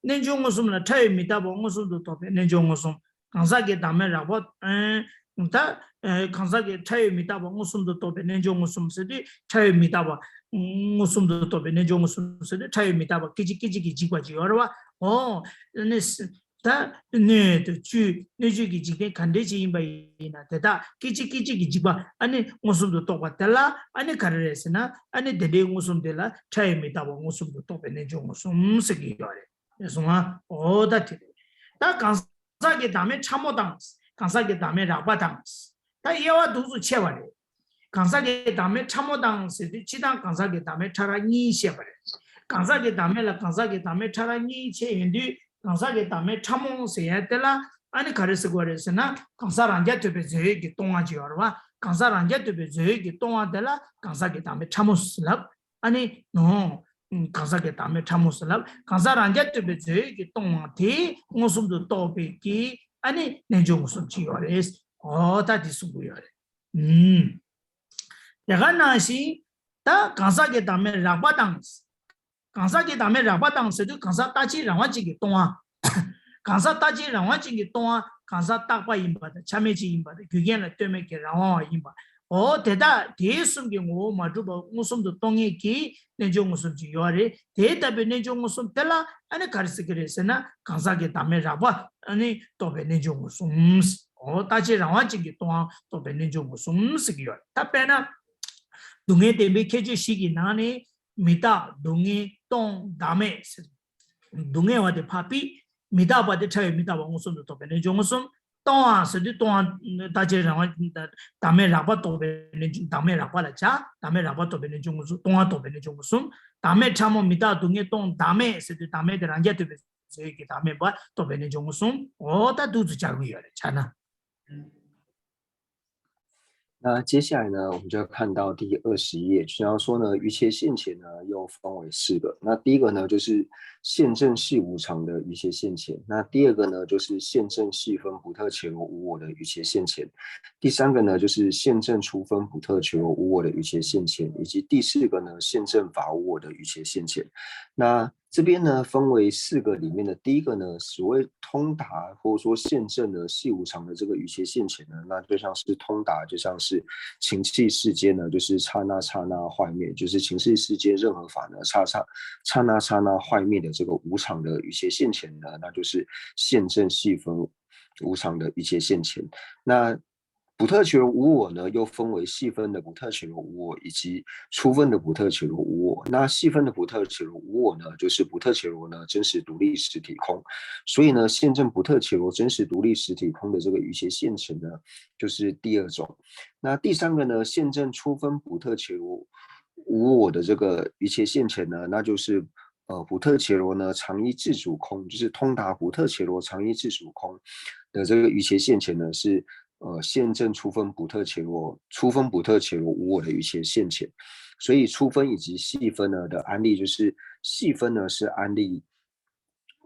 རྣལ་འབྱོར་མངོན་སུམ་ལ་ཕྲ་བའི་མི་རྟག་པ་མངོན་སུམ་དུ་རྟོགས་པའི་རྣལ་འབྱོར་མངོན་སུམ། གང་ཟག་གི་བདག་མེད་རགས་པ། ཨ་ད་གང་ཟག་གི་ཕྲ་བའི་མི་རྟག་པ་མངོན་སུམ་དུ་རྟོགས་པའི་རྣལ་འབྱོར་མངོན་སུམ་ཟེར་དུས་ཕྲ་བའི་མི་རྟག་པ་མངོན་སུམ་དུ་རྟོགས་པའི་རྣལ་འབྱོར་མངོན་སུམ་ཟེར་དུས་ཕྲ་བའི་མི་རྟག་པ་སྐད་ཅིག་སྐད་ཅིག་གིས་འཇིག་པ་ཅིག་ཡོད་རེད་བ། འོ། ནི། ད་སྣོད་དུ་བཅུད་སྣོད་བཅུད་ཀྱི་འཇིག་རྟེན་ག་འདྲས་ཅིག་ཡིན་པ་ཡིན་ན་དེ་དག་སྐད་ཅིག་སྐད་ཅིག་གིས་འཇིག་པ་ཨ་ནི་མངོན་སུམ་དུ་རྟོགས་པ་དེ་ལ་ཨ་ནི་ག་རེ་རེད་ཟེར་ན་ཨ་ནི་དེ་འདྲའི་མངོན་སུམ་དེ་ལ་ཕྲ་བའི་མི་རྟག་པ་མངོན་སུམ་དུ་རྟོགས་པའི་རྣལ་འབྱོར་མངོན་སུམ་ཟེར་གྱི་ཡོད་རེད། རེད་སོང་ང་། འོ་ད་དེ་རེད། ད་གང་ཟག་གི་བདག་མེད་ཕྲ་མོ་དང་། གང་ཟག་གི་བདག་མེད་རགས་པ་དང་། ད་དབྱེ་བ་འདུག་སུ་ཕྱེ་བ་རེད། གང་ཟག་གི་བདག་མེད་ཕྲ་མོ་དང་ཟེར་དུས་སྤྱིར་བཏང་གང་ཟག་གི་བདག་མེད་ཕྲ་རགས་གཉིས་བཤད་པ་རེད། གང་ཟག་གི་བདག་མེད་ལ་གང་ཟག་གི་བདག་མེད་ཕྲ་རགས་གཉིས་ཕྱེ་ཡོང་དུས་གང་ཟག་གི་བདག་མེད་ཕྲ་མོ་ཟེར་ཡ་དེ་ལ་ཨ་ནི་ག་རེ་ཟེར་དགོས་རེད་ཟེར་ན། གང་ཟག་རང་རྐྱ་ཐོབ་པའི་རྫས་ཡོད་ཀྱི་སྟོང་པ་ཅིག་ཡོད་རེད་བ། གང་ཟག་རང་རྐྱ་ཐོབ་པའི་རྫས་ཡོད་ཀྱི་སྟོང་པ་དེ་ལ་གང་ཟག་གི་བདག་མེད་ཕྲ་མོ་ཟེར་ལབ། ཨ་ནི་ནོ། གང་ཟག་གི་བདག་མེད་ཕྲ་མོ་ཟེར་ལབ། གང་ཟག་རང་རྐྱ་ཐོབ་པའི་རྫས་ཡོད་ཀྱི་སྟོང་པ་དེ་མངོན་སུམ་དུ་རྟོགས་པའི་གི་ཨ་ནི་རྣལ་འབྱོར་མངོན་སུམ་ཅིག་ཡོད་རེད། འོ་ད་དེ་གསུང་གི་ཡོད་རེད། ཨུམ། དེ་ག་ནང་བཞིན་ད་གང་ཟག་གི་བདག་མེད་རགས་པ་དང་། གང་ཟག་གི་བདག་མེད་རགས་པ་དང་ཟེར་དུས་གང་ཟག་རྟག་གཅིག་རང་དབང་ཅན་གྱི་སྟོང་པ། གང་ཟག་རྟག་གཅིག་རང་དབང་ཅན་གྱི་སྟོང་པ། གང་ཟག་རྟག་པ་ཡིན་པ་དང་ཆ་མེད་ཅིག་ཡིན་པ་དང་རྒྱུ་རྐྱེན་ལ་ལྟོས་མེད་ཀྱི་རང་དབང་བ་ཡིན་པ། འོ་དེ་དག་དེའི་གསུམ་གྱི་ངོ་བོ་མ་གྲུབ་པ་མངོན་སུམ་དུ་རྟོགས་ངེས་ཀྱི་རྣལ་འབྱོར་མངོན་སུམ་ཅིག་ཡོད་རེད། དེ་ལྟ་བུའི་རྣལ་འབྱོར་མངོན་སུམ་དེ་ལ་ཨ་ནི་ག་རེ་ཟེར་གྱི་རེད་ཟེར་ན། གང་ཟག་གི་བདག་མེད་རགས་པ་ཨ་ནི་རྟོགས་པའི་རྣལ་འབྱོར་མངོན་སུམ། འོ་རྟག་གཅིག་རང་དབང་ཅན་གྱི་སྟོང་པ་རྟོགས་པའི་རྣལ་འབྱོར་མངོན་སུམ་ཟེར་གྱི་ཡོད་རེད། ད་དཔེར་ན། སྡུག་བསྔལ་བདེན་པའི་ཁྱད་ཆོས་བཞི་གི་ནང་ནས། མི་རྟག་སྡུག་བསྔལ་སྟོང་བདག་མེད་ཟེར། སྡུག་བསྔལ་བ་དེ་ཕར་ཕུད། མི་རྟག་པ་དེ་ཕྲ་བའི་མི་རྟག་པ་མངོན་སུམ་དུ་རྟོགས་པའི་རྣལ་འབྱོར་མངོན་སུམ། སྟོང་པ་ཟེར་དུས་སྟོང་པ་རྟག་གཅིག་རང་དབང་། བདག་མེད་རགས་པ་རྟོགས་པའི་རྣལ་འབྱོར། བདག་མེད་རགས་པ་ལ་བྱ། བདག་མེད་རགས་པ་རྟོགས་པའི་རྣལ་འབྱོར་མངོན་སུམ། སྟོང་པ་རྟོགས་པའི་རྣལ་འབྱོར་མངོན་སུམ། བདག་མེད་ཕྲ་མོ་མི་རྟག་སྡུག་བསྔལ་སྟོང་བདག་མེད་ཟེར་དུས་བདག་མེད་དེ་རང་རྐྱ་ཐོབ་པའི་རྫས་ཡོད་ཀྱི་བདག་མེད་པ་རྟོགས་པའི་རྣལ་འབྱོར་མངོན་སུམ། འོ་ད་འདུག་ཏུ་སྦྱར་གྱི་ཡོད་རེད་བྱས་ན། 那接下来呢，我们就要看到第二十页，就要说呢，一切现前呢又分为四个。那第一个呢，就是现证系无常的一切现前。那第二个呢，就是现证系分不特伽罗无我的一切现前。第三个呢，就是现证初分不特伽罗无我的一切现前，以及第四个呢，现证法无我的一切现前。那这边呢分为四个，里面的第一个呢，所谓通达或者说现证的系无常的这个一切现前呢，那就像是通达，就像是情器世界呢，就是刹那刹那坏灭，就是情器世界任何法呢，刹刹刹那刹那坏灭的这个无常的一切现前呢，那就是现证系分无常的一切现前。那不特伽罗无我呢，又分为细分的不特伽罗无我以及初分的不特伽罗无我。那细分的不特伽罗无我呢，就是不特伽罗呢真实独立实体空。所以呢，现证不特伽罗真实独立实体空的这个一切现前呢，就是第二种。那第三个呢，现证初分不特伽罗无我的这个一切现前呢，那就是呃不特伽罗呢常一自主空，就是通达不特伽罗常一自主空的这个一切现前呢，是呃现证初分不特伽罗，初分不特伽罗无我的一切现前。所以初分以及细分呢的安立，就是细分呢是安立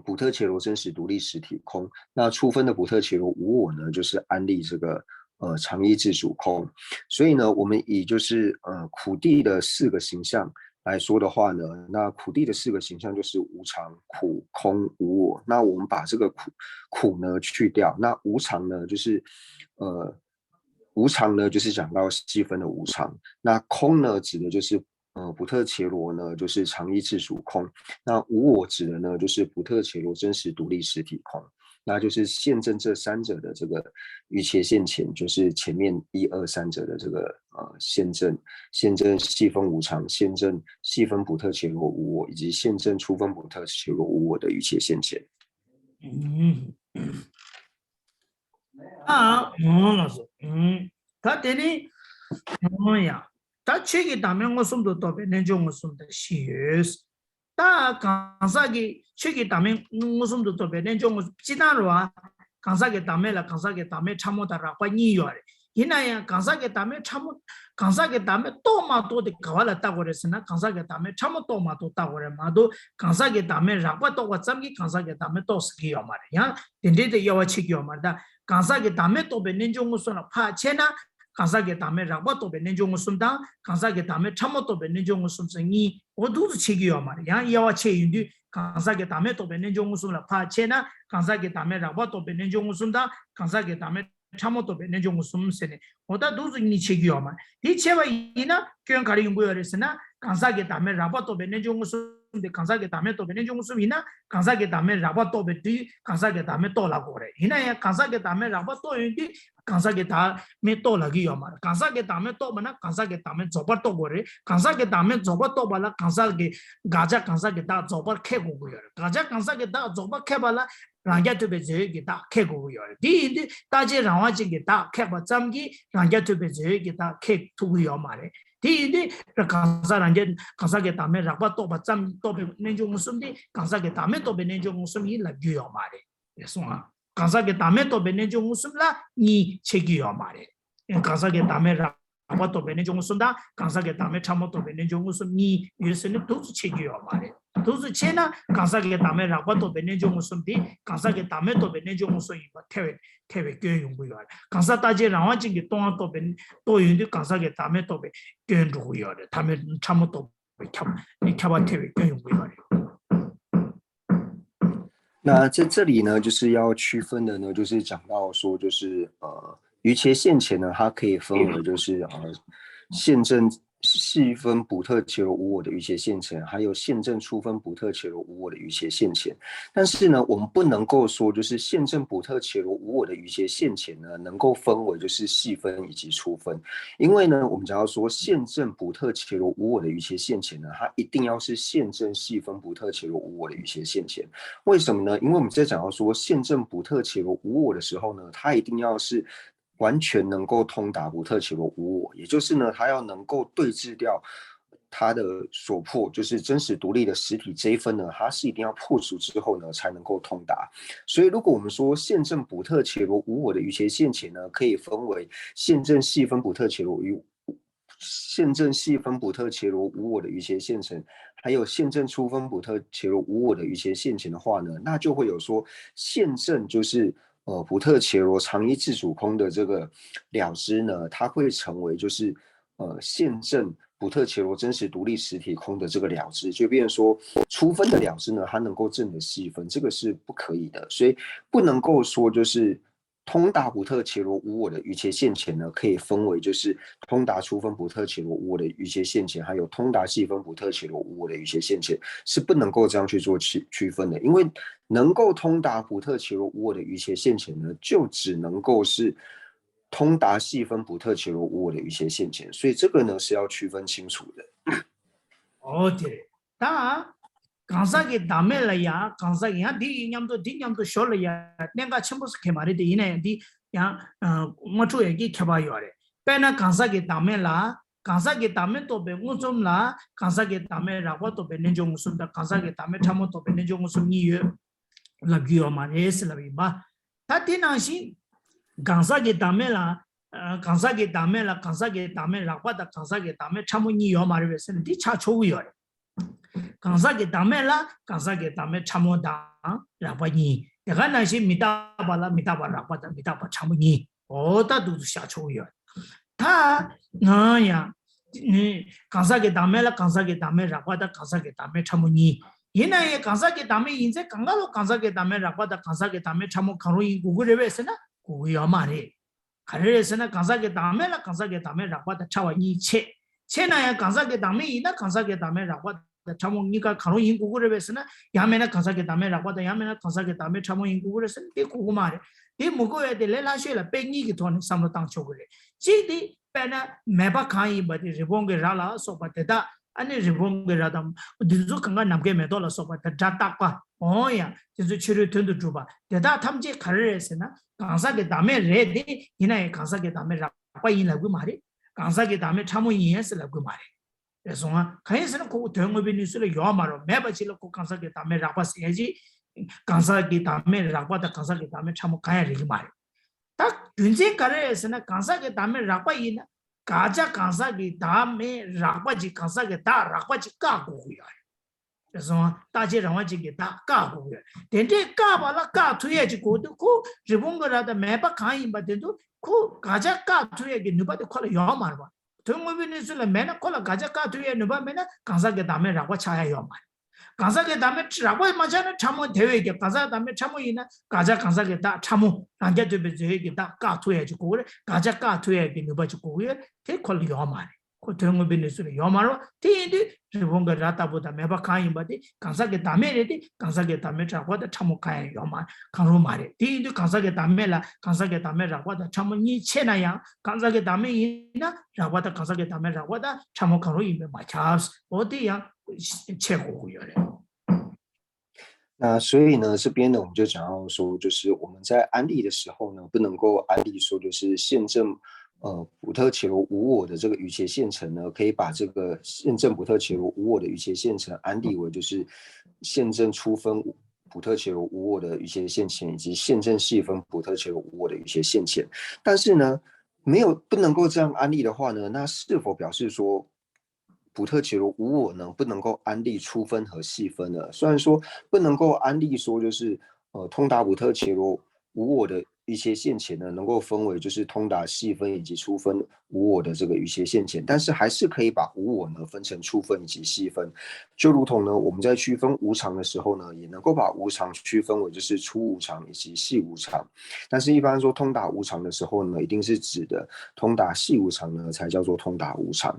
不特伽罗真实独立实体空，那初分的不特伽罗无我呢，就是安立这个呃常一自主空。所以呢，我们以就是呃苦地的四个形象来说的话呢，那苦地的四个形象就是无常、苦、空、无我。那我们把这个苦苦呢去掉，那无常呢就是呃无常呢就是讲到细分的无常，那空呢指的就是呃不特伽罗呢就是常一自主空，那无我指的呢就是不特伽罗真实独立实体空。那就是现证这三者的这个一切现前，就是前面一二三者的这个呃现证，现证细分无常，现证细分不特伽罗无我，以及现证初分不特伽罗无我的一切现前。嗯，啊，嗯，老师，嗯，ད་དེ་ནི་འོ་ཡ། ད་ཆོས་ཀྱི་བདག་མེད་མངོན་སུམ་དུ་རྟོགས་པའི་རྣལ་འབྱོར་མངོན་སུམ་དང་བཞི་ཡོད། ད་གང་ཟག་གི་ཆོས་ཀྱི་བདག་མེད་མངོན་སུམ་དུ་རྟོགས་པའི་རྣལ་འབྱོར་མངོན་སུམ་སྤྱིར་བཏང་རེད་བ། གང་ཟག་གི་བདག་མེད་ལ་གང་ཟག་གི་བདག་མེད་ཕྲ་མོ་དང་རགས་པ་གཉིས་ཡོད་རེད། ཡིན་ན་ཡང་གང་ཟག་གི་བདག་མེད་ཕྲ་མོ། གང་ཟག་གི་བདག་མེད་རྟོགས་མ་རྟོགས་དེ་ག་བ་ལ་བལྟ་དགོས་རེད་ཟེར་ན། གང་ཟག་གི་བདག་མེད་ཕྲ་མོ་རྟོགས་མ་རྟོགས་བལྟ་དགོས་རེད་མ་གཏོགས། གང་ཟག་གི་བདག་མེད་རགས་པ་རྟོགས་པ་ཙམ་གྱིས་གང་ཟག་གི་བདག་མེད་རྟོགས་ཟེར་གྱི་ཡོད་མ་རེད། ཡང་དེ་འདྲའི་དེ་དབྱེ་བ་ཕྱེ་གི་ཡོད་མ་རེད། ད་གང་ཟག་གི་བདག་མེད་རྟོགས་པའི་རྣལ་འབྱོར་མངོན་སུམ་ལ་ཕར་ཕྱེ་ན། གང་ཟག་གི་བདག་མེད་རགས་པ་རྟོགས་པའི་རྣལ་འབྱོར་མངོན་སུམ་དང་། གང་ཟག་གི་བདག་མེད་ཕྲ་མོ་རྟོགས་པའི་རྣལ་འབྱོར་མངོན་སུམ་ཟེར་གཉིས། འོ་འདུག་ཏུ་ཕྱེ་གི་ཡོད་མ་རེད། ཡང་དབྱེ་བ་ཕྱེ་ཡོང་དུས། གང་ཟག་གི་བདག་མེད་རྟོགས་པའི་རྣལ་འབྱོར་མངོན་སུམ་ལ་ཕར་ཕྱེ་ན། གང་ཟག་གི་བདག་མེད་རགས་པ་རྟོགས་པའི་རྣལ་འབྱོར་མངོན་སུམ་དང་། གང་ཟག་གི་བདག་མེད་ཕྲ་མོ་རྟོགས་པའི་རྣལ་འབྱོར་མངོན་སུམ་ཟེར་ནས། འོ་ད་འདུག་ཏུ་གཉིས་ཕྱེ་གི་ཡོད་མ་རེད། དེ་ཕྱེ་བ་ཡིན་ན་སྐྱོན་ག་རེ་ཡོང་གི་ཡོད་རེད་ཟེར་ན། གང་ཟག་གི་བདག་མེད་རགས་པ་རྟོགས་པའི་རྣལ་འབྱོར་མངོན་སུམ་དེ་གང་ཟག་གི་བདག་མེད་རྟོགས་པའི་རྣལ་འབྱོར་མངོན་སུམ་ཡིན་ན། གང་ཟག་གི་བདག་མེད་རགས་པ་རྟོགས་པའི་དུས་གང་ཟག་གི་བདག་མེད་རྟོགས་ལབ་དགོས་རེད། ཡིན་ན་ཡང་གང་ཟག་གི་བདག་མེད་རགས་པ་རྟོགས་ཡོང་དུས། གང་ཟག་གི་བདག་མེད་རྟོགས་ལབ་ཀྱི་ཡོད་མ་རེད། གང་ཟག་གི་བདག་མེད་རྟོགས་པ་ན་གང་ཟག་གི་བདག་མེད་རྫོགས་པར་རྟོགས་དགོས་རེད། གང་ཟག་གི་བདག་མེད་རྫོགས་པར་རྟོགས་པ་ལ་གང་ཟག་གི་དགག་བྱ་གང་ཟག་གི་བདག་རྫོགས་པར་འཁྱེར་དགོས་ཀྱི་ཡོད་རེད། དགག་བྱ་གང་ཟག་གི་བདག་རྫོགས་པར་འཁྱེར་པ་ལ་ རང་རྐྱ་ཐུབ་པའི་རྫས་ཡོད་ཀྱི་བདག་འཁེལ་དགོས་ཀྱི་ཡོད་རེད། དེ་ཡིན་དུས་རྟག་ཆད་རང་དབང་ཅན་གྱི་བདག་འཁེལ་པ་ཙམ་གྱིས་རང་རྐྱ་ཐུབ་པའི་རྫས་ཡོད་ཀྱི་བདག་འཁེལ་ཐུབ་ཀྱི་ཡོད་མ་རེད། དེ་ཡིན་དུས་གང་ཟག་རང་རྐྱ་གང་ཟག་གི་བདག་མེད་རགས་པ་རྟོགས་པ་ཙམ་རྟོགས་པའི་རྣལ་འབྱོར་མངོན་སུམ་དེ་གང་ཟག་གི་བདག་མེད་རྟོགས་པའི་རྣལ་འབྱོར་མངོན་སུམ་ཡིན་ལབ་རྒྱུ་ཡོད་མ་རེད། རེད་སོང་ཨ། གང་ཟག་གི་བདག་མེད་རྟོགས་པའི་རྣལ་འབྱོར་མངོན་སུམ་ལ་གཉིས་ཕྱེ་རྒྱུ་ཡོད་མ་རེད། གང་ཟག་གི་བདག་མེད་རགས་པ་རྟོགས་པའི་རྣལ་འབྱོར་མངོན་སུམ་དང་གང་ཟག་གི་བདག་མེད་ཕྲ་མོ་རྟོགས་པའི་རྣལ་འབྱོར་མངོན་སུམ་གཉིས་ཡོད་ཟེར་ནས་དུས་སུ་ཕྱེ་རྒྱུ་ཡོད་མ་རེད། དུས་སུ་ཕྱེ་ན་གང་ཟག་གི་བདག་མེད་རགས་པ་རྟོགས་པའི་རྣལ་འབྱོར་མངོན་སུམ་དེ་གང་ཟག་གི་བདག་མེད་རྟོགས་པའི་རྣལ་འབྱོར་མངོན་སུམ་ཡིན་པ་ཐལ་བའི་ཐལ་བའི་སྐྱོན་ཡོང་གི་ཡོད་རེད། གང་ཟག་རྟག་གཅིག་རང་དབང་ཅན་གྱི་སྟོང་པ་རྟོགས་པའི་རྟོགས་ཡོང་དུས་གང་ཟག་གི་བདག་མེད་རྟོགས་པའི་སྐྱོན་འགྲོ་གི་ཡོད་རེད། བདག་མེད་ཕྲ་མོ་རྟོགས་པའི་ཁྱབ་ཁྱབ་པ་ཐལ་བའི་སྐྱོན་ཡོང་གི་ཡོད་རེད། 那在这里呢，就是要区分的呢，就是讲到说，就是呃，余伽现前呢，它可以分为就是呃，现证细分不特伽罗无我的余伽现前，还有现证初分不特伽罗无我的余伽现前。但是呢，我们不能够说就是现证不特伽罗无我的余伽现前呢，能够分为就是细分以及初分，因为呢，我们只要说现证不特伽罗无我的余伽现前呢，它一定要是现证细分不特伽罗无我的余伽现前。为什么呢？因为我们在讲到说现证不特伽罗无我的时候呢，它一定要是完全能够通达不特伽罗无我，也就是呢，它要能够对治掉它的所破，就是真实独立的实体这一分呢，它是一定要破除之后呢，才能够通达。所以，如果我们说现证不特伽罗无我的余伽现前呢，可以分为现证细分不特伽罗无现证细分不特伽罗无我的余伽现前，还有现证初分不特伽罗无我的余伽现前的话呢，那就会有说现证就是呃不特伽罗常一自主空的这个了知呢，它会成为就是呃现证不特伽罗真实独立实体空的这个了知，就变成说初分的了知呢，它能够证得细分，这个是不可以的，所以不能够说就是通达不特伽罗无我的余伽现前呢，可以分为就是通达初分不特伽罗无我的余伽现前，还有通达细分不特伽罗无我的余伽现前，是不能够这样去做区区分的，因为能够通达不特伽罗无我的余伽现前呢，就只能够是通达细分不特伽罗无我的余伽现前，所以这个呢是要区分清楚的。 ཨོ་དེ་རེད། ད་གང་ཟག་གི་བདག་མེད་ལ་ཡང་གང་ཟག་ཡང་འདི་ཡི་མཉམ་དུ་འདི་མཉམ་དུ་ཞོར་ལ་ཡང་གནད་འགག་ཆེན་པོ་ཟེར་གྱི་མ་རེད་དེ། ཡིན་ན་ཡང་འདི་ཡང་མ་འཁྲུལ་ཡག་གི་ཁྱད་པར་ཡོད་རེད། དཔེར་ན་གང་ཟག་གི་བདག་མེད་ལ་གང་ཟག་གི་བདག་མེད་རྟོགས་པའི་མངོན་སུམ་ལ་གང་ཟག་གི་བདག་མེད་རགས་པ་རྟོགས་པའི་རྣལ་འབྱོར་མངོན་སུམ་དང་གང་ཟག་གི་བདག་མེད་ཕྲ་མོ་རྟོགས་པའི་རྣལ་འབྱོར་མངོན་སུམ་གཉིས་ཡོད་ལབ་རྒྱུ་ཡོད་མ་རེད་ཟེར་ལབ་ཡིན་པ། ད་དེ་ནང་བཞིན་གང་ཟག་གི་བདག་མེད་ལ་གང་ཟག་གི་བདག་མེད་ལ་གང་ཟག་གི་བདག་མེད་རགས་པ་དང་གང་ཟག་གི་བདག་མེད་ཕྲ་མོ་གཉིས་ཡོད་མ་རེད་པས་ཟེར་ན་འདི་ཆགས་ཆོག་གི་ཡོད་རེད། གང་ཟག་གི་བདག་མེད་ལ་གང་ཟག་གི་བདག་མེད་ཕྲ་མོ་དང་རགས་པ་གཉིས། དེ་ག་ནང་བཞིན་མི་རྟག་པ་ལ་མི་རྟག་པ་རགས་པ་དང་མི་རྟག་པ་ཕྲ་མོ་གཉིས། འོ་ད་འདུག་ཏུ་བཞག་ཆོག་གི་ཡོད། ད་ང་ཡང་གང་ཟག་གི་བདག་མེད་ལ་གང་ཟག་གི་བདག་མེད་རགས་པ་དང་གང་ཟག་གི་བདག་མེད་ཕྲ་མོ་གཉིས། ཡིན་ན་ཡང་གང་ཟག་གི་བདག་མེད་ཡིན་ཚེ་གང་ག་ལོ་གང་ཟག་གི་བདག་མེད་རགས་པ་དང་གང་ཟག་གི་བདག་མེད་ཕྲ་མོ་གང་རུང་ཡིན་དགོས་ཀྱི་རེད་པས་ཟེར་ན་དགོས་ཀྱི་ཡོད་མ་རེད། ག་རེ་རེད་ཟེར་ན་གང་ཟག་གི་བདག་མེད་ལ་གང་ཟག་གི་བདག་མེད་རགས་པ་དང་ཕྲ་བ་གཉིས་ཕྱེ། ཕྱེ་ན་ཡང་གང་ཟག་གི་བདག་མེད་ཡིན་ན་གང་ཟག་གི་བདག་མེད་རགས་པ་དང་ཕྲ་མོ་གཉིས་ཀ་གང་རུང་ཡིན་དགོས་ཀྱི་རེད་པས་ཟེར་ན་ཡང་མིན་ན་གང་ཟག་གི་བདག་མེད་རགས་པ་དང་ཡང་མིན་ན་གང་ཟག་གི་བདག་མེད་ཕྲ་མོ་ཡིན་དགོས་ཀྱི་རེད་ཟེར་ན་དེ་དགོས་ཀྱི་མ་རེད། དེ་མི་དགོས་ཡ་དེ་ལས་སླ་ཤོས་ལ་དཔེ་གཉིས་ཀྱི་ཐོག་ནས་བསམ་བློ་བཏང་ཆོག་གི་རེད། གཅིག་དེ་དཔེར་ན་མེད་པ་གང་ཡིན་པ་དེ་རི་བོང་གི་རྭ་ལ་སོགས་པ་དེ་དག་ཨ་ནི་རི་བོང་གི་རྭ་དང་འདི་ཚོ་གང་ག་ནམ་མཁའི་མེ་ཏོག་ལ་སོགས་པ་དེ་སྒྲ་རྟག་པ་འོང་ཡང་དེ་ཚོ་ཕྱི་རོལ་དོན་དུ་གྲུབ་པ་དེ་དག་ཐམས་ཅད་ག་རེ་རེད་ཟེར་ན་གང་ཟག་གི་བདག་མེད་རེད་དེ། ཡིན་ན་ཡང་གང་ཟག་གི་བདག་མེད་རགས་པ་ཡིན་ལབ་གི་མ་རེད། གང་ཟག་གི་བདག་མེད་ཕྲ་མོ་ཡིན་ཟེར་ལབ་གི་མ་རེད། རེད་སོང་ང་། གང་ཡིན་ཟེར་ན་ཁོ་དོན་དངོས་པོའི་གནས་ཚུལ་ལ་ཡོད་མ་རེད། མེད་པ་ཅིག་ལ་ཁོ་གང་ཟག་གི་བདག་མེད་རགས་པ་ཟེར་ཡ་ཅིག་གང་ཟག་གི་བདག་མེད་རགས་པ་དང་གང་ཟག་གི་བདག་མེད་ཕྲ་མོ་གང་ཡང་རེད་གི་མ་རེད། ད་རྒྱུ་མཚན་ག་རེ་རེད་ཟེར་ན་གང་ཟག་གི་བདག་མེད་རགས་པ་ཡིན་ན་དགག་བྱ་གང་ཟག་གི་བདག་མེད་རགས་པ་ཅིག་གང་ཟག་གི་བདག་རགས་པ་ཅིག་བཀག་དགོས་ཀྱི་ཡོད་རེད། རེད་སོང་ང་། རྟག་གཅིག་རང་དབང་ཅན་གྱི་བདག་བཀག་དགོས་ཀྱི་ཡོད་རེད། དེ་འདྲའི་བཀག་པ་ལ་བཀག་ཐུབ་ཡ་ཅིག་དགོས་འདུག་ཁོ་རི་བོང་གི་རྭ་དང་མེད་པ་གང་ཡིན་པ་དེ་ཚོ་ཁོ་དགག་བྱ་བཀག་ཐུབ་ཡ་གི་ནུས་པ་དེ་ཁོ་ལ་ཡོད་མ་རེད་པ། དོན་དངོས་པོའི་གནས་ཚུལ་ལ་མེད་ན་ཁོ་ལ་དགག་བྱ་བཀག་ཐུབ་ཡའི་ནུས་པ་མེད་ན་གང་ཟག་གི་བདག་མེད་རགས་པ་ཆགས་ཡ་ཡོད་མ་རེད། གང་ཟག་གི་བདག་མེད་རགས་པ་མ་ཆགས་ན་ཕྲ་མོ་དེ་བས་ཀྱང་གང་ཟག་བདག་མེད་ཕྲ་མོ་ཡིན་ན་དགག་བྱ་གང་ཟག་གི་བདག་ཕྲ་མོ་རང་རྐྱ་ཐུབ་པའི་རྫས་ཡོད་ཀྱི་བདག་བཀག་ཐུབ་ཡ་ཅིག་དགོས་ཀྱི་རེད། དགག་བྱ་བཀག་ཐུབ་ཡ་གི་ནུས་པ་ཅིག་དགོས་ཀྱི་ཡོད་རེད། དེ་ཁོ་ལ་ཡོད་མ་རེད། ཁོ་དོན་དངོས་པོའི་གནས་ཚུལ་ལ་ཡོད་མ་རེད། དེ་ཡིན་དུས་རི་བོང་གི་རྭ་ལྟ་བུ་དང་མེད་པ་གང་ཡིན་པ་དེ་གང་ཟག་གི་བདག་མེད་རེད་དེ་གང་ཟག་གི་བདག་མེད་རགས་པ་དང་ཕྲ་མོ་གང་ཡང་ཡོད་མ་གང་རུང་མ་རེད། དེ་ཡིན་དུས་གང་ཟག་གི་བདག་མེད་ལ་གང་ཟག་གི་བདག་མེད་རགས་པ་དང་ཕྲ་མོ་གཉིས་ཕྱེ་ན་ཡང་གང་ཟག་གི་བདག་མེད་ཡིན་ན་རགས་པ་དང་གང་ཟག་གི་བདག་མེད་རགས་པ་དང་ཕྲ་མོ་གང་རུང་ཡིན་པས་མ་ཁྱབ། འོ་དེ་ཡང་ཕྱེ་དགོས་ཀྱི་ཡོད་རེད། 那所以呢，这边呢，我们就讲到说，就是我们在安立的时候呢，不能够安立说就是现证，呃，普特伽罗无我的这个瑜伽现成呢，可以把这个现证普特伽罗无我的瑜伽现成安立为就是现证初分普特伽罗无我的瑜伽现前，以及现证细分普特伽罗无我的瑜伽现前。但是呢，没有不能够这样安立的话呢，那是否表示说普特伽罗无我呢，不能够安立初分和细分呢？虽然说不能够安立说就是呃通达普特伽罗无我的一些现前呢，能够分为就是通达细分以及初分无我的这个一些现前，但是还是可以把无我呢分成初分以及细分，就如同呢我们在区分无常的时候呢，也能够把无常区分为就是初无常以及细无常。但是一般说通达无常的时候呢，一定是指的通达细无常呢才叫做通达无常。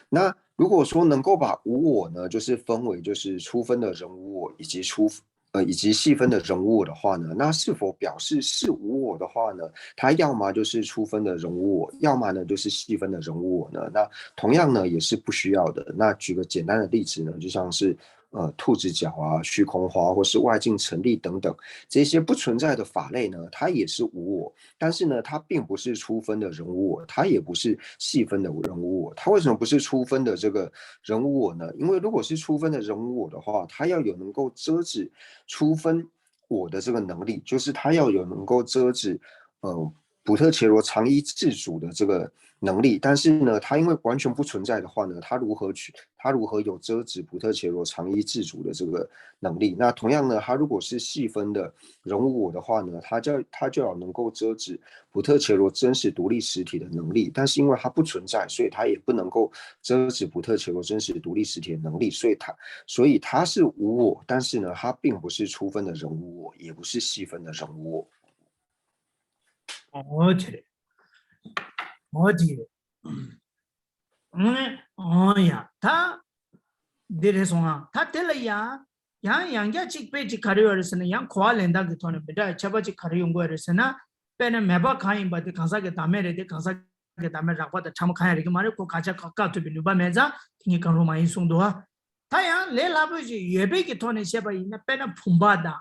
那如果说能够把无我呢，就是分为就是初分的人无我以及初呃以及细分的人无我的话呢，那是否表示是无我的话呢？它要么就是初分的人无我，要么呢就是细分的人无我呢？那同样呢也是不需要的。那举个简单的例子呢，就像是呃兔子脚啊、虚空花或是外境成立等等这些不存在的法类呢，它也是无我。但是呢，它并不是初分的人无我，它也不是细分的人无我。它为什么不是初分的这个人无我呢？因为如果是初分的人无我的话，它要有能够遮止初分我的这个能力，就是它要有能够遮止呃普特伽罗常一自主的这个能力。但是呢，它因为完全不存在的话呢，它如何去它如何有遮止普特伽罗常一自主的这个能力？那同样呢，它如果是细分的人无我的话呢，它就它就要能够遮止普特伽罗真实独立实体的能力。但是因为它不存在，所以它也不能够遮止普特伽罗真实独立实体的能力。所以它所以它是无我，但是呢，它并不是初分的人无我，也不是细分的人无我。哦，对，哦对，嗯，哦呀，他འདི་རེད་སོང་ཨ། ད་དེ་ལ་ཡང་ཡང་ཡང་བསྐྱར་གཅིག་དཔེ་གཅིག་ག་རེ་ཡོད་རེད་ཟེར་ན། ཡང་གོ་བ་ལེན་སྟངས་ཀྱི་ཐོག་ནས་མི་འདྲ་བའི་ཁྱད་པར་གཅིག་ག་རེ་ཡོང་གི་ཡོད་རེད་ཟེར་ན། དཔེར་ན་མེད་པ་གང་ཡིན་པ་དེ་གང་ཟག་གི་བདག་མེད་རེད་དེ། གང་ཟག་གི་བདག་མེད་རགས་པ་དང་ཕྲ་མོ་གང་ཡང་རིག་གི་མ་རེད། ཁོ་བཀག་ཆ་བཀག་ཐུབ་པའི་ནུས་པ་མེད་ཙང་དེ་གཉིས་གང་རུང་མ་ཡིན་གསུངས་འདུག་ཨ། ད་ཡང་ལས་སླ་པོ་ཞིག་ཡོད་པའི་གི་ཐོག་ནས་བཤད་པ་ཡིན་ན། དཔེར་ན་བུམ་པ་དང་།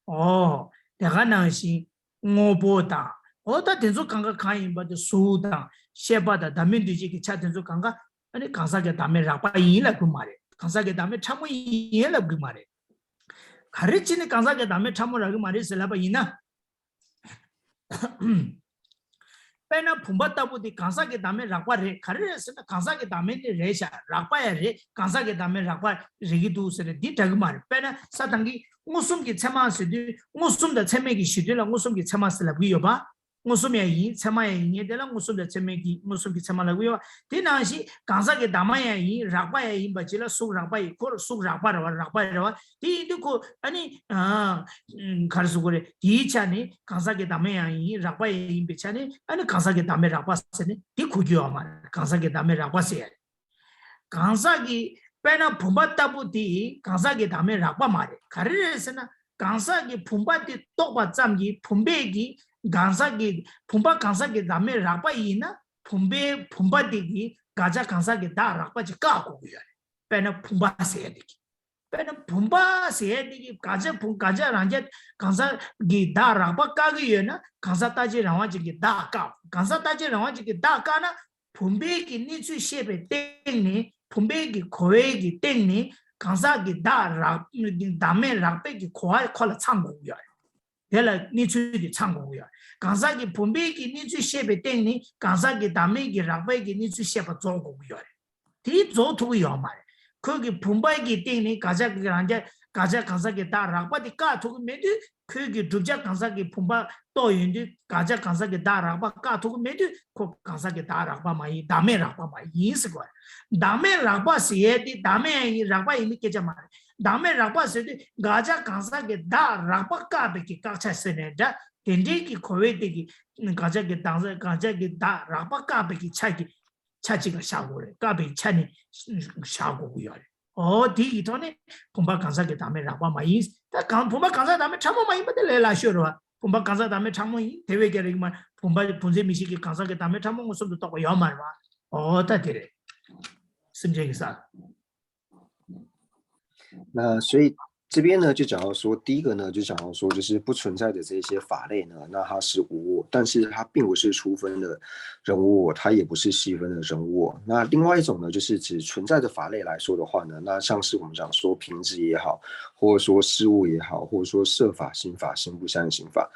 ཨོ། དེ་ག་ནང་བཞིན་དངོས་པོ་དང་། ཨོ་ད་དེ་ཚོ་གང་ག་གང་ཡིན་པ་དེ། གཟུགས་དང་ཤེས་པ་དང་བདག་མེད་འདུས་བྱས་ཀྱི་ཆ་དེ་ཚོ་གང་ག་ཨ་ནི་གང་ཟག་གི་བདག་མེད་རགས་པ་ཡིན་ལབ་དགོས་མ་རེད། གང་ཟག་གི་བདག་མེད་ཕྲ་མོ་ཡིན་ལབ་དགོས་མ་རེད། ག་རེ་བྱས་ནས་གང་ཟག་གི་བདག་མེད་ཕྲ་མོ་རག་གི་མ་རེད་ཟེར་ལབ་པ་ཡིན་ན། དཔེར་ན་བུམ་པ་ལྟ་བུ་དེ་གང་ཟག་གི་བདག་མེད་རགས་པ་རེད། ག་རེ་རེད་ཟེར་ན་གང་ཟག་གི་བདག་མེད་དེ་རེད་ཤག་རགས་པ་ཡང་རེད། གང་ཟག་གི་བདག་མེད་རགས་པ་རེད་ཀྱི་འདུག་ཟེར་ནས་འདི་འདྲ་གི་མ་རེད། དཔེར་ན་ས་དང་གི་མངོན་སུམ་གྱི་ཚད་མ་ཟེར་དུས་མངོན་སུམ་དང་ཚད་མིན་གྱི་གཞི་དོན་ལ་མངོན་སུམ་གྱི་ཚད་མ་ཟེར་ལབ་ཀྱི་ཡོད་པ། མངོན་སུམ་ཡང་ཡིན་ཚད་མ་ཡང་ཡིན་ངེས་དེ་ལ་མངོན་སུམ་དང་ཚད་མིན་གྱི་མངོན་སུམ་གྱི་ཚད་མ་ལབ་ཀྱི་ཡོད་པ། དེ་ནང་བཞིན་གང་ཟག་གི་བདག་མེད་ཡང་ཡིན་རགས་པ་ཡང་ཡིན་པ་ཅིག་ལ་གཟུགས་རགས་པ་ཡིན། ཁོ་གཟུགས་རགས་པ་རེད་བ། རགས་པ་རེད་བ། དེ་ཡིན་དུས་ཁོ་ཨ་ནི་ག་རེ་ཟེར་དགོས་རེད། དེའི་ཆ་ནས་གང་ཟག་གི་བདག་མེད་ཡང་ཡིན་རགས་པ་ཡང་ཡིན་པའི་ཆ་ནས་ཨ་ནི་གང་ཟག་གི་བདག་མེད་རགས་པ་ཟེར་ནས་དེ་གོ་རྒྱུ་ཡོད་མ་རེད། གང་ཟག་གི་བདག་མེད་རགས་པ་ཟེར་ཡ་རེད། གང་ཟག་གི་དཔེར་ན་བུམ་པ་ལྟ་བུ་དེ་གང་ཟག་གི་བདག་མེད་རགས་པ་མ་རེད། ག་རེ་རེད་ཟེར་ན། གང་ཟག་གི་བུམ་པ་དེ་རྟོགས་པ་ཙམ་གྱིས་བུམ་པས་ཀྱི་གང་ཟག་གི་བུམ་པ་གང་ཟག་གི་བདག་མེད་རགས་པ་ཡིན་ན། བུམ་པའི་བུམ་པ་དེ་གིས་དགག་བྱ་གང་ཟག་གི་བདག་རགས་པ་ཅིག་བཀག་དགོས་ཀྱི་ཡོད་རེད། དཔེར་ན་བུམ་པ་ཟེར་ཡ་དེ་གིས། དཔེར་ན་བུམ་པ་ཟེར་ཡ་དེ་གིས་དགག་བྱ་བུམ་དགག་བྱ་རང་རྐྱ་གང་ཟག་གི་བདག་རགས་པ་བཀག་གི་ཡོད་ན། གང་ཟག་རྟག་གཅིག་རང་དབང་ཅན་གྱི་བདག་བཀག་གང་ཟག་རྟག་གཅིག་རང་དབང་ཅན་གྱི་བདག་བཀག་ན། བུམ་པའི་གི་གནས་ཚུལ་ཤེས་པའི་སྟེང་ནས། བུམ་པའི་གི་གོ་བའི་གི་སྟེང་ནས་གང་ཟག་གི་བདག་རགས་བདག་མེད་རགས་པའི་གི་གོ་བ་ཁོ་ལ་ཚང་དགོས་ཀྱི་ཡོད་རེད། དེ་ལ་གནས་ཚུལ་དེ་ཚང་དགོས་ཀྱི་ཡོད་རེད། གང་ཟག་གི་བུམ་པའི་གི་གནས་ཚུལ་ཤེས་པའི་སྟེང་ནས་གང་ཟག་གི་བདག་མེད་ཀྱི་རགས་པའི་གི་གནས་ཚུལ་ཤེས་པ་རྫོགས་དགོས་ཀྱི་ཡོད་རེད། དེ་རྫོགས་ཐུབ་ཀྱི་ཡོད་མ་རེད། ཁོས་གི་བུམ་པའི་གི་སྟེང་ནས་དགག་བྱ་གི་རང་རྐྱ་དགག་བྱ་གང་ཟག་གི་བདག་རགས་པ་དེ་བཀག་ཐུབ་ཀྱི་མེད་དུས། ཁོས་གི་བསྒྲུབ་བྱ་གང་ཟག་གི་བུམ་པ་རྟོགས་ཡོང་དུས་དགག་བྱ་གང་ཟག་གི་བདག་རགས་པ་བཀག་ཐུབ་ཀྱི་མེད་དུས་ཁོ་གང་ཟག་གི་བདག་རགས་པ་མ་ཡིན། བདག་མེད་རགས་པ་མ་ཡིན་ཟེར་དགོས། བདག་མེད་རགས་པ་ཟེར་ཡས་དེ་བདག་མེད་ཡང་ཡིན་རགས་པ་ཡིན་མིན་སྐད་ཆ་མ་རེད། བདག་མེད་རགས་པ་ཟེར་དུས་དགག་བྱ་གང་ཟག་གི་བདག་རགས་པ་བཀག་པའི་གི་བཀག་ཆ་ཟེར་ནས་འདྲ། དེ་འདྲའི་གི་གོ་བའི་སྟེང་གི་དགག་བྱ་གི་བདག་གང་ཟག་གི་བདག་རགས་པ་བཀག་པའི་གི་ཆ་གི་ཆ་གཅིག་ལ་བཞག་དགོས་རེད། བཀག་པའི་ཆ་ནས་བཞག་དགོས་ཀྱི་ཡོད་རེད། ཨོ་དེ་ཡི་ཐོག་ནས་བུམ་པ་གང་ཟག་གི་བདག་མེད་རགས་པ་མ་ཡིན། ད་གང་བུམ་པ་གང་ཟག་བདག་མེད་ཕྲ་མོ་མ་ཡིན་པ་དེ་ལས་སླ་ཤོས་རེད་བ། བུམ་པ་གང་ཟག་བདག་མེད་ཕྲ་མོ་ཡིན་དེ་བས་ཀྱང་རིགས་མ་བུམ་པ་བུམ་འཛིན་མིག་ཤེས་ཀྱི་གང་ཟག་གི་བདག་མེད་ཕྲ་མོ་མངོན་སུམ་དུ་རྟོགས་པ་ཡོད་མ་རེད་བ། ཨོ་ད་དེ་རེད། སེམས་ཅན་གྱི་ས། 那所以这边呢，就讲到说，第一个呢，就讲到说，就是不存在的这些法类呢，那它是无我，但是它并不是初分的人无我，它也不是细分的人无我。那另外一种呢，就是指存在的法类来说的话呢，那像是我们讲说瓶子也好，或者说事物也好，或者说色法、心法、心不相应行法，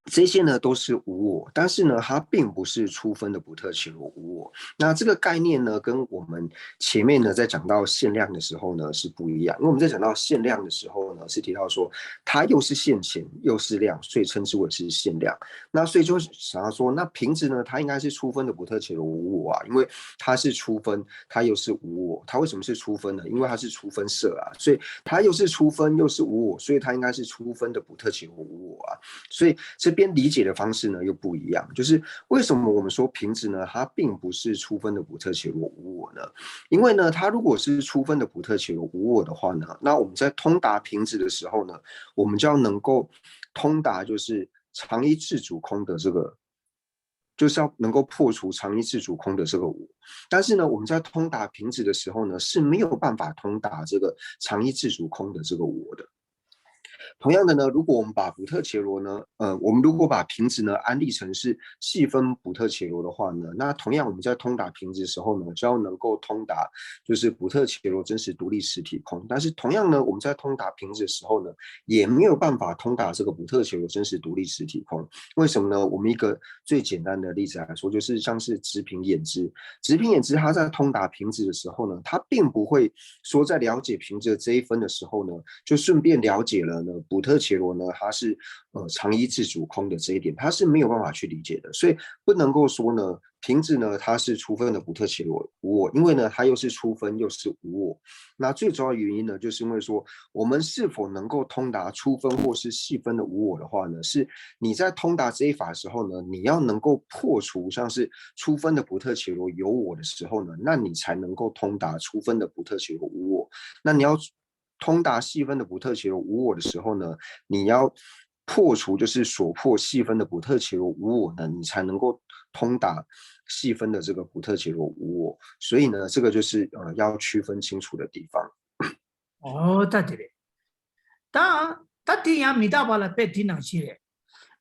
这些呢都是无我，但是呢，它并不是初分的不特伽罗无我。那这个概念呢，跟我们前面呢在讲到限量的时候呢是不一样，因为我们在讲到限量的时候呢，是提到说它又是现前又是量，所以称之为是限量。那所以就想要说，那瓶子呢，它应该是初分的不特伽罗无我啊，因为它是初分，它又是无我，它为什么是初分呢？因为它是初分色啊，所以它又是初分又是无我，所以它应该是初分的不特伽罗无我啊。所以这边理解的方式呢又不一样，就是为什么我们说瓶子呢，它并不是初分的不特伽罗无我呢？因为呢，它如果是初分的不特伽罗无我的话呢，那我们在通达瓶子的时候呢，我们就要能够通达就是常一自主空的这个，就是要能够破除常一自主空的这个无。但是呢，我们在通达瓶子的时候呢，是没有办法通达这个常一自主空的这个无的。同样的呢，如果我们把不特伽罗呢，呃，我们如果把瓶子呢安立成是细分不特伽罗的话呢，那同样我们在通达瓶子的时候呢，就要能够通达就是不特伽罗真实独立实体空。但是同样呢，我们在通达瓶子的时候呢，也没有办法通达这个不特伽罗真实独立实体空。为什么呢？我们一个最简单的例子来说，就是像是直瓶眼支，直瓶眼支它在通达瓶子的时候呢，它并不会说在了解瓶子的这一分的时候呢，就顺便了解了呢不特伽罗呢它是呃常一自主空的这一点，它是没有办法去理解的，所以不能够说呢瓶子呢它是初分的不特伽罗无我，因为呢它又是初分又是无我。那最主要的原因呢，就是因为说我们是否能够通达初分或是细分的无我的话呢，是你在通达这一法的时候呢，你要能够破除像是初分的不特伽罗有我的时候呢，那你才能够通达初分的不特伽罗无我。那你要通达细分的不特伽罗无我的时候呢，你要破除就是所破细分的不特伽罗无我呢，你才能够通达细分的这个不特伽罗无我。所以呢，这个就是呃要区分清楚的地方。 ཨོ་ད་དེ་རེད། ད་ད་དེ་ཡང་མི་རྟག་པ་ལ་དཔེ་དེ་ནང་བཞིན་རེད།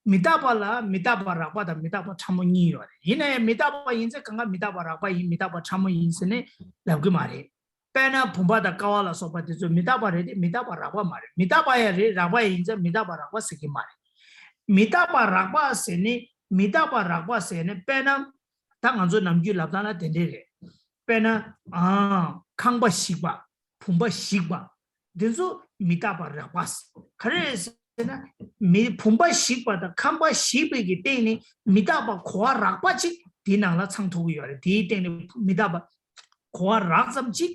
མི་རྟག་པ་ལ་མི་རྟག་པ་རགས་པ་དང་མི་རྟག་པ་ཕྲ་མོ་གཉིས་ཡོད་རེད། ཡིན་ན་ཡང་མི་རྟག་པ་ཡིན་ཚེ་གང་ག་མི་རྟག་པ་རགས་པ་ཡིན་མི་རྟག་པ་ཕྲ་མོ་ཡིན་ཟེར་ནས་ལབ་གི་མ་རེད། དཔེར་ན་བུམ་པ་དང་ཀ་བ་ལ་སོགས་པ་དེ་ཚོ་མི་རྟག་པ་རེད་དེ་མི་རྟག་པ་རགས་པ་མ་རེད། མི་རྟག་པ་ཡང་རེད་རགས་པ་ཡང་ཡིན་ཙང་མི་རྟག་པ་རགས་པ་ཟེར་གི་མ་རེད། མི་རྟག་པ་རགས་པ་ཟེར་ནི་མི་རྟག་པ་རགས་པ་ཟེར་ནི་དཔེར་ན་ད་ང་ཚོ་ནམ་རྒྱུན་ལབ་སྟངས་ལ་དེ་འདྲས་རེད། དཔེར་ན་ཨ་ཁང་པ་བཤིག་པ། བུམ་པ་བཤིག་པ། འདི་ཚོ་མི་རྟག་པ་རགས་པ་ཟེར། ག་རེ་རེད་ཟེར་ན། མི་བུམ་པ་བཤིག་པ་དང་ཁང་པ་བཤིག་པའི་གི་སྟེང་ནས་མི་རྟག་པ་གོ་བ་རགས་པ་ཅིག་དེའི་ནང་ལ་ཚང་ཐུབ་ཀྱི་ཡོད་རེད། དེའི་སྟེང་ནས་མི་རྟག་པ་གོ་བ་རགས་ཙམ་ཅིག་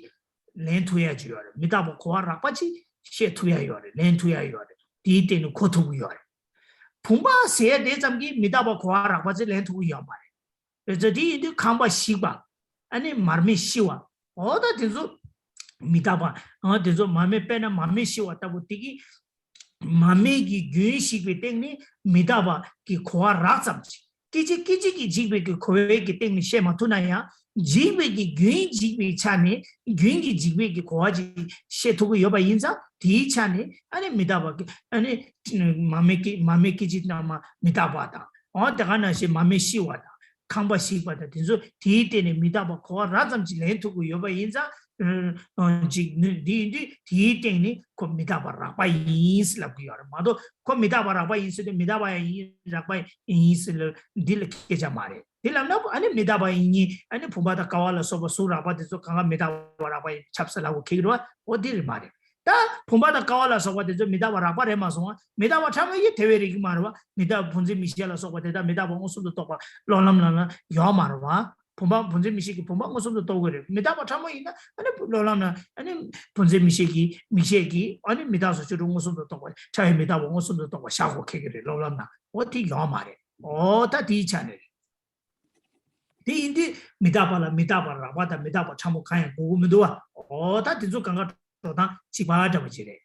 ལེན་ཐུབ་ཡ་ཅིག་ཡོད་རེད། མི་རྟག་པ་གོ་བ་རགས་པ་ཅིག་ཤེས་ཐུབ་ཡ་ཡོད་རེད། ལེན་ཐུབ་ཡ་ཡོད་རེད། དེའི་སྟེང་ནས་གོ་ཐུབ་ཀྱི་ཡོད་རེད། བུམ་པ་ཟེར་ཡ་དེ་ཙམ་གྱིས་མི་རྟག་པ་གོ་བ་རགས་པ་ཅིག་ལེན་ཐུབ་ཀྱི་ཡོད་མ་རེད། རེད་ཙང་དེ་ཡིན་དུས་ཁང་པ་བཤིག་པ། ཨ་ནི་མར་མེ་ཤི་བ། འོ་ད་དེ་ཚོ་མི་རྟག་པ། ཨ་དེ་ཚོ་མར་མེ་དཔེར་ན་མར་མེ་ཤི་བ་ལྟ་བུ་དེ་གི་མར་མེ་གི་རྒྱུན་ཞིག་པའི་སྟེང་ནས་མི་རྟག་པ་གི་གོ་བ་རགས་ཙམ་ཞིག་སྐད་ཅིག་སྐད་ཅིག་གིས་འཇིག་པའི་གི་གོ་བའི་གི་སྟེང་ནས་བཤད་མ་ཐུབ་ན་ཡང་འཇིག་པའི་གི་རྒྱུན་འཇིག་པའི་ཆ་ནས་རྒྱུན་གྱི་འཇིག་པའི་གི་གོ་བ་ཅིག་བཤད་ཐུབ་ཀྱི་ཡོད་པ་ཡིན་ཙང་དེའི་ཆ་ནས་ཨ་ནི་མི་རྟག་པ་གི་ཨ་ནི་མར་མེ་སྐད་མར་མེ་སྐད་ཅིག་ནང་མ་མི་རྟག་པ་དང་། འོ་དེ་ག་ནང་བཞིན་མར་མེ་ཤི་བ་དང་ཁང་པ་བཤིག་པ་དང་དེ་ཚོ་དེའི་སྟེང་ནས་མི་རྟག་པ་གོ་བ་རགས་ཙམ་ཅིག་ལེན་ཐུབ་ཀྱི་ཡོད་པ་ཡིན་ཙང་ཅིག་འདི་ཡིན་དུས་དེའི་སྟེང་ནས་ཁོ་མི་རྟག་པ་རགས་པ་ཡིན་ཟེར་ལབ་ཀྱི་ཡོད་རེད་མ་གཏོགས་ཁོ་མི་རྟག་པ་རགས་པ་ཡིན་ཟེར་དུས་མི་རྟག་པ་ཡང་ཡིན་རགས་པ་ཡིན་ཟེར་ལབ་འདི་ལ་སྐད་ཆ་མ་རེད། དེ་ལབ་ན་ཨ་ནི་མི་རྟག་པ་ཡིན་ཉིད་ཨ་ནི་བུམ་པ་དང་ཀ་བ་ལ་སོགས་པ་གཟུགས་རགས་པ་དེ་ཚོ་གང་ག་མི་རྟག་པ་རགས་པ་ཡིན་ཆབ་ས་ལབ་དགོས་ཁེགས་རེད་བ། འོ་དེ་རེད་མ་རེད། ད་བུམ་པ་དང་ཀ་བ་ལ་སོགས་པ་དེ་ཚོ་མི་རྟག་པ་རགས་པ་རེད་མ་སོང་བ། མི་རྟག་པ་ཕྲ་མོ་ཡིན་དེ་བས་རིགས་མ་རེད་བ། མི་རྟག་པ་བུམ་འཛིན་མིག་ཤེས་ལ་སོགས་པ་དེ་དག་མི་རྟག་པ་མངོན་སུམ་དུ་རྟོགས་པ་སློབ་ལམ་ནང་ལ་ཡོད་མ་རེད་བ། བུམ་པ་བུམ་འཛིན་མིག་ཤེས་ཀྱིས་བུམ་པ་མངོན་སུམ་དུ་རྟོགས་དགོས་རེད། མི་རྟག་པ་ཕྲ་མོ་ཡིན་ན་ཨ་ནི་སློབ་ལམ་ནང་ཨ་ནི་བུམ་འཛིན་མིག་ཤེས་ཀྱིས་མིག་ཤེས་ཀྱིས་ཨ་ནི་མི་རྟག་སོགས་ཆོས་དྲུག་མངོན་སུམ་དུ་རྟོགས་པ་ཕྲ་བའི་མི་རྟག་པ་མངོན་སུམ་དུ་རྟོགས་པ་བཞག་དགོས་ཁེགས་ཀྱི་རེད། སློབ་ལམ་ནང་འོ་དེ་ཡོད་མ་རེད། འོ་ད་དེའི་ཆ་ནས་རེད། དེ་ཡིན་དུས་མི་རྟག་པ་ལ་མི་རྟག་པ་རགས་པ་དང་མི་རྟག་པ་ཕྲ་མོ་གང་ཡང་དགོས་ཀྱི་མི་འདུག་བ། འོ་ད་དེ་ཚོ་གང་ག་འགྲོ་སྟངས་གཅིག་པ་འདྲ་པོ་ཅིག་རེད།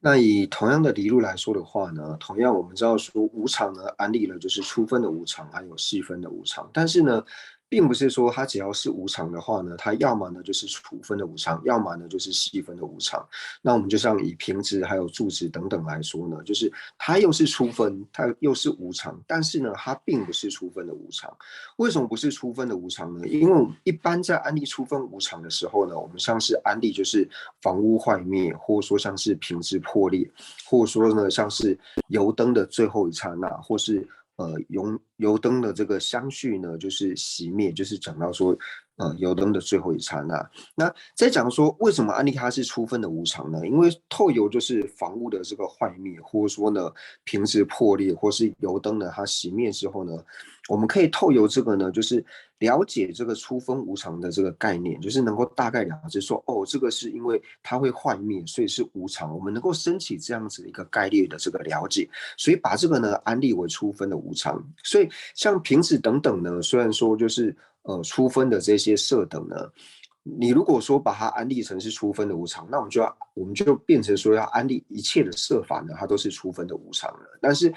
那以同样的理路来说的话呢，同样我们知道说无常呢，安立了就是初分的无常，还有细分的无常。但是呢，并不是说它只要是无常的话呢，它要么呢就是粗分的无常，要么呢就是细分的无常。那我们就像以瓶子还有柱子等等来说呢，就是它又是粗分，它又是无常，但是呢，它并不是粗分的无常。为什么不是粗分的无常呢？因为我们一般在安立粗分无常的时候呢，我们像是安立就是房屋坏灭，或者说像是瓶子破裂，或者说呢像是油灯的最后一刹那，或是呃油油灯的这个相续呢就是熄灭，就是讲到说呃油灯的最后一刹那。那在讲说为什么安立它是粗分的无常呢？因为透由就是房屋的这个坏灭，或者说呢瓶子破裂，或是油灯呢它熄灭之后呢，我们可以透由这个呢，就是了解这个粗分无常的这个概念，就是能够大概了解说，哦，这个是因为它会坏灭，所以是无常。我们能够升起这样子的一个概念的这个了解，所以把这个呢安立为粗分的无常。所以像瓶子等等呢，虽然说就是呃粗分的这些色等呢，你如果说把它安立成是粗分的无常，那我们就要我们就变成说要安立一切的色法呢，它都是粗分的无常了。但是，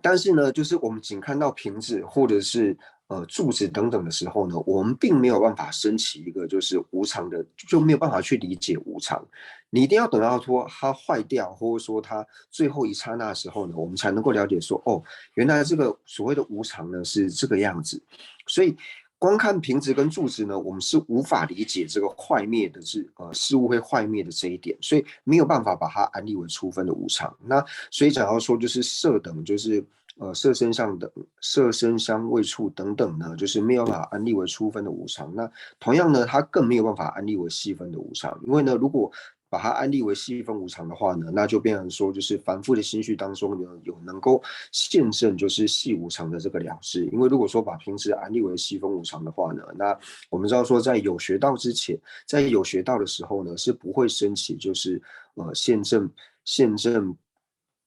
但是呢，就是我们仅看到瓶子或者是呃柱子等等的时候呢，我们并没有办法升起一个就是无常的，就没有办法去理解无常。你一定要等到说它坏掉，或者说它最后一刹那的时候呢，我们才能够了解说，哦，原来这个所谓的无常呢是这个样子。所以光看瓶子跟柱子呢，我们是无法理解这个坏灭的是呃事物会坏灭的这一点，所以没有办法把它安立为初分的无常。那所以讲到说就是色等，就是呃色声香的色声香味触等等呢，就是没有办法安立为初分的无常。那同样呢，它更没有办法安立为细分的无常，因为呢，如果把它安立为细分无常的话呢，那就变成说，就是凡夫的心绪当中有有能够现证就是细无常的这个了知。因为如果说把瓶子安立为细分无常的话呢，那我们知道说，在有学道之前，在有学道的时候呢，是不会升起就是呃现证现证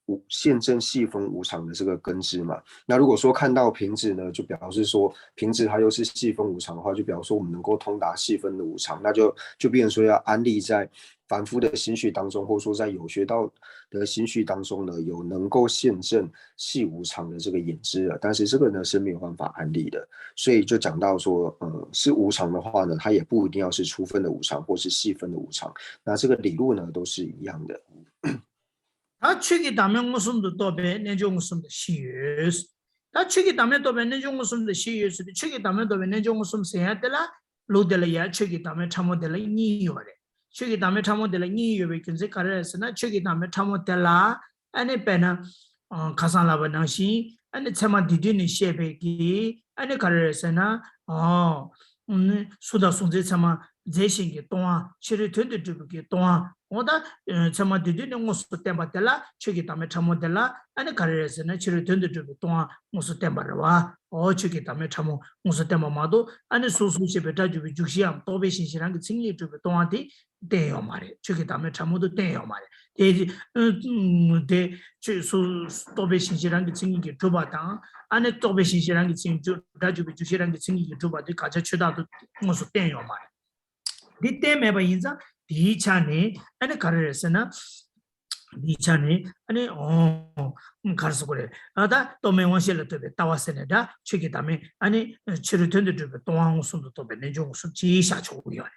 无现证细分无常的这个根知嘛。那如果说看到瓶子呢，就表示说瓶子它又是细分无常的话，就表示说我们能够通达细分的无常，那就就变成说要安立在凡夫的心绪当中，或者说在有学道的心绪当中呢，有能够现证细无常的这个眼知了。但是这个呢是没有办法安立的，所以就讲到说，呃，是无常的话呢，它也不一定要是初分的无常或是细分的无常，那这个理路呢都是一样的。 ད་ཆོས་ཀྱི་བདག་མེད་མངོན་སུམ་དུ་རྟོགས་པའི་རྣལ་འབྱོར་མངོན་སུམ་དུ་བཞི་ཡོད། ད་ཆོས་ཀྱི་བདག་མེད་རྟོགས་པའི་རྣལ་འབྱོར་མངོན་སུམ་དུ་བཞི་ཡོད་ཟེར་དུས་ཆོས་ཀྱི་བདག་མེད་རྟོགས་པའི་རྣལ་འབྱོར་མངོན་སུམ་ཟེར་ཡ་དེ་ལ་ལུགས་དེ་ལ་ཡ་ཆོས་ཀྱི་བདག་མེད་ཕྲ་མོ་དེ་ལ་གཉིས་ཡོད་རེད། ཆོས་ཀྱི་བདག་མེད་ཕྲ་མོ་དེ་ལ་གཉིས་ཡོད་པའི་རྒྱུ་མཚན་ག་རེ་རེད་ཟེར་ན་ཆོས་ཀྱི་བདག་མེད་ཕྲ་མོ་དེ་ལ་ཨ་ནི་དཔེར་ན་ཁ་སང་ལབ་པ་ནང་བཞིན་ཨ་ནི་ཚད་མ་འདི་དུས་ནས་བཤད་པའི་གི་ཨ་ནི་ག་རེ་རེད་ཟེར་ན། གཟུགས་དང་གཟུགས་མཚན་ཚད་མ་རྫས་གཞན་གྱི་སྟོང་པ་ཕྱི་རོལ་དོན་དུ་གྲུབ་པའི་གི་སྟོང་པ། འོ་ད་ཚད་མ་འདི་དུས་ནས་དངོས་སུ་བསྟན་པ་དེ་ལ་ཆོས་ཀྱི་བདག་མེད་ཕྲ་མོ་དེ་ལ་ཨ་ནི་ག་རེ་རེད་ཟེར་ན་ཕྱི་རོལ་དོན་དུ་གྲུབ་པའི་སྟོང་པ་དངོས་སུ་བསྟན་པ་རེད་བ། འོ་ཆོས་ཀྱི་བདག་མེད་ཕྲ་མོ་དངོས་སུ་བསྟན་པ་མ་གཏོགས་ཨ་ནི་གཟུགས་གཟུགས་ཞེས་པའི་སྒྲ་བརྗོད་པའི་འཇུག་གཞི་འམ་རྟོག་པའི་གཞན་གཞན་རང་གི་མཚན་ཉིད་གྲུབ་པའི་སྟོང་པ་དེ་བསྟན་ཡོད་མ་རེད། ཆོས་ཀྱི་བདག་མེད་ཕྲ་མོ་དུ་བསྟན་ཡོད་མ་རེད། དེ་དེ་ཆོས་སུ་རྟོག་པའི་གཞན་གཞན་རང་གི་མཚན་ཉིད་ཀྱིས་གྲུབ་པ་དང་ཨ་ནི་རྟོག་པའི་གཞན་གཞན་རང་གི་མཚན་ཉིད་སྒྲ་བརྗོད་པའི་འཇུག་གཞི་རང་གི་མཚན་ཉིད་ཀྱིས་གྲུབ་པ་དེ་དགག་བྱ་ཆོས་བདག་ཏུ་དངོས་སུ་བསྟན་ཡོད་མ་རེད། འདི་བསྟན་མེད་པ་ཡིན་ཙང་དེའི་ཆ་ནས་ཨ་ནི་ག་རེ་རེད་ཟེར་ན། དེའི་ཆ་ནས་ཨ་ནི་ཨོ་ག་རེ་ཟེར་དགོས་རེད། ཨ་ད་རྟོག་མེད་དབང་ཤེས་ལ་ལྟོས་པའི་ལྟ་བ་ཟེར་ནས་འདྲ་ཆོས་ཀྱི་བདག་མེད་ཨ་ནི་ཕྱི་རོལ་དོན་དུ་གྲུབ་པའི་སྟོང་པ་མངོན་སུམ་དུ་རྟོགས་པའི་རྣལ་འབྱོར་མངོན་སུམ་ཅེས་བཞག་ཆོག་གི་ཡོད་རེད།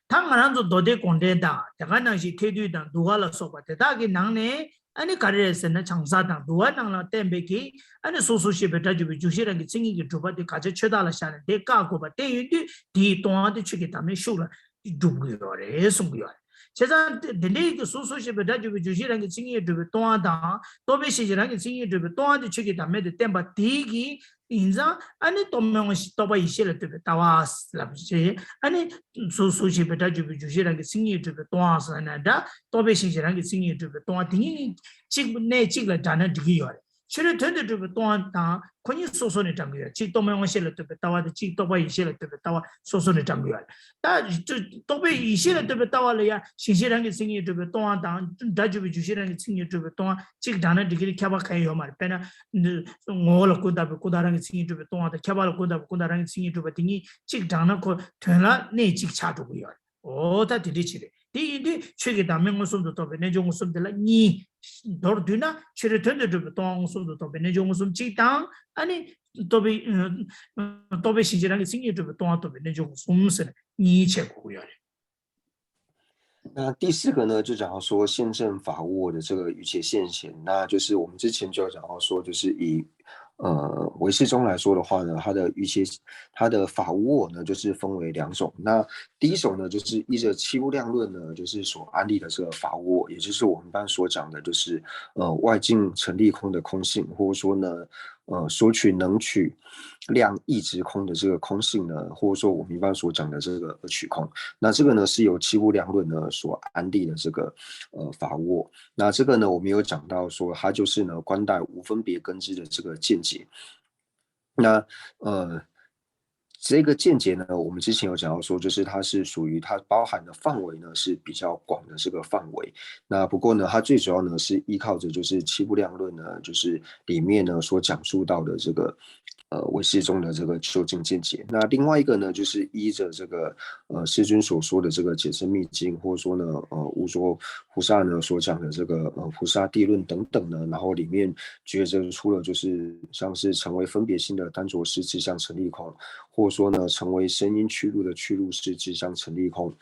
ད་ང་རང་ཚོ་མདོ་སྡེ་དགོངས་འགྲེལ་དང་དེ་ག་ནང་བཞིན་ཐེག་བསྡུས་དང་འདུལ་བ་ལ་སོགས་པ་དེ་དག་གི་ནང་ནས་ཨ་ནི་ག་རེ་རེད་ཟེར་ན་བྱང་ས་དང་འདུལ་བ་ནང་ལ་བསྟན་པའི་གི་ཨ་ནི་སོ་སོ་ཞེས་པའི་སྒྲ་བརྗོད་པའི་འཇུག་གཞི་རང་གི་མཚན་ཉིད་ཀྱིས་གྲུབ་པ་དེ་དགག་བྱ་ཆོས་བདག་ལ་བཞག་ནས་དེ་བཀག་དགོས་པ་བསྟན་ཡོད་དུས་དེའི་སྟོང་པ་དེ་ཆོས་ཀྱི་བདག་མེད་ཤུགས་ལ་སྒྲུབ་དགོས་ཡོད་རེད་གསུང་གི་ཡོད་རེད། བྱས་ཙང་དེ་འདྲའི་གི་སོ་སོ་ཞེས་པའི་སྒྲ་བརྗོད་པའི་འཇུག་གཞི་རང་གི་མཚན་ཉིད་གྲུབ་པའི་སྟོང་པ་དང་རྟོག་པའི་གཞན་གཞན་རང་གི་མཚན་ཉིད་གྲུབ་པའི་སྟོང་པ་དེ་ཆོས་ཀྱི་བདག་མེད་དུ་བསྟན་པ་དེའི་གི་ཡིན་ཙང་ཨ་ནི་རྟོག་མེད་དབང་ཤེས་རྟོག་པ་ཡེ་ཤེས་ལ་ལྟོས་པའི་ལྟ་བ་ལབ་ཅེས་ཨ་ནི་སོ་སོ་ཞེས་པའི་སྒྲ་བརྗོད་པའི་འཇུག་གཞི་རང་གི་མཚན་ཉིད་གྲུབ་པའི་སྟོང་པ་ཟེར་ན་འདྲ་རྟོག་པའི་གཞན་གཞན་རང་གི་མཚན་ཉིད་གྲུབ་པའི་སྟོང་པ་དེ་གཉིས་གཅིག་གནས་གཅིག་ལ་སྦྲགས་ན་འགྲིག་གི་ཡོད་རེད། ཕྱི་རོལ་དོན་དུ་གྲུབ་པའི་སྟོང་པ་དང་ཁོ་གཉིས་སོ་སོ་ནས་སྦྲགས་ཀྱི་ཡོད། གཅིག་རྟོག་མེད་དབང་ཤེས་ལ་ལྟོས་པའི་ལྟ་བ་དང་གཅིག་རྟོག་པ་ཡེ་ཤེས་ལ་ལྟོས་པའི་ལྟ་བ་སོ་སོ་ནས་སྦྲགས་ཀྱི་ཡོད། ད་རྟོག་པའི་ཡེ་ཤེས་ལ་ལྟོས་པའི་ལྟ་བ་ལ་ཡང་གཞན་གཞན་རང་གི་མཚན་ཉིད་གྲུབ་པའི་སྟོང་པ་དང་སྒྲ་བརྗོད་པའི་འཇུག་གཞི་རང་གི་མཚན་ཉིད་གྲུབ་པའི་སྟོང་པ་གཅིག་སྦྲགས་ན་འགྲིག་གི་རེད། ཁྱད་པར་གང་ཡང་ཡོད་མ་རེད། དཔེར་ན་ངོ་བོ་ལ་ཀུན་བརྟགས་པའི་ཀུན་བརྟགས་རང་གི་མཚན་ཉིད་གྲུབ་པའི་སྟོང་པ་དང་ཁྱད་པར་ལ་ཀུན་བརྟགས་པའི་ཀུན་བརྟགས་རང་གི་མཚན་ཉིད་གྲུབ་པ་དེ་གཉིས་གཅིག་སྦྲགས་ན་ཁོ་དོན་ལ་གནས་གཅིག་ཆགས་འགྲོ་གི་ཡོད་རེད། འོ་ད་དེ་འདྲ་ཅིག་རེད། དེ་ཡིན་དུས་ཆོས་ཀྱི་བདག་མེད་མངོན་སུམ་དུ་རྟོགས་པའི་རྣལ་འབྱོར་མངོན་སུམ་དེ་ལ་གཉིས། མདོར་བསྡུས་ན་ཆོས་རའི་དོན་དུ་གྲུབ་པའི་རྟོགས་པ་མངོན་སུམ་དུ་རྟོགས་པའི་རྣལ་འབྱོར་མངོན་སུམ་གཅིག་དང་། ཨ་ནི་རྟོག་པའི་རྟོག་པའི་ཞེན་གཞི་རང་གི་མཚན་ཉིད་གྲུབ་པའི་རྟོགས་པ་རྟོགས་པའི་རྣལ་འབྱོར་མངོན་སུམ་ཟེར་ནས་གཉིས་ཕྱེ་དགོས་ཀྱི་ཡོད་རེད།那第四个呢，就讲到说现证法握的这个一切现前，那就是我们之前就有讲到说，就是以呃唯识宗来说的话呢，它的一切它的法握呢，就是分为两种。那第一种呢，就是依着七无量论呢，就是所安立的这个法握，也就是我们一般所讲的，就是呃外境成立空的空性，或者说呢，呃所取能取量亦即空的这个空性呢，或者说我们一般所讲的这个二取空。那这个呢是由七无量论呢所安立的这个呃法握。那这个呢，我们有讲到说，它就是呢观待无分别根知的这个见解。那呃。这个见解呢，我们之前有讲到说，就是它是属于它包含的范围呢是比较广的这个范围。那不过呢，它最主要呢是依靠着就是七无量论呢，就是里面呢所讲述到的这个呃唯识宗的这个究竟见解。那另外一个呢，就是依着这个呃世尊所说的这个解深密经，或者说呢呃无著菩萨呢所讲的这个呃菩萨地论等等呢，然后里面觉得出了就是像是成为分别心的单着是自相成立空，或者说呢成为声音趣入的趣入是自相成立空。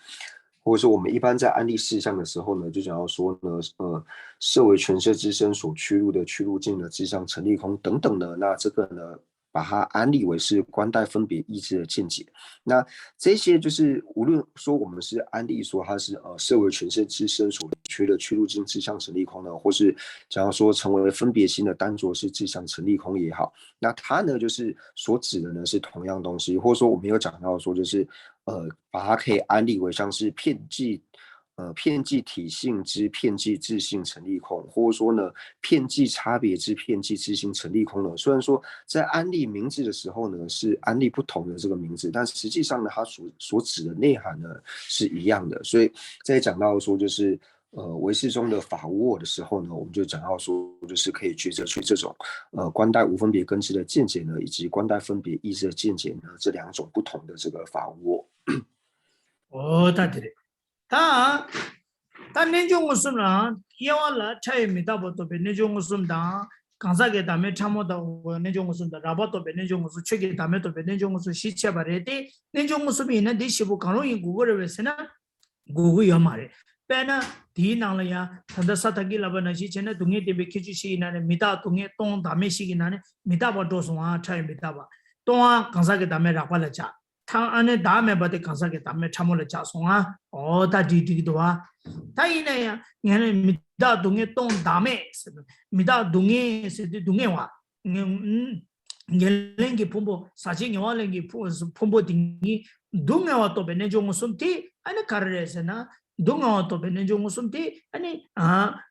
或者说我们一般在安立四相的时候呢，就讲到说呢，呃，设为全色之身所趣入的趣入境的自相成立空等等呢，那这个呢，把它安立为是观待分别意志的见解。那这些就是无论说我们是安立说它是呃设为全色之身所趣的趣入境自相成立空呢，或是讲到说成为分别心的单着是自相成立空也好，那它呢就是所指的呢是同样东西，或者说我们有讲到说就是呃把它可以安立为像是遍计。呃，遍计体性之遍计自性成立空，或者说呢，遍计差别之遍计自性成立空呢？虽然说在安立名字的时候呢，是安立不同的这个名字，但实际上呢，它所所指的内涵呢是一样的。所以在讲到说就是呃唯识宗的法握的时候呢，我们就讲到说就是可以觉得去这种呃观待无分别根知的见解呢，以及观待分别意志的见解呢，这两种不同的这个法握。哦，大体的。ད་ད་རྣལ་འབྱོར་མངོན་སུམ་ལའང་དབྱེ་བ་ལ་ཕྲ་བའི་མི་རྟག་པ་རྟོགས་པའི་རྣལ་འབྱོར་མངོན་སུམ་དང་། གང་ཟག་གི་བདག་མེད་ཕྲ་མོ་ལྟ་བུའི་རྣལ་འབྱོར་མངོན་སུམ་དང་། རགས་པ་རྟོགས་པའི་རྣལ་འབྱོར་མངོན་སུམ། ཆོས་ཀྱི་བདག་མེད་རྟོགས་པའི་རྣལ་འབྱོར་མངོན་སུམ་བཞི་ཕྱེ་བ་རེད་དེ། རྣལ་འབྱོར་མངོན་སུམ་ཡིན་ན་འདི་བཞི་པོ་གང་རུང་ཡིན་དགོས་ཀྱི་རེད་པས་ཟེར་ན། དགོས་ཀྱི་ཡོད་མ་རེད། དཔེར་ན། དེའི་ནང་ལ་ཡང་ད་ལྟ་ས་ཐག་གི་ལབ་པ་ནང་བཞིན་བྱས་ན་སྡུག་བསྔལ་བདེན་པའི་ཁྱད་ཆོས་བཞི་ཡི་ནང་ནས་མི་རྟག་སྡུག་བསྔལ་སྟོང་བདག་མེད་བཞི་ཡི་ནང་ནས་མི་རྟག་པ་འགྲོ་སོང་ང་། ཕྲ་བའི་མི་རྟག་པ། སྟོང་པ་གང་ཟག་གི་བདག་མེད་རགས་པ་ལ་བཞག་ཐ་ཨ་ནི་བདག་མེད་པ་དེ་གང་ཟག་གི་བདག་མེད་ཕྲ་མོ་ལ་བཞག་སོང་ང་། འོ་ད་འགྲིག་འགྲིག་འདུག་བ། ད་ཡིན་ན་ཡང་ངས་ནི་མི་རྟག་སྡུག་བསྔལ་སྟོང་བདག་མེད་ཟེར། མི་རྟག་སྡུག་བསྔལ་ཟེར་དུས་སྡུག་བསྔལ་བ། ངས་ཨུམ། ཉེར་ལེན་གྱི་ཕུང་པོ། ཟག་བཅས་ཉེ་བར་ལེན་གྱི་ཕུང་ཕུང་པོ་དེ་ཉིད་སྡུག་བསྔལ་བ་རྟོགས་པའི་རྣལ་འབྱོར་མངོན་སུམ་དེ་ཨ་ནི་ག་རེ་རེད་ཟེར་ན། སྡུག་བསྔལ་བ་རྟོགས་པའི་རྣལ་འབྱོར་མངོན་སུམ་དེ་ཨ་ནི་ཨ་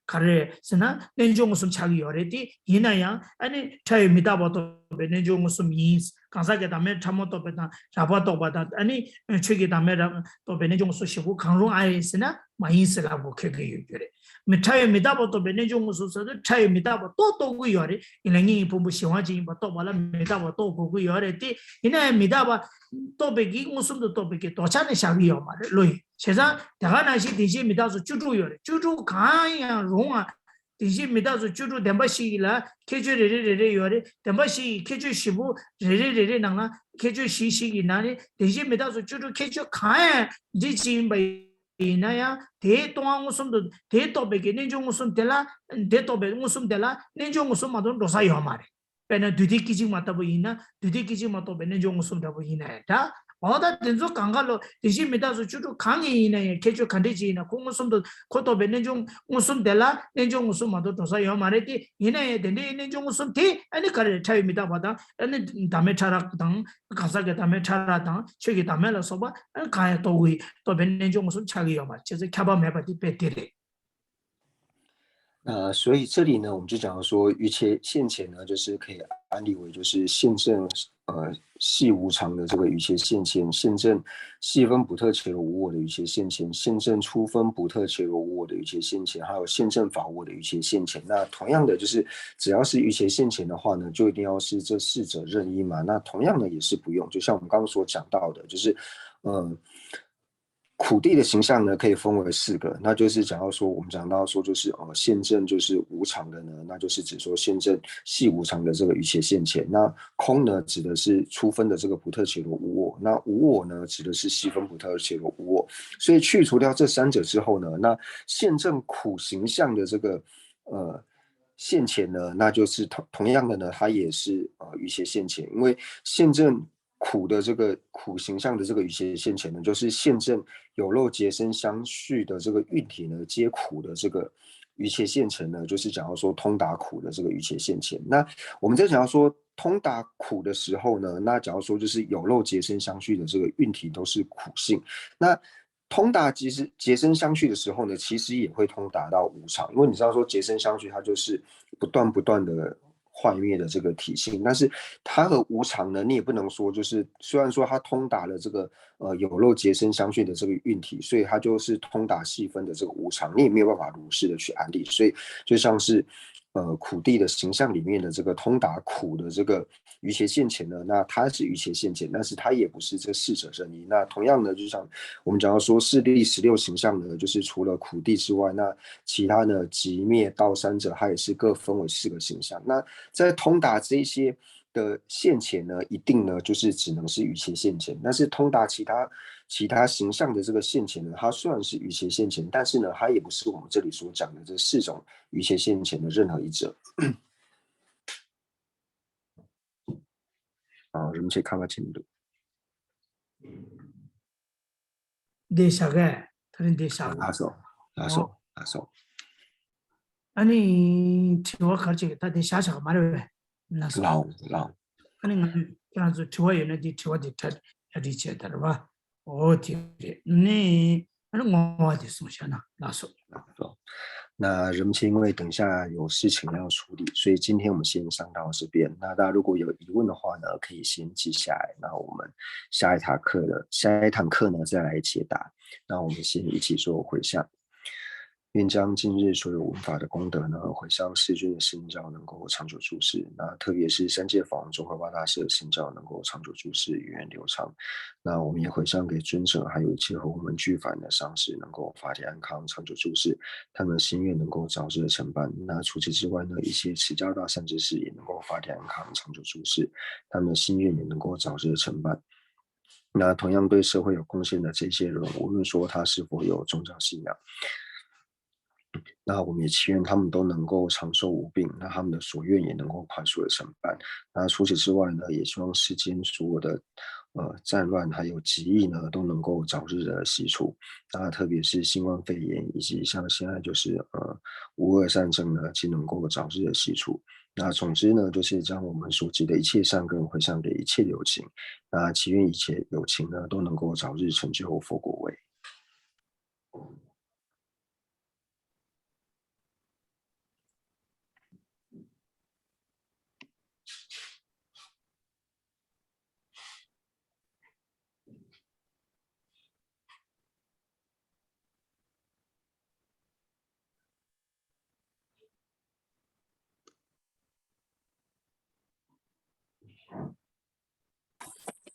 ག་རེ་རེད་ཟེར་ན་རྣལ་འབྱོར་མངོན་སུམ་ཆགས་ཀྱི་ཡོད་རེད་དེ། ཡིན་ན་ཡང་ཨ་ནི་ཕྲ་བའི་མི་རྟག་པ་རྟོགས་པའི་རྣལ་འབྱོར་མངོན་སུམ་ཡིན། གང་ཟག་གི་བདག་མེད་ཕྲ་མོ་རྟོགས་པ་དང་རགས་པ་རྟོགས་པ་དང་ཨ་ནི་ཆོས་ཀྱི་བདག་མེད་རགས་རྟོགས་པའི་རྣལ་འབྱོར་མངོན་སུམ་བཞི་པོ་གང་རུང་ཨ་ཡིན་ཟེར་ན། མ་ཡིན་ཟེར་ལབ་དགོས་ཁེལ་གྱི་ཡོད་རྒྱུ་རེད། མི་ཕྲ་བའི་མི་རྟག་པ་རྟོགས་པའི་རྣལ་འབྱོར་མངོན་སུམ་ཟེར་དུས་ཕྲ་བའི་མི་རྟག་པ་རྟོགས་རྟོགས་ཀྱི་ཡོད་རེད། ཡིན་ལ་ཉིད་ཀྱི་ཕུང་པོ་གཞན་དབང་ཅན་ཡིན་པ་རྟོགས་པ་ལ་མི་རྟག་པ་རྟོགས་དགོས་ཀྱི་ཡོད་རེད་དེ། ཡིན་ན་ཡང་མི་རྟག་པ་རྟོགས་པའི་གི་མངོན་སུམ་དུ་རྟོགས་པའི་གི་ལྡོག་ཆ་ནས་བཞག་གི་ཡོད་མ་རེད་བློ་ཡིས། བྱས་ཙང་དེ་ག་ནང་བཞིན་བདེན་བཞིའི་མི་རྟག་སོགས་བཅུ་དྲུག་ཡོད་རེད། བཅུ་དྲུག་གང་ཡང་རུང་བ། བདེན་བཞིའི་མི་རྟག་སོགས་བཅུ་དྲུག་བདེན་པ་བཞི་ཡི་ལ་ཁྱད་ཆོས་རེ་རེ་རེ་རེ་ཡོད་རེད། བདེན་པ་བཞི་ཡི་ཁྱད་ཆོས་བཞི་པོ་རེ་རེ་རེ་རེ་ནང་ལ་ཁྱད་ཆོས་བཞི་ཞིག་གི་ནང་ནས་བདེན་བཞིའི་མི་རྟག་སོགས་བཅུ་དྲུག་ཁྱད་ཆོས་གང་ཡང་འདི་ཅི་ཡིན་པ་ཡིན་ན་ཡང་དེའི་སྟོང་པ་མངོན་སུམ་དུ་དེ་རྟོགས་པའི་གི་རྣལ་འབྱོར་མངོན་སུམ་དེ་ལ་དེ་རྟོགས་པའི་མངོན་སུམ་དེ་ལ་རྣལ་འབྱོར་མངོན་སུམ་མ་གཏོགས་འགྲོ་ས་ཡོད་མ་རེད། དཔེར་ན་དུས་མཐའི་སྐད་ཅིག་མ་ལྟ་བུ་ཡིན་ན་དུས་མཐའི་སྐད་ཅིག་མ་རྟོགས་པའི་རྣལ་འབྱོར་མངོན་སུམ་འདྲ་པོ་ཡིན་ན་ཡང་འདྲ། འོ་ད་དེ་ཚོ་གང་ག་ལོ་བདེན་བཞིའི་མི་རྟག་སོགས་བཅུ་དྲུག་གང་ཡིན་ཡིན་ན་ཡང་ཁྱད་ཆོས་ག་འདྲས་ཅིག་ཡིན་ན་ཁོ་མངོན་སུམ་དུ་ཁོ་རྟོགས་པའི་རྣལ་འབྱོར་མངོན་སུམ་དེ་ལ་རྣལ་འབྱོར་མངོན་སུམ་མ་གཏོགས་འགྲོ་ས་ཡོད་མ་རེད་དེ། ཡིན་ན་ཡང་དེ་འདྲའི་རྣལ་འབྱོར་མངོན་སུམ་དེ་ཨ་ནི་ག་རེ་རེད། ཕྲ་བའི་མི་རྟག་པ་དང་ཨ་ནི་བདག་མེད་ཕྲ་རགས་དང་གང་ཟག་གི་བདག་མེད་ཕྲ་རགས་དང་ཆོས་ཀྱི་བདག་མེད་ལ་སོགས་པ་ཨ་ནི་གང་ཡང་རྟོགས་ཀྱི་རྟོགས་པའི་རྣལ་འབྱོར་མངོན་སུམ་ཆགས་ཀྱི་ཡོད་མ་རེད། བྱས་ཙང་ཁྱབ་པ་མེད་པ་དེ་དཔེ་དེ་རེད།呃，所以这里呢，我们就讲到说，一切现前呢，就是可以安立为就是现证呃系无常的这个一切现前，现证系分不特伽罗无我的一切现前，现证初分不特伽罗无我的一切现前，还有现证法握的一切现前。那同样的，就是只要是一切现前的话呢，就一定要是这四者任一嘛。那同样的也是不用，就像我们刚刚所讲到的，就是嗯。苦地的形象呢，可以分为四个，那就是讲到说，我们讲到说，就是呃，现证就是无常的呢，那就是指说现证系无常的这个于邪现前。那空呢，指的是初分的这个不特伽罗无我，那无我呢，指的是细分不特伽罗无我。所以去除掉这三者之后呢，那现证苦形象的这个呃现前呢，那就是同同样的呢，它也是呃于邪现前，因为现证苦的这个苦形象的这个于邪现前呢，就是现证有漏结生相续的这个运体呢，皆苦的这个于邪现前呢，就是讲到说通达苦的这个于邪现前。那我们在讲到说通达苦的时候呢，那假如说就是有漏结生相续的这个运体都是苦性，那通达其实结生相续的时候呢，其实也会通达到无常，因为你知道说结生相续它就是不断不断的坏灭的这个体性，但是它和无常呢，你也不能说就是虽然说它通达了这个呃有漏结生相续的这个运体，所以它就是通达细分的这个无常，你也没有办法如是的去安立，所以就像是呃苦地的形象里面的这个通达苦的这个于邪现前呢，那它是于邪现前，但是它也不是这四者任意。那同样呢，就像我们讲到说势力十六形象呢，就是除了苦地之外，那其他呢即灭道三者，它也是各分为四个形象。那在通达这一些的现前呢，一定呢就是只能是于邪现前，但是通达其他其他形象的这个现前呢，它虽然是于邪现前，但是呢，它也不是我们这里所讲的这四种于邪现前的任何一者。ཨ། རིན་པོ་ཆེ་ཁ་པར་ཕྱིན་འདུག་འདི་བཞག་གས། ད་རིང་འདི་བཞག་ལགས་སོ། ལགས་སོ། ཨོ། ལགས་སོ། ཨ་ནི་དྲི་བ་ག་རེ་བྱེད་ཀྱི། ད་འདི་བཞག་བཞག་མ་རེད་པས། ལགས་སོ། ལགས་ལགས། ཨ་ནི་ང་ཁྱེད་རང་ཚོ་དྲི་བ་ཡོད་ན་འདི་དྲི་བ་འདི་གྲ་གྲ་སྒྲིག་བྱས་ད་རེད་པ། ཨོ་དེ་རེད། ནི་ཨ་ནི་བསྔོ་བ་དེ་གསུངས་བཞག་ན་ལགས་སོ།那任清因为等一下有事情要处理，所以今天我们先上到这边。那大家如果有疑问的话呢，可以先记下来。那我们下一堂课的下一堂课呢，再来解答。那我们先一起做回向。愿将今日所有闻法的功德呢，回向世尊的圣教，能够长久住世。那特别是三界法王宗喀巴大师的圣教，能够长久住世，源远流长。那我们也回向给尊者，还有一切和我们俱返的上师，能够法体安康，长久住世。他们的心愿能够早日成办。那除此之外呢，一切持教大善知识也能够法体安康，长久住世。他们的心愿也能够早日成办。那同样对社会有贡献的这些人，无论说他是否有宗教信仰，那我们也祈愿他们都能够长寿无病，那他们的所愿也能够快速的成办。那除此之外呢，也希望世间所有的呃战乱还有疾疫呢，都能够早日的洗除。那特别是新冠肺炎以及像现在就是呃乌俄战争呢，就能够早日的洗除。那总之呢，就是将我们所积的一切善根回向给一切有情。那祈愿一切有情呢，都能够早日成就佛果位。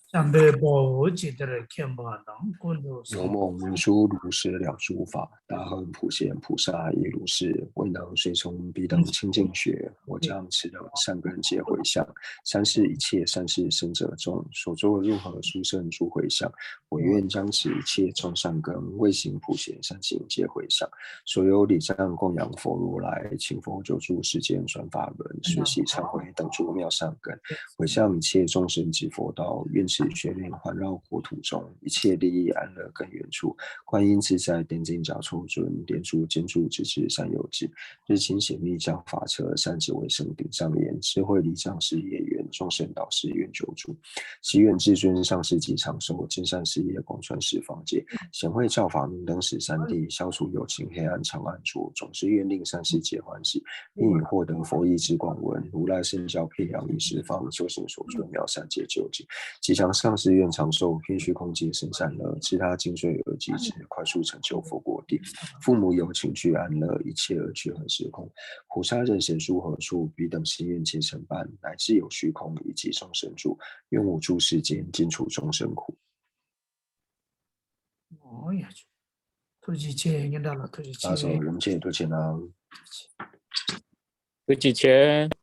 ཤམ་བྷའི་དཔའ་བོ་ཇི་ལྟར་མཁྱེན་པ་དང་། ཀུན་ཏུ་ཉོན་མོངས་མུན་སེལ་ལུས་ཤེས་ལས་སྒྲོལ་བ། ཏདྱ་ཧཱ་བོ་དྷི་བོ་དྷི་ས་ཧ་ཡེ་ལུས་ཤེས། འོད་སྣང་སེར་ཆུང་པི་ཏམ་ཆུ་སྐྱེས་ཞལ། 我将此等善根皆回向，三世一切善知生者众，所作任何殊胜诸回向，我愿将此一切众善根，未行普贤善行皆回向。所有礼赞供养佛如来，请佛久住世间转法轮，随喜忏悔等诸妙善根，回向一切众生及佛道。愿此学念环绕国土中，一切利益安乐更远处。观音自在天庭脚处尊，莲足尖处直至三有尽。 日勤显密教法车，善智慧生顶上缘。智慧礼障事业圆，众生导师愿久住。祈愿至尊上师及长寿，真善事业广传十方界。显慧教法明灯十三地，消除有情黑暗长暗处。总是愿令三世皆欢喜，并以获得佛意之广闻，如来圣教遍扬于十方，修行所证妙善解究竟。吉祥上师愿长寿，遍虚空皆生善乐，自他精粹而及之，快速成就佛果地。父母有情俱安乐，一切恶趣恒时空。 菩萨任贤诸何处，彼等心愿皆成办，乃至有虚空以及众生住，愿无诸世间尽除众生苦。ཨོ་ཡ། ཐུགས་རྗེ་ཆེ། སྙན་གྲགས་ལགས་ཐུགས་རྗེ་ཆེ། ལགས་སོ། ལམ་ཆེན་ཐུགས་རྗེ་གནང་། ཐུགས་རྗེ་ཆེ།